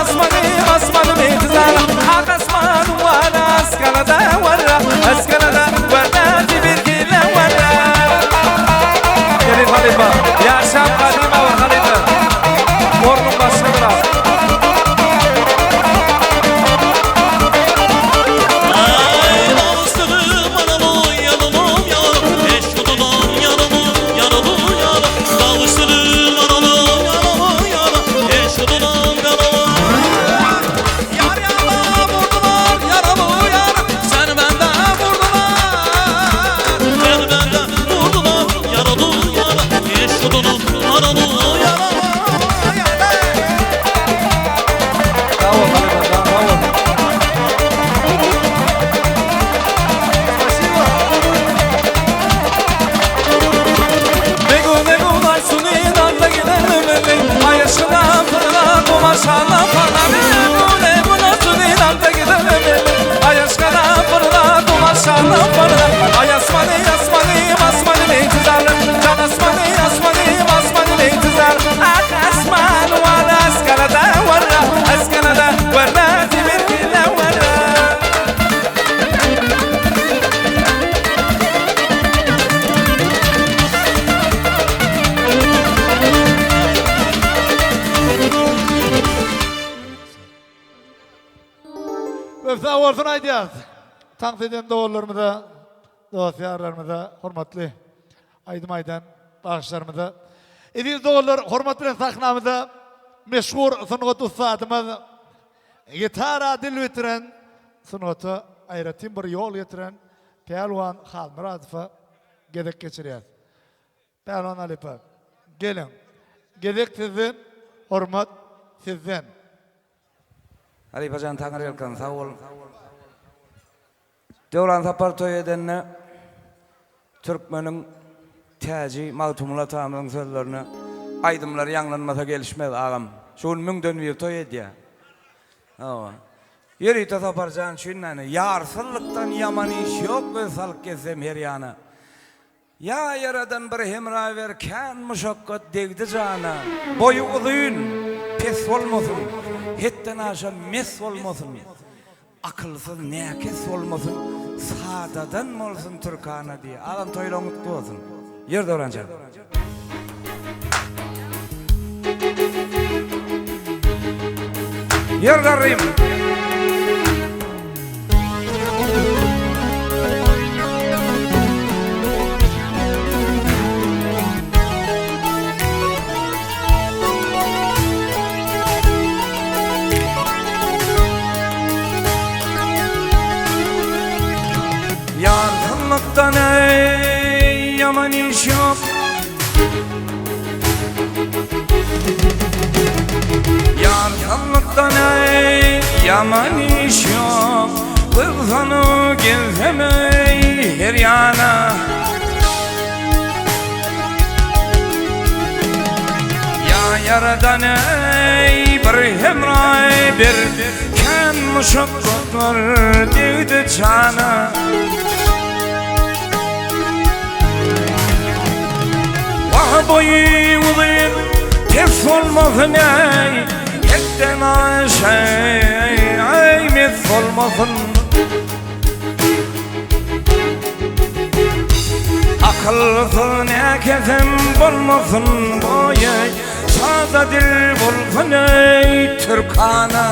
asmanym asmanym intizar Ak asmanym wara askalada wara askalada wara tibirgile wara Gelin halypa. Ýaşap gadyma bar halypa. Ornuň başgadyr a. Köp sag bolsun aýdýarys. Tans eden doganlarymyza, dost-ýarlarymyza, hormatly aýdym aýdan bagşylarymyza. Eziz doganlar, hormat bilen sahnamyza meşhur sungat ussadymyz, gitara dil bitiren, sungata aýratyn bir ýol getiren Pälwan Halmyradowa gezek geçirýäris. Pälwan halypa, geliň. Gezek sizden, hormat sizden. Halypajan Taňryýalkasyn sag bol. Döwran Sapar toý edende türkmeniň täji Magtymguly atamyzyň sözlerine aýdymlar ýaňlanmasa gelişmez agam. Şu gün müňden biri toý edýär. Hawa. Ýörite Saparjan üçin näne ýarsyzlykdan ýaman iş ýok göz salyp gezsem her ýana. Ýa Ýaradan bir hemra ber kän muşakgat degdi jana. Boýy uzyn, pes bolmasyn, hetden aşa mes bolmasyn, akylsyz näkes bolmasyn, sadadan bolsun türkana diý. Agam toýlaň gutly bolsun. Ýör Döwranjan. Ýör garrym. Ýarsyzlykdan eý ýaman iş ýok. Ýarsyzlykdan eý ýaman iş ýok. Gyzsana gelsem eý her ýana. Ýa Ýaradan eý bir hemra ber. Kän muşakgatlar degdi jana. Wah boýy uzyn pes bolmasyn eý Hetden aşa eý mes bolmasyn Akylsyz näkesem bolmasyn boýy Sada dil bolsun eý türkana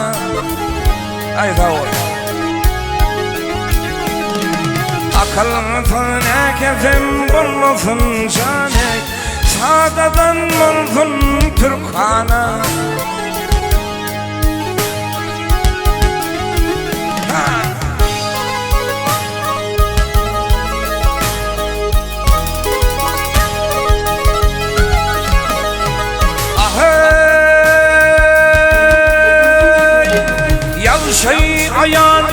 Aý sag bol. Akylsyz näkesem bolmasyn jan eý Sadadan bolsun türkana. Aheý, ýagşy aýal,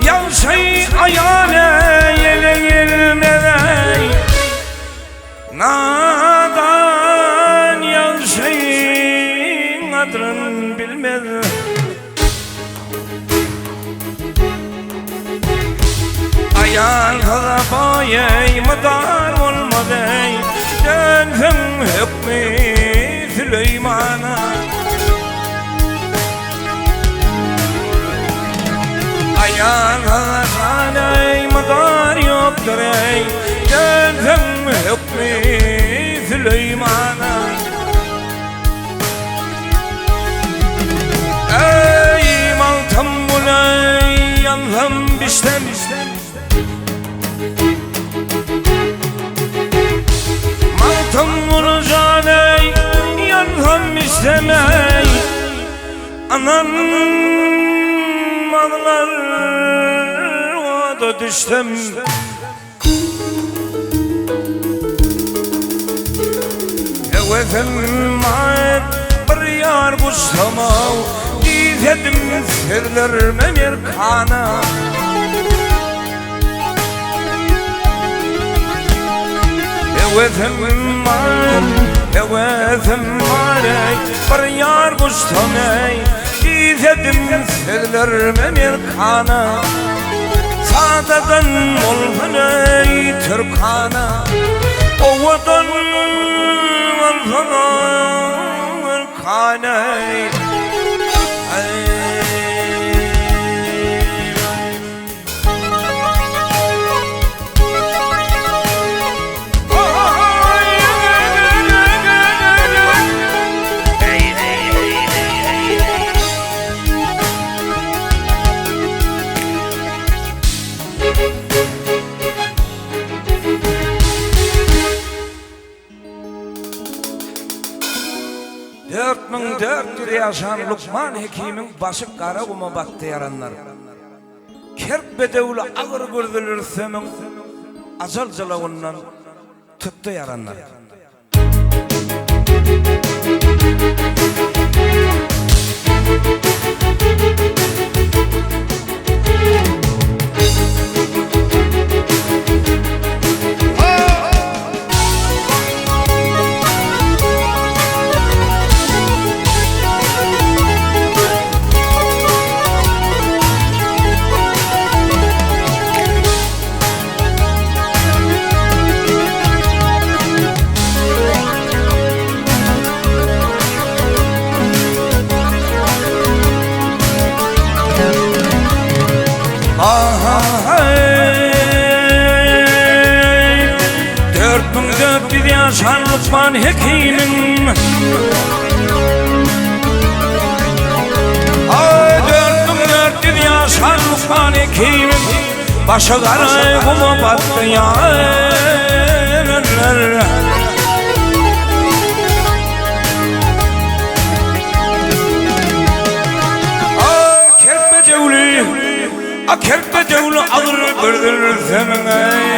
ýagşy aýal ýele gelmez eý. Nadan ýagşyň gadryn bilmez. Aýalsyz boýy mydar bolmaz eý, Dönsün hökmi Süleýmana. Aýalsyz jana mydar ýokdur eý, Dönseň hökmi Süleýmana. Eý, Magtymguly, ýansam bişsem. Magtymguly jan eý, ýansam bişsem eý, Ynanmazlar oda düşsem. Höwesim bar bir ýar guçsam-ow, Diýsedim sözlerime erkana. Höwesim bar, höwesim bar eý, Bir ýar guçsam eý, Diýsedim sözlerime erkana. Sadadan bolsun eý türkana, Owadan bolsun erkana eý. 4400 ýaşan Lukman Hekimiň başy gara guma batdy ýaranlar. Kerk bedewli agyr gürzüli Rüstemiň ajal jylawyndan tutdy ýaranlar. 4400 ýaşan Lukman Hekimiň Ay 4400 ýaşan Lukman Hekimiň Başy gara guma batdy ýaranlar A kerpe döwli, a kerpe döwli agyr gördür seniň eý.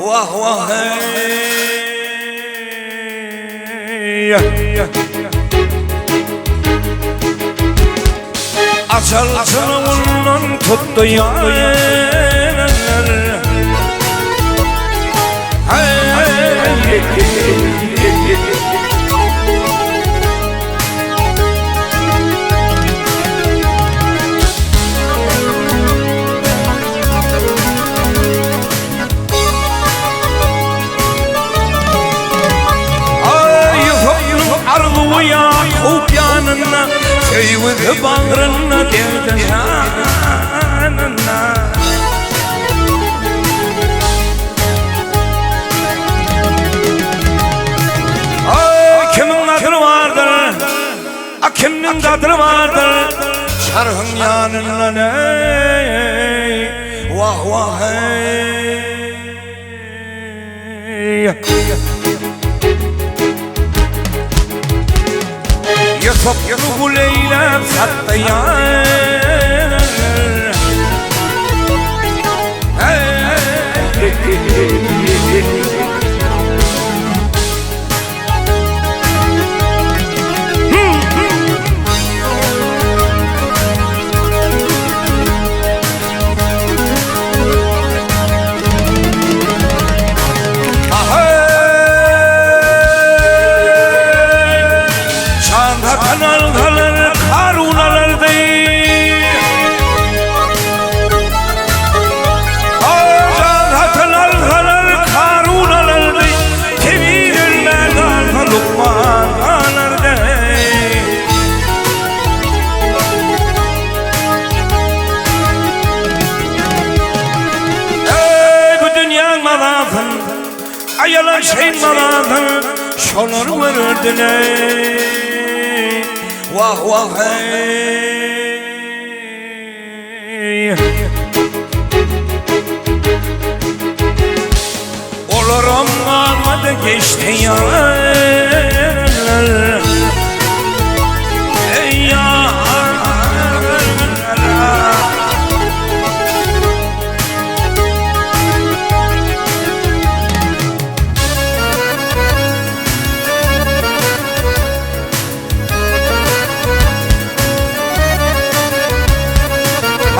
Wah wah eý. Ajal jylawyndan tutdy ýaranlar. Aý Ýusupnyň arzuwy Ýakup ýanynda, Söýgüsi bagrynda, derdi janynda. Aý kimiň gadyry bardyr, a kimniň gadyry bardyr, Çarhyň ýanyndan eý, wah wah eý. Ýusupny gul eýläp satdy ýaranlar. Aýalan şeýn baladyr, şolar görerdiler. Wah wah eý. Olaram galmady geçdi ýarlar. Eý ýar.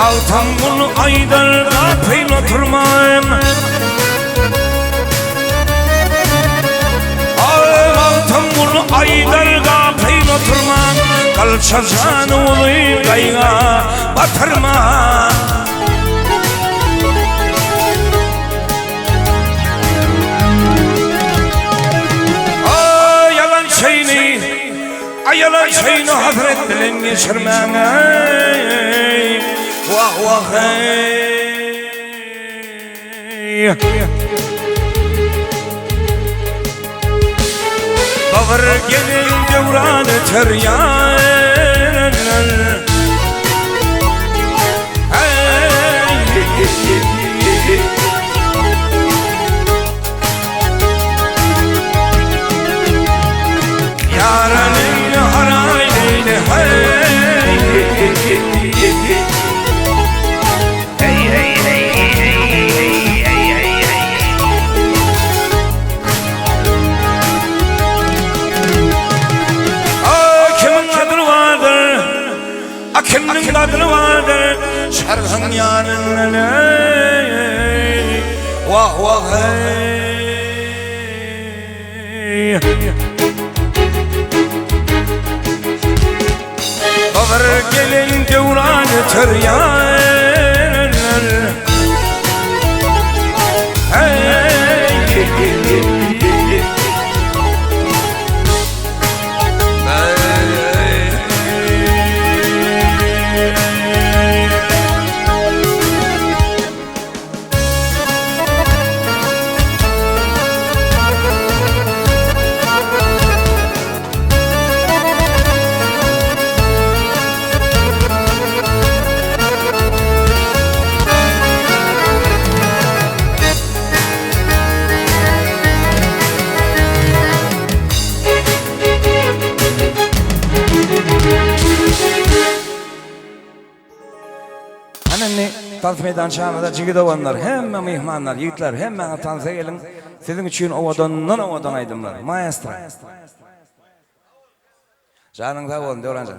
Magtymguly aýdar gapyl oturman Aý Magtymguly aýdar gapyl oturman Galça jany uly gaýga batyrman Aý ýalan şeýni Aý ýalan şeýni hasret bilen geçirmäň eý Wah wah eý Babyr gelin döwran öter ýar Ýara leýli haraý leýli heý Hey hey hey hey hey hey hey hey A kimiň gadyry bardyr A kimniň gadyry bardyr Çarhyň ýanynda leý Wah wah heý Babyr gelen döwran öter ýarlar Hey Hany indi tans meýdançamyza jigi doganlar, hemme myhmanlar, ýigitler hemmäňiz tansa geliň. Siziň üçin owadandan owadan aýdymlar. Maestro. Janyň sag bolsun Döwranjan.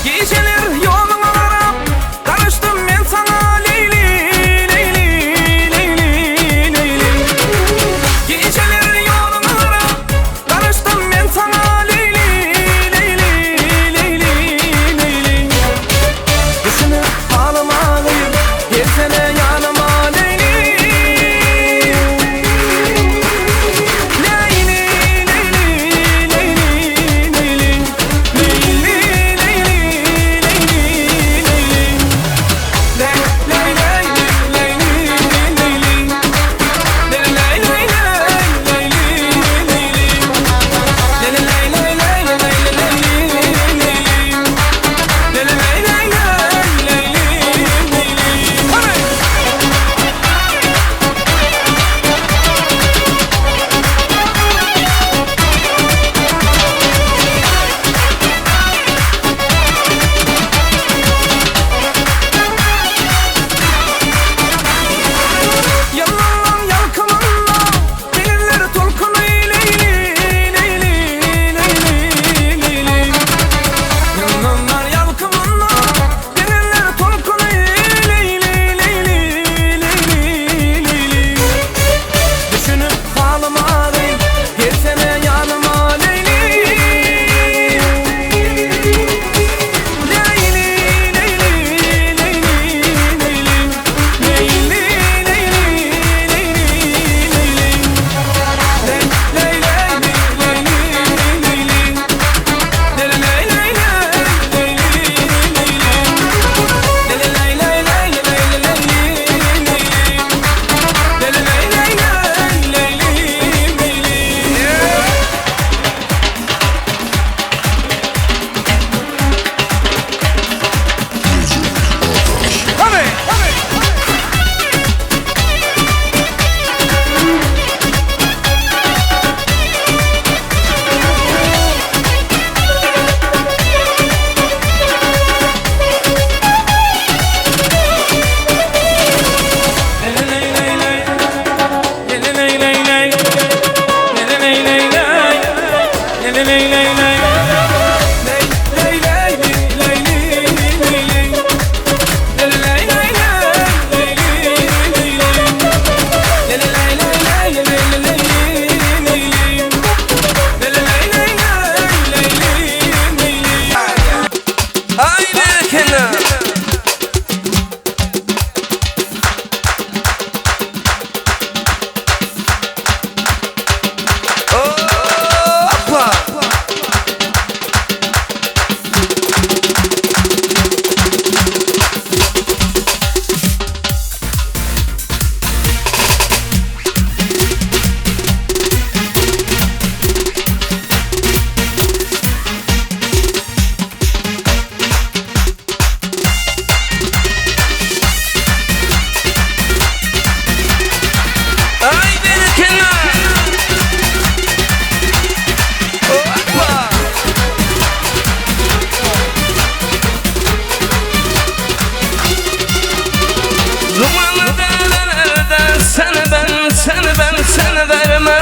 Gijeler ýoluňa garap, garaşdym men saňa Leýli, Leýli, Leýli, Leýli.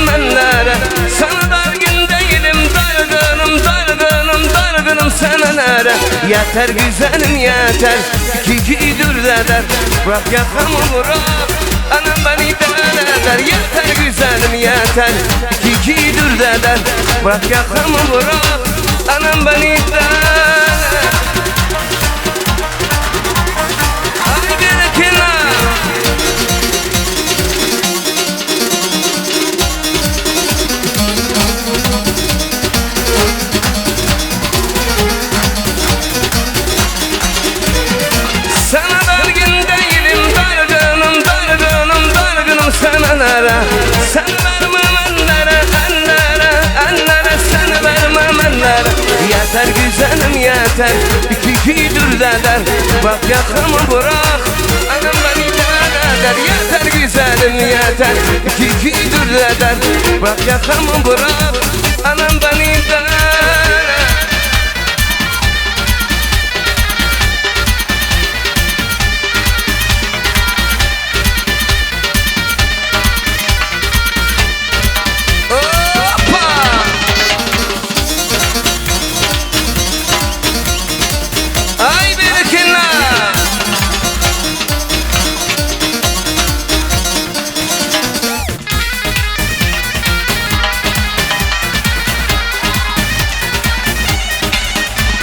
ellere Sana dargın değilim dargınım dargınım dargınım sana nere Yeter güzelim yeter iki iki eder Bırak yakamı bırak anam beni deli eder Yeter güzelim yeter iki iki eder Bırak yakamı bırak anam beni deli Ay berekena Sana dargın değilim dargınım dargınım dargınım sana nere Sen vermem ellere ellere ellere sen vermem ellere Yeter güzelim yeter iki iki eder Bak yakamı bırak anam beni deli eder Yeter güzelim yeter iki iki eder Bak yakamı bırak anam beni deli eder Hoppa! Ay berekella!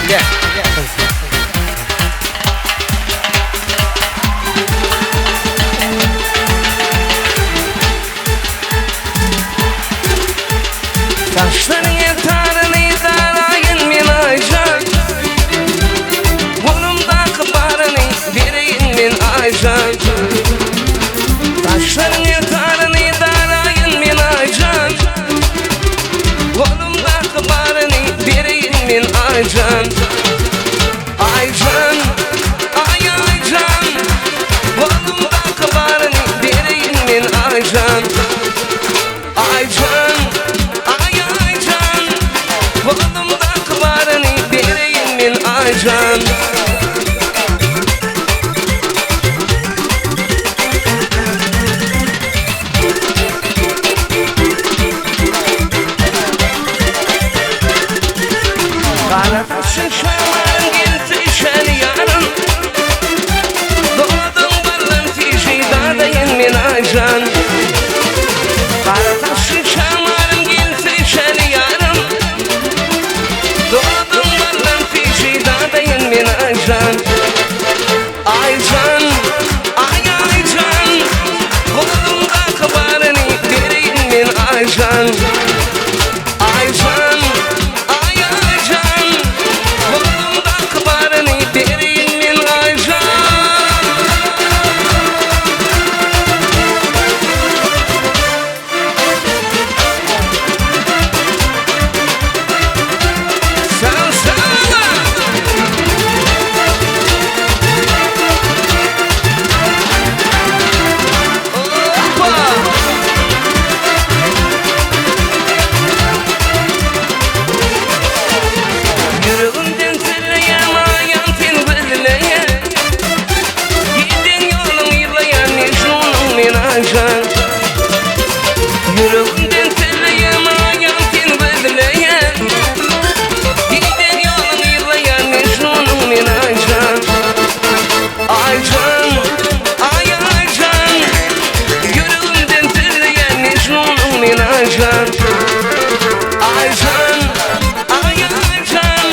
Gel. Saçların tarını darayın min aycan Kolumdaki barını vereyim min aycan Taşların tarını darayın min aycan Kolumdaki barını vereyim min aycan Aycan, ay aycan Kolumdaki barını vereyim min aycan Aycan, ay aycan Kolumdaki barını vereyim min aycan Kara taşın şamarın geldi yarın Doladım barlan tişi dadayın min aycan Kara taşın şamarın geldi yarın Doladım barlan tişi dadayın min aycan Aycan, ay aycan Kolumdaki barını vereyim min aycan Aycan, ay aycan Kolumdaki barını vereyim min aycan Sen sana Hoppa! Yüreğimden terleyen ayan ten gözleyen Giden yolun yırlayan Mecnun'un men ajan Yüreğimden terleyen ayan ten gözleyen Giden yolun yırlayan Mecnun'un men ajan Aycan, ay aycan Yüreğimden terleyen Mecnun'un men ajan Aycan, ay aycan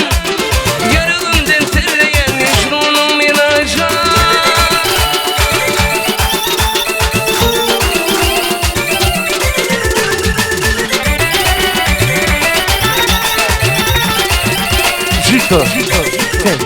Yüreğimden terleyen Mecnun'um men aycan Jito, gel.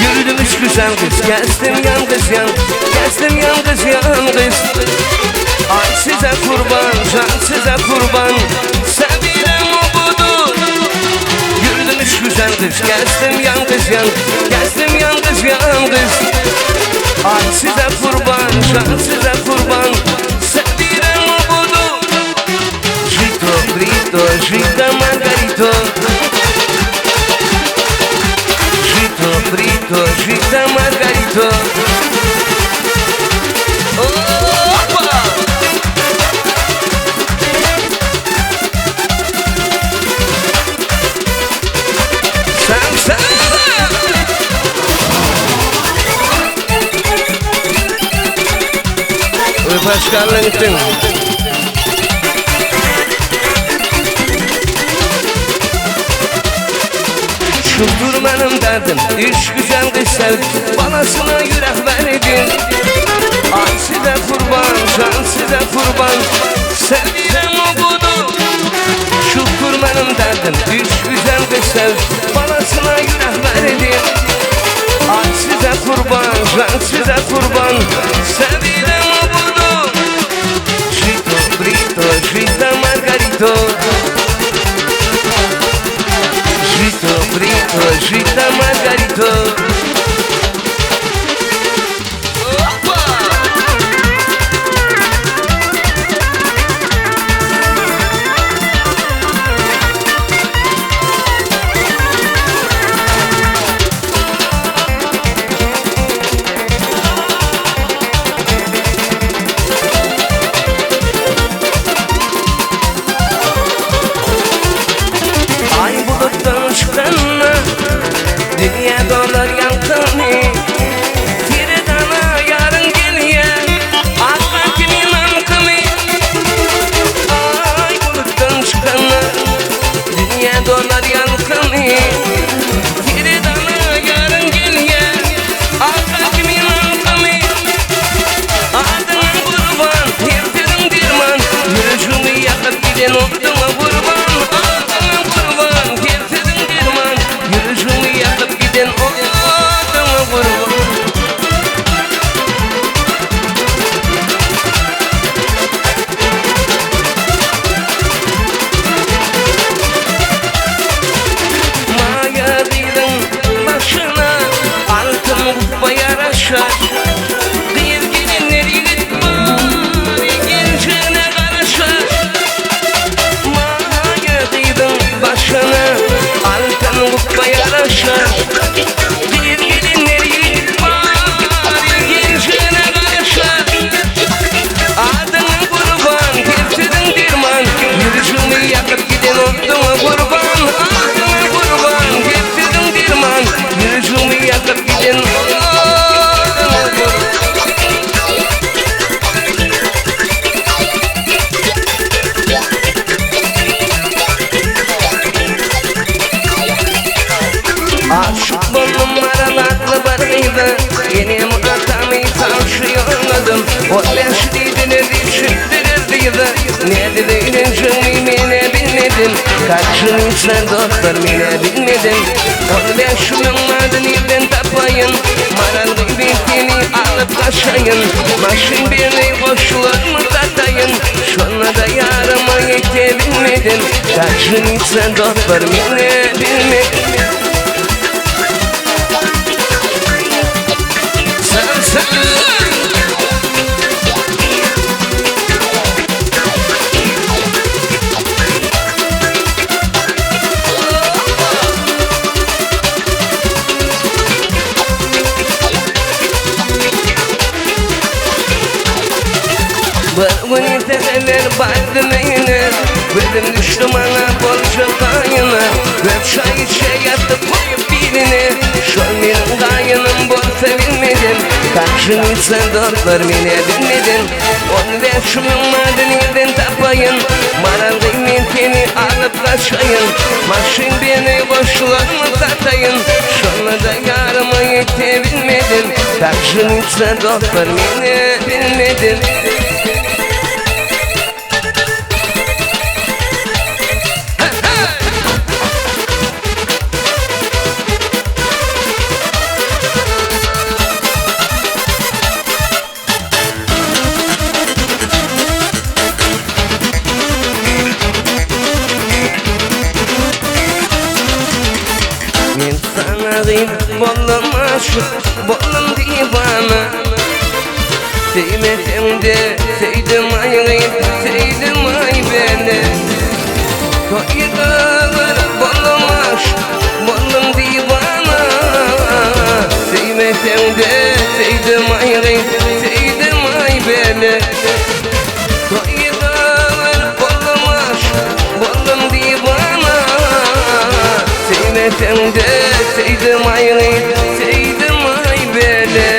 Yürüdüm üç güzel kız Gezdim yan kız yan Gezdim yan kız yan kız Ay size kurban Can size kurban Sevilem o budur Yürüdüm üç güzel kız Gezdim yan kız yan Gezdim yan kız yan kız Ay size kurban Can size kurban. frito, žita margarito. Žito frito, žita margarito. Opa! Sam sam! Başkanlığı gittin. Şudur benim derdim, iş güzel kız sevdim Balasına yürek verdin Ay size kurban, can size kurban Sevirem o bunu Şudur benim derdim, iş güzel kız sevdim Balasına yürek verdin Ay size kurban, can size kurban Sevirem o bunu Žito, frito, žita margarito Žito, frito, žita margarito Opa! Ay buluttan çıkanla Dünya dolar yankını Tiri dana yarın geliyor Akka kimin ankımı Ay buluttan çıkanla Dünya dolar yankını Tiri dana yarın geliyor Akka kimin ankımı Adının kurban, herkesin dirman Yüreğimi yakıp giden oduna kurban Adının kurban, herkesin dirman Yüreğimi yakıp giden oduna kurban Maya dilin başına altın kubba yaraşar Bir gelinler yigit var gencine karışar Maya dilin başına altın kubba yaraşar Bir gelinler yigit var gencine karışar Adını kurban, tersirin dirman Yürüyüşümü yakıp giden oduna kurban Adını kurban, tersirin dirman Yürüyüşümü yakıp giden oduna kurban Aşık oldum maralatlı barıydı Yenim atamı tavşıyordum O beşliydini dişittirirdi Ne dediğini mine bilmedim Kaçını dostlar mine bilmedim On beş adını ben tapayın Maral gıybetini alıp kaçayın Maşın beni koşular mı tatayın Şuna da yarıma yetebilmedim Kaçını dostlar mine bilmedim Sen sen Bir gün tepeler bardım yine Gözüm düştü bana bolca kayına Göp çay içe yattı koyup birine Şol benim kayınım bolsa bilmedim Kaçın içsen dostlar mine bilmedim On beş müň adını tapayın Maral kıymetini alıp kaçayın Maşın beni boşlar mı satayın Şonla da yarıma yetebilmedim Kaçın içsen dostlar mine bilmedim Men sana gıyb boldum aşık, boldum divana Sevmesem de sevdim ay gıyb, sevdim ay beni. Toýda görüp boldum aşyk, boldum diwana. Söýmeseň-de söýdüm aý gyz, söýdüm aý bele. Toýda görüp boldum aşyk, boldum diwana. Söýmeseň-de söýdüm aý gyz, söýdüm aý bele.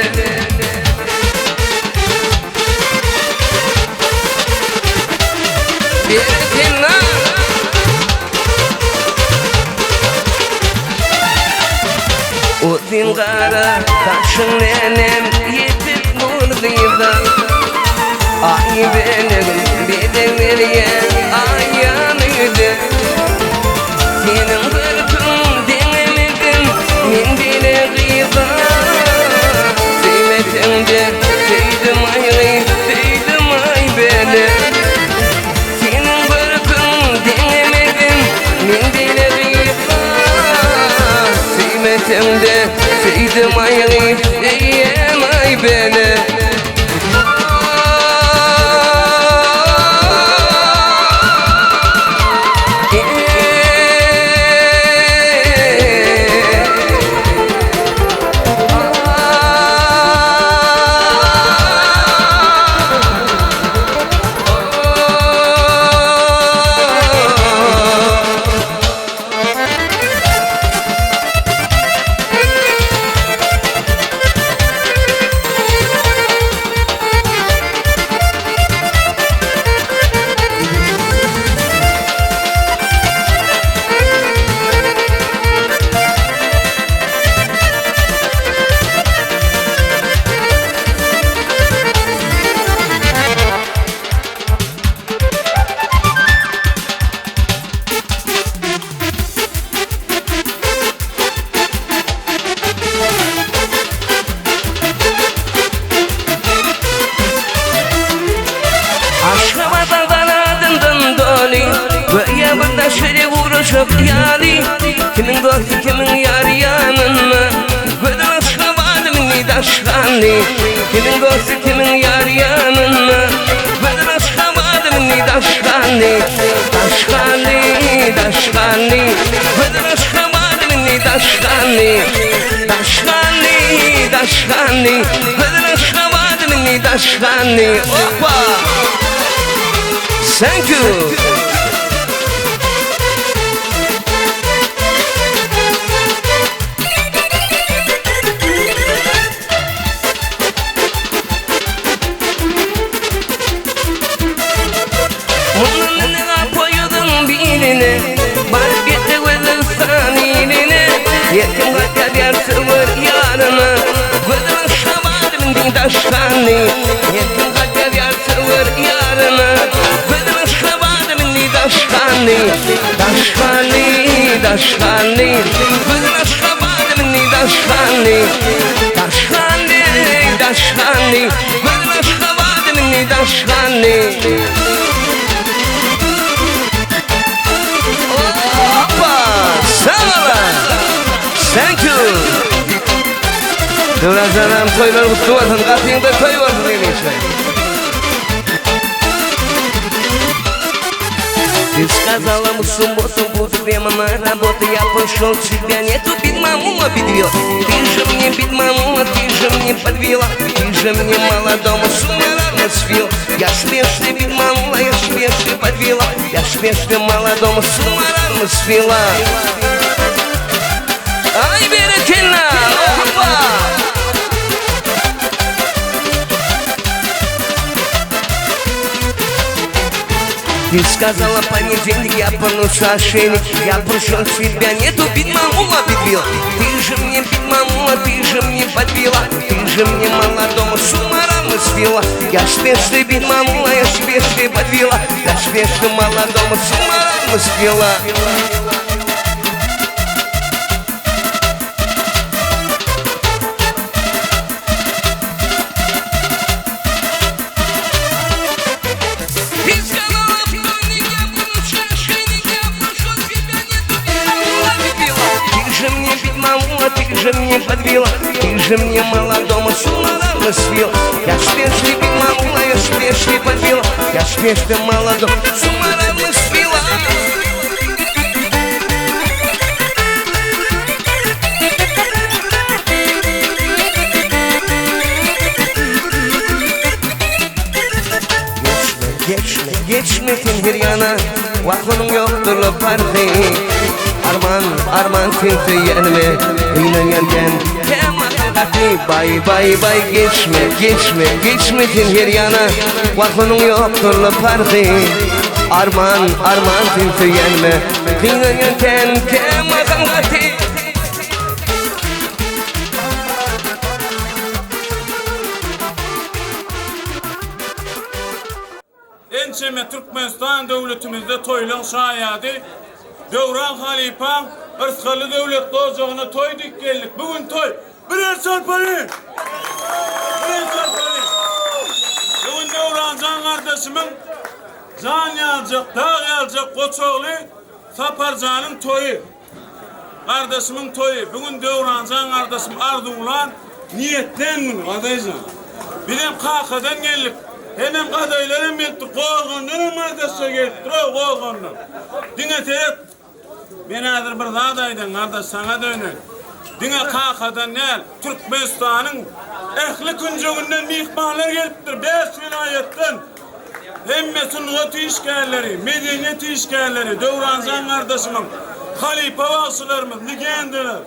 Berekella! Uzyn gara saçyň nenem ýetip dur gyza. Aý belegim bezeg berýän aýam ýüze. Seniň görküň deňemedim men bile gyza. Söýmeseň-de söýdüm aý gyz, söýdüm aý bele. Seniň görküň deňemedim men beýle gyza. Söýmeseň-de söýdüm aý gyz, söýýän aý bele. Aşgabat adyndan doly Göýä bir daşary gurajak ýaly Kimiň dosty kimiň ýary ýanynda Gözel Aşgabadym indi daşgandy Kimiň dosty kimiň ýary ýanynda Gözel Aşgabadym indi daşgandy Daşgandy daşgandy Gözel Aşgabadym indi daşgandy Daşgandy daşgandy Gözel Aşgabadym indi daşgandy Opa! Thank you. Mundan indi poýudyň birine Baryp ýetdi Özbegistan iline Her kim gaýtar söwer ýaryna Gözel Aşgabadym indi daşlandy Her kim gaýtar söwer ýaryna Gözel Aşgabadym indi daşlandy Daşlandy, daşlandy Gözel Aşgabadym indi daşlandy Daşlandy, daşlandy Gözel Aşgabadym indi daşlandy Hoppa! Sag ola! Thank you! Döwranjanam toýlar gutly bolsun, gapyňda toý bolsun hemişe. Ты сказала, в субботу буду прямо на работу Я пошел, тебя нету, маму подвел Ты же мне маму, ты же мне подвела Ты же мне молодому с ума свел Я смешно маму, я смешно подвела Я смешно молодому с ума свела Ay berekella! Hoppa! Ты сказала понедельник, я поношу ошейник Я пришел, тебя нету, бить маму обидела Ты же мне бить маму, ты же мне подвела Ты же мне молодому с ума рано свела Я смешно бить маму, я смешно подвела Я смешно молодому с ума рано свела Ты же мне бить маму, ты же мне подвела Ты же мне молодому с ума рано свела Я смешно бить маму, я смешно подвела Я смешно молодому с ума рано свела. Geçme sen her ýana Wah onuň ýokdur-la parhy Arman, arman sen söýenime Gynanýan kän kämahal gaty Baý, baý, baý geçme, geçme, geçme sen her ýana Wah onuň ýokdur-la parhy Arman, arman sen söýenime Gynanýan kän kämahal gaty. Ençeme Türkmenistan döwletimizde toýlaň şaýady Döwran halypaň yrsgally döwletli ojagyna toý diýip geldik. Bu gün toý. Bir el çarpaly! Bir el çarpaly! Bu gün Döwranjan gardaşymyň jan ýaljak, dag ýaljak goç ogly Saparjanyň toýy. Gardaşymyň toýy, bu gün Döwranjan gardaşym arzuwlan, niýetlän güni, Gadaýjan. Bizem kakadan geldik. Hemem gadaýlar hem gelipdir. Gozgandan hem gardaşlar gelipdir-ow, Gozgandan. Diňe seret. Men häzir bir zat aýdaýyn, gardaş, saňa döneýin. Diňe kakadan däl, Türkmenistanyň ähli künjeginden myhmanlar gelipdir, bäş welaýatdan. Hemme sungat işgärleri, medeniýet işgärleri, Döwranjan gardaşymyň halypa bagşylarymyz, legendalar,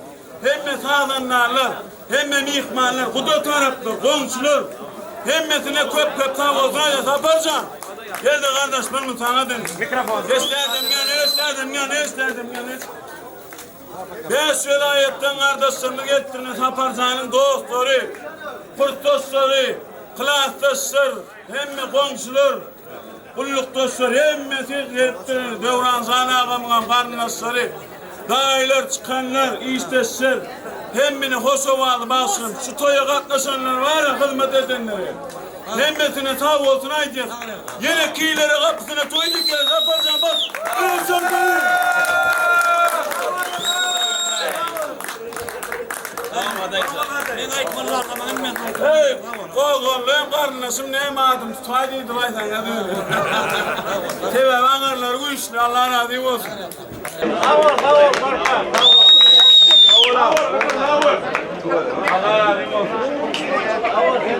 hemme sazandarlar, hemme myhmanlar, guda taraplar, goňşular, hemmesine köp köp sag bolsun aýdýar. Saparjan, gel-de gardaş bir gün saňa dönüp. Mikrofon. Geç dädem gel, geç dädem gel, geç dädem gel, geç. Bäş welaýatdan gardaşlarymyz gelipdir, Saparjanyň dostlary, kursdaşlary, klasdaşlar, Hemme goňşular, gullukdaşlar hemmesi gelipdir. Döwranjan agamyňam garyndaşlary, daýylar, çykanlar, işdeşler hemmine hoş owazly bagşylarym. Şu toýa gatnaşanlar bar-a hyzmat edenleri. Hemmesine sag bolsun aýdýas. Ýene kilere gapysyna toý dikýär Saparjan bas. Heý, gozganlaýyn garyndaşym näme adym tutaý diýdi-laý saňa diýdi. Sebäbi aňyrlary güýçli, Allah razy bolsun. Sag bol, sag bol, gorkma. Sag bol, sag bol. Allah razy bolsun. Sag bol, sen.